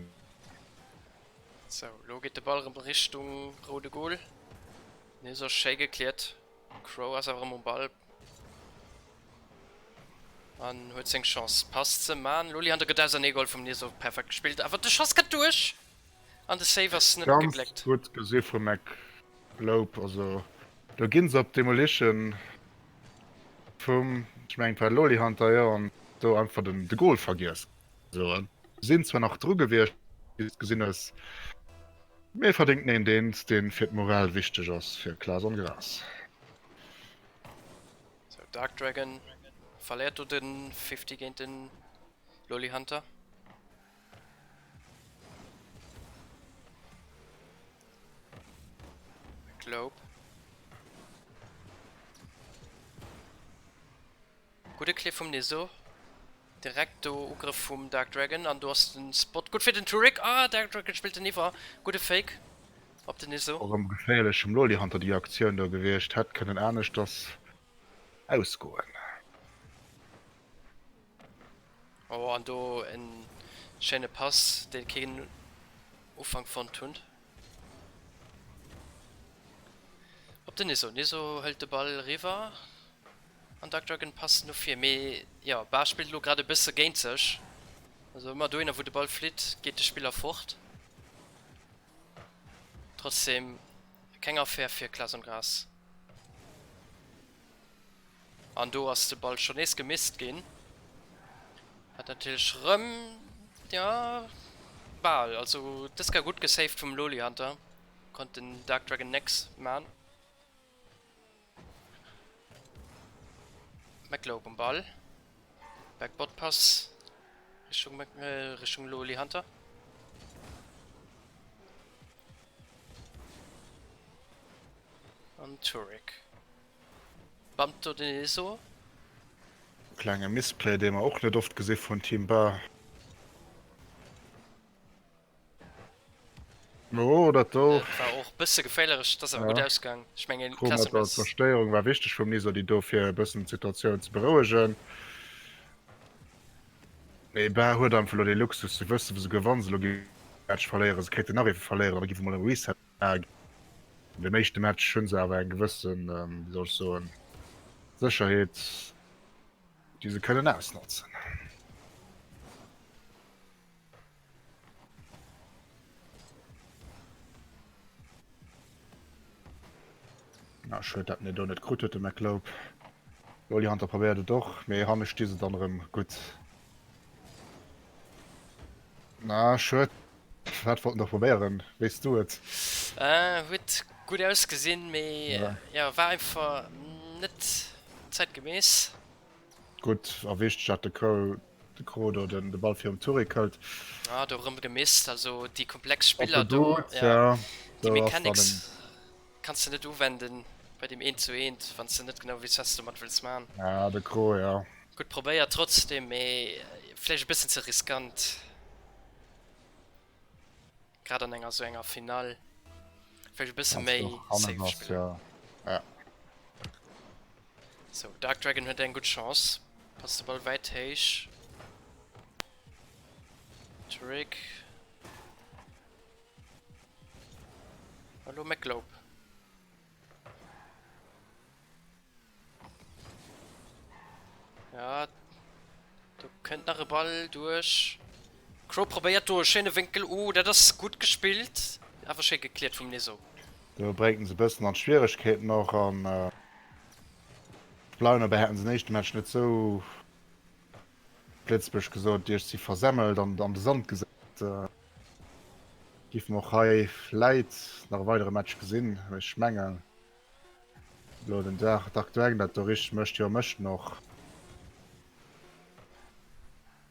Sou, elo geet de Ball erëm Richtung roude Goal. Nees ass schéi gekläert. Crow ass awer erëm um Ball an huet seng Chance Pass ze man. Loli Hunter gëtt auserneegeholl vum Neso, perfekt gespillt, awer de Schoss kënnt duerch an de Save ass net Ganz gegléckt. gutt gesi vum McLope, also do ginn se op d'Demolition vum, ech mengen et war Loli Hunter, jo, an do einfach den de Goal vergiess. Soen. Sinn zwar nach dru gewiescht, wéi s de gesinn hues, mee verdéngt neen deen, deen fir d'Moral wichteg ass fir Klaas on Gras. Sou, Dark Dragon verléiert do den 50 géint den Loli Hunter. Globe. Gudde Clear vum Neso. Direkt do Ugrëff vum Dark Dragon an do ass den Spot gutt fir den Turek. Ah Dark Dragon spillt den iwwer. Gudde Fake op den Neso. Och erëm geféierlech vum Loli Hunter déi Aktioun do gewiescht, hätt kënnen aneschters ausgoen. Oh an do en schéine Pass deen keen Ufank fonnt hunn. Op den Niso. Niso hëlt de Ball eriwwer an Dark Dragon passt no vir. Mee jo, Bar spillt elo grad e bësse géint sech. Also ëmmer dohinner wou de Ball flitt, geet de Spiller fort. Trotzdem keng Affär fir Klaas und Gras. An do ass de Ball schonn nees gemisst ginn. Wat natierlech rëm, jo, bal, also dës Kéier gutt gesaved vum Loli Hunter. Konnt den Dark Dragon nex man. McLobe um Ball. Backboard Pass Richtung, äh, Richtung Loli Hunter. An Turek. Bumpt do den Eso. Klenge Missplay dee mer och net oft gesi vun Team Bar. Oh, dat do. Dat war och bësse geféierlech, dat ass awer gutt ausgaang. Ech mengen, Krut mat der Zerstéierung war wichteg vum Niso, déi do fir e bëssen d'Situatioun ze berouegen. Mee Bar huet einfach elo dee Luxus, se wëssen, souguer wa se elo géifen de Match verléieren, se kéinten nach ee verléieren, da géif emol e Reset ginn. An deem éischte Match hu se awer eng gewëssen, wéi soll ech soen, Sécherheet, déi se kënnen ausnotzen. Na, schued dat en do net krut huet de McLobe. Loli Hunter probéiert et och, mee hanne sti se dann erëm gutt. Na schued, wat wollt en do probéieren, weess du et? Äh, huet gutt ausgesinn, mee ja war einfach net zäitgemäss. Gutt a wichteg dat de Crow de Crow do den de Ball virum Turek hëlt. Ah do rëm gemisst, also déi komplex Spiller do, ja, déi Mechanics kanns de net uwenden bei deem eent zu eent, wann s de net genau weess wat s de domat wëlls man. Ja de Crow, ja. Gutt probéiert trotzdem, mee vläicht e bëssen ze riskant. Grad an enger sou enger Finall vläicht e bësse méi safe spillen. Ja. Sou, Dark Dragon huet eng gutt Chance. Passt de Ball wäit héich. Trick. Hallo McGlobe. Ja, do kënnt nach e Ball duerch. Crow probéiert do e schéine Wénkel. Oh, dat ass gutt gespillt. Awer schéi gekläert vum Neso. Do bréngt en se e bëssen an d'Schwieregkeeten och an d'Blauen. Dobäi haten se den éischte Match net sou, op Lëtzebuergesch gesot, iech si versemmelt an an de Sand gesat. Géife mer och hei vläit nach e weidere Match gesinn, mee ech mengen Lo den Dag Dark Dragon dat do richteg mécht, jo mécht en och.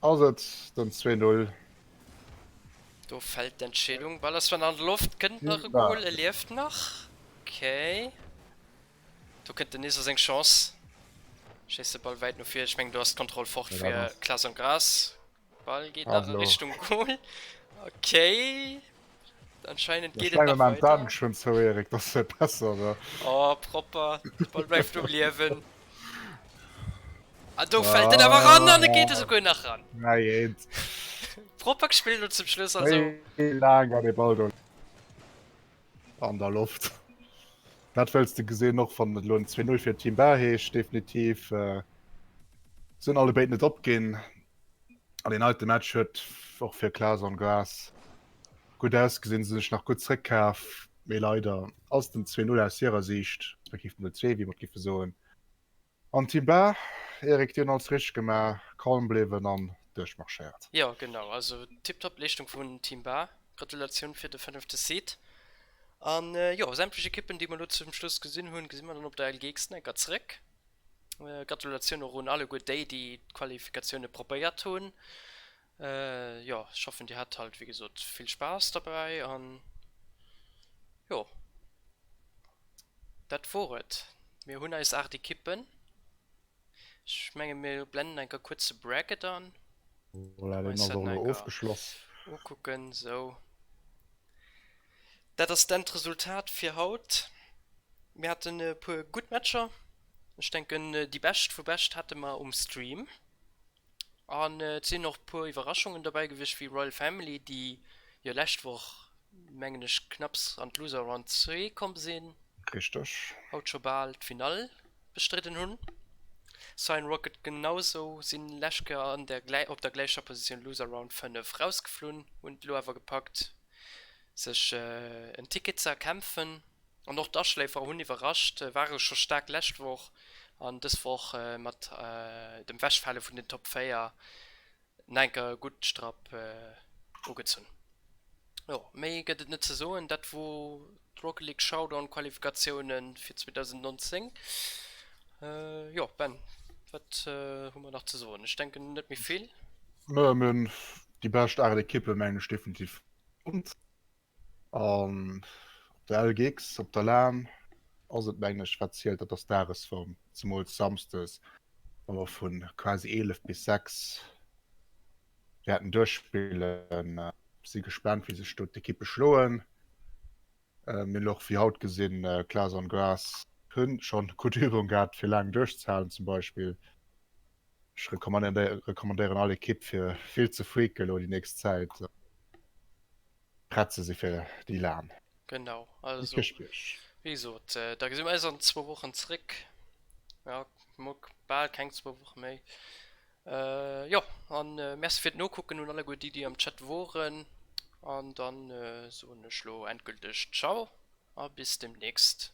Ass et den 2 0. Do fällt d'Entscheedung. Ball ass zwar nach an der Loft, kënnt nach e Goal, e lieft nach. Okay. Do kënnt den Niso seng Chance. Schéisst de Ball wäit no vir. Ech mengen do ass d'Kontroll fort fir Klaas an Gras. Ball geet nach a Richtung Goal. Okay. Anscheinend geet et nach weider. D'Aen schon zou, Erik, das wär besser, oder? Oh, propper. De Ball bleift um Liewen. An do fällt en awer ran an e geet esouguer nach ran. Nein. Propper gespillt lo zum Schluss, also. Wéi laang war dee Ball do an der Loft? Dat wëlls de gesinn, och wann et elo en 2-0 fir Team Bar heescht, definitiv. Se hunn allebéid net opginn. An deen heite Match huet och fir Klaas on Gras gutt ausgesinn, se sech nach gutt zréckkaf, mee leider ass den 2-0 aus hirer Siicht, respektiv den 0-2, wéi mer et giffe soen. An Team Bar, Eric, déi hunn alles richteg gemaach, calm bliwwen an duerchmarschéiert. Jo genau, also tiptop Leeschtung vun Team Bar, Gratulatioun fir de fënnefte Seed. An jo, sämtlech Ekippen déi mer elo zum Schluss gesinn hunn, gesi mer dann op der LGX enker zréck. Gratulatioun och un alleguer déi, déi d'Qualifikatioune probéiert hunn. Jo, ech hoffen dir hat halt wéi gesot vill Spaass derbäi an jo, dat wor et. Mir hunn eis 8 Ekippen. Ech menge mir blennen enker kuerz de Bracket an. Voilà, deen ass och elo ofgeschloss. Ukucken, sou. Dat ass d'Endresultat fir haut. Mir haten e puer gutt Matcher. Ech denken déi bescht vu bescht hate mer um Stream. An et sinn och e puer Iwwerraschungen derbäi gewiescht, wéi Royal Family, déi jo lescht Woch, mengen ech, knapps an d'Loser Round 2 komm sinn. Richteg. Haut scho bal d'Finall bestridden hunn. Cyan Rocket genausou, sinn lescht Kéier an der op der gläicher Positioun Loser Round 5 rausgeflunn, hunn et elo awer gepackt. Sech en Ticket ze erkämpfen. An och d'Aschléifer hunn iwwerrascht, ware scho staark lescht Woch an dës Woch mat dem Wechfale vun den Top 4 nach eng Kéier gutt strapp ugezunn. Jo, méi gëtt et net ze soen, dat wor d'Rocket League Showdown Qualifikatioune fir 2019. Jo Ben, wat hu mer nach ze soen? Ech denken net méi vill. Mir hunn déi bescht 8 Ekippe mengen ech definitiv fonnt. An op der LGX, op der LAN ass et mengen ech wat zielt, dat ass d'Dagesform, zemools samsdes, wa mer vu quasi 11 bis 6 wäerten duerchspillen. Si gespaant wéi sech do d'Ekippe schloen. Mir hunn och wéi haut gesinn, Klaas an Grass hunn schonn gutt Übung gehat fir laang duerchzehalen zum Beispill. Ech recommandéieren all Ekipp fir vill ze freaken elo déi nächst Zäit. Prett ze si fir déi laang. Genau, also wéi gesot, da gesi mer eis an zwou Wochen zréck. Ja, muck, bal keng zwou Woche méi. Jo, an Merci fir d'Nokucken un alleguer déi, déi am Chat woren. An dann soen ech lo endgülteg Ciao a bis demnächst.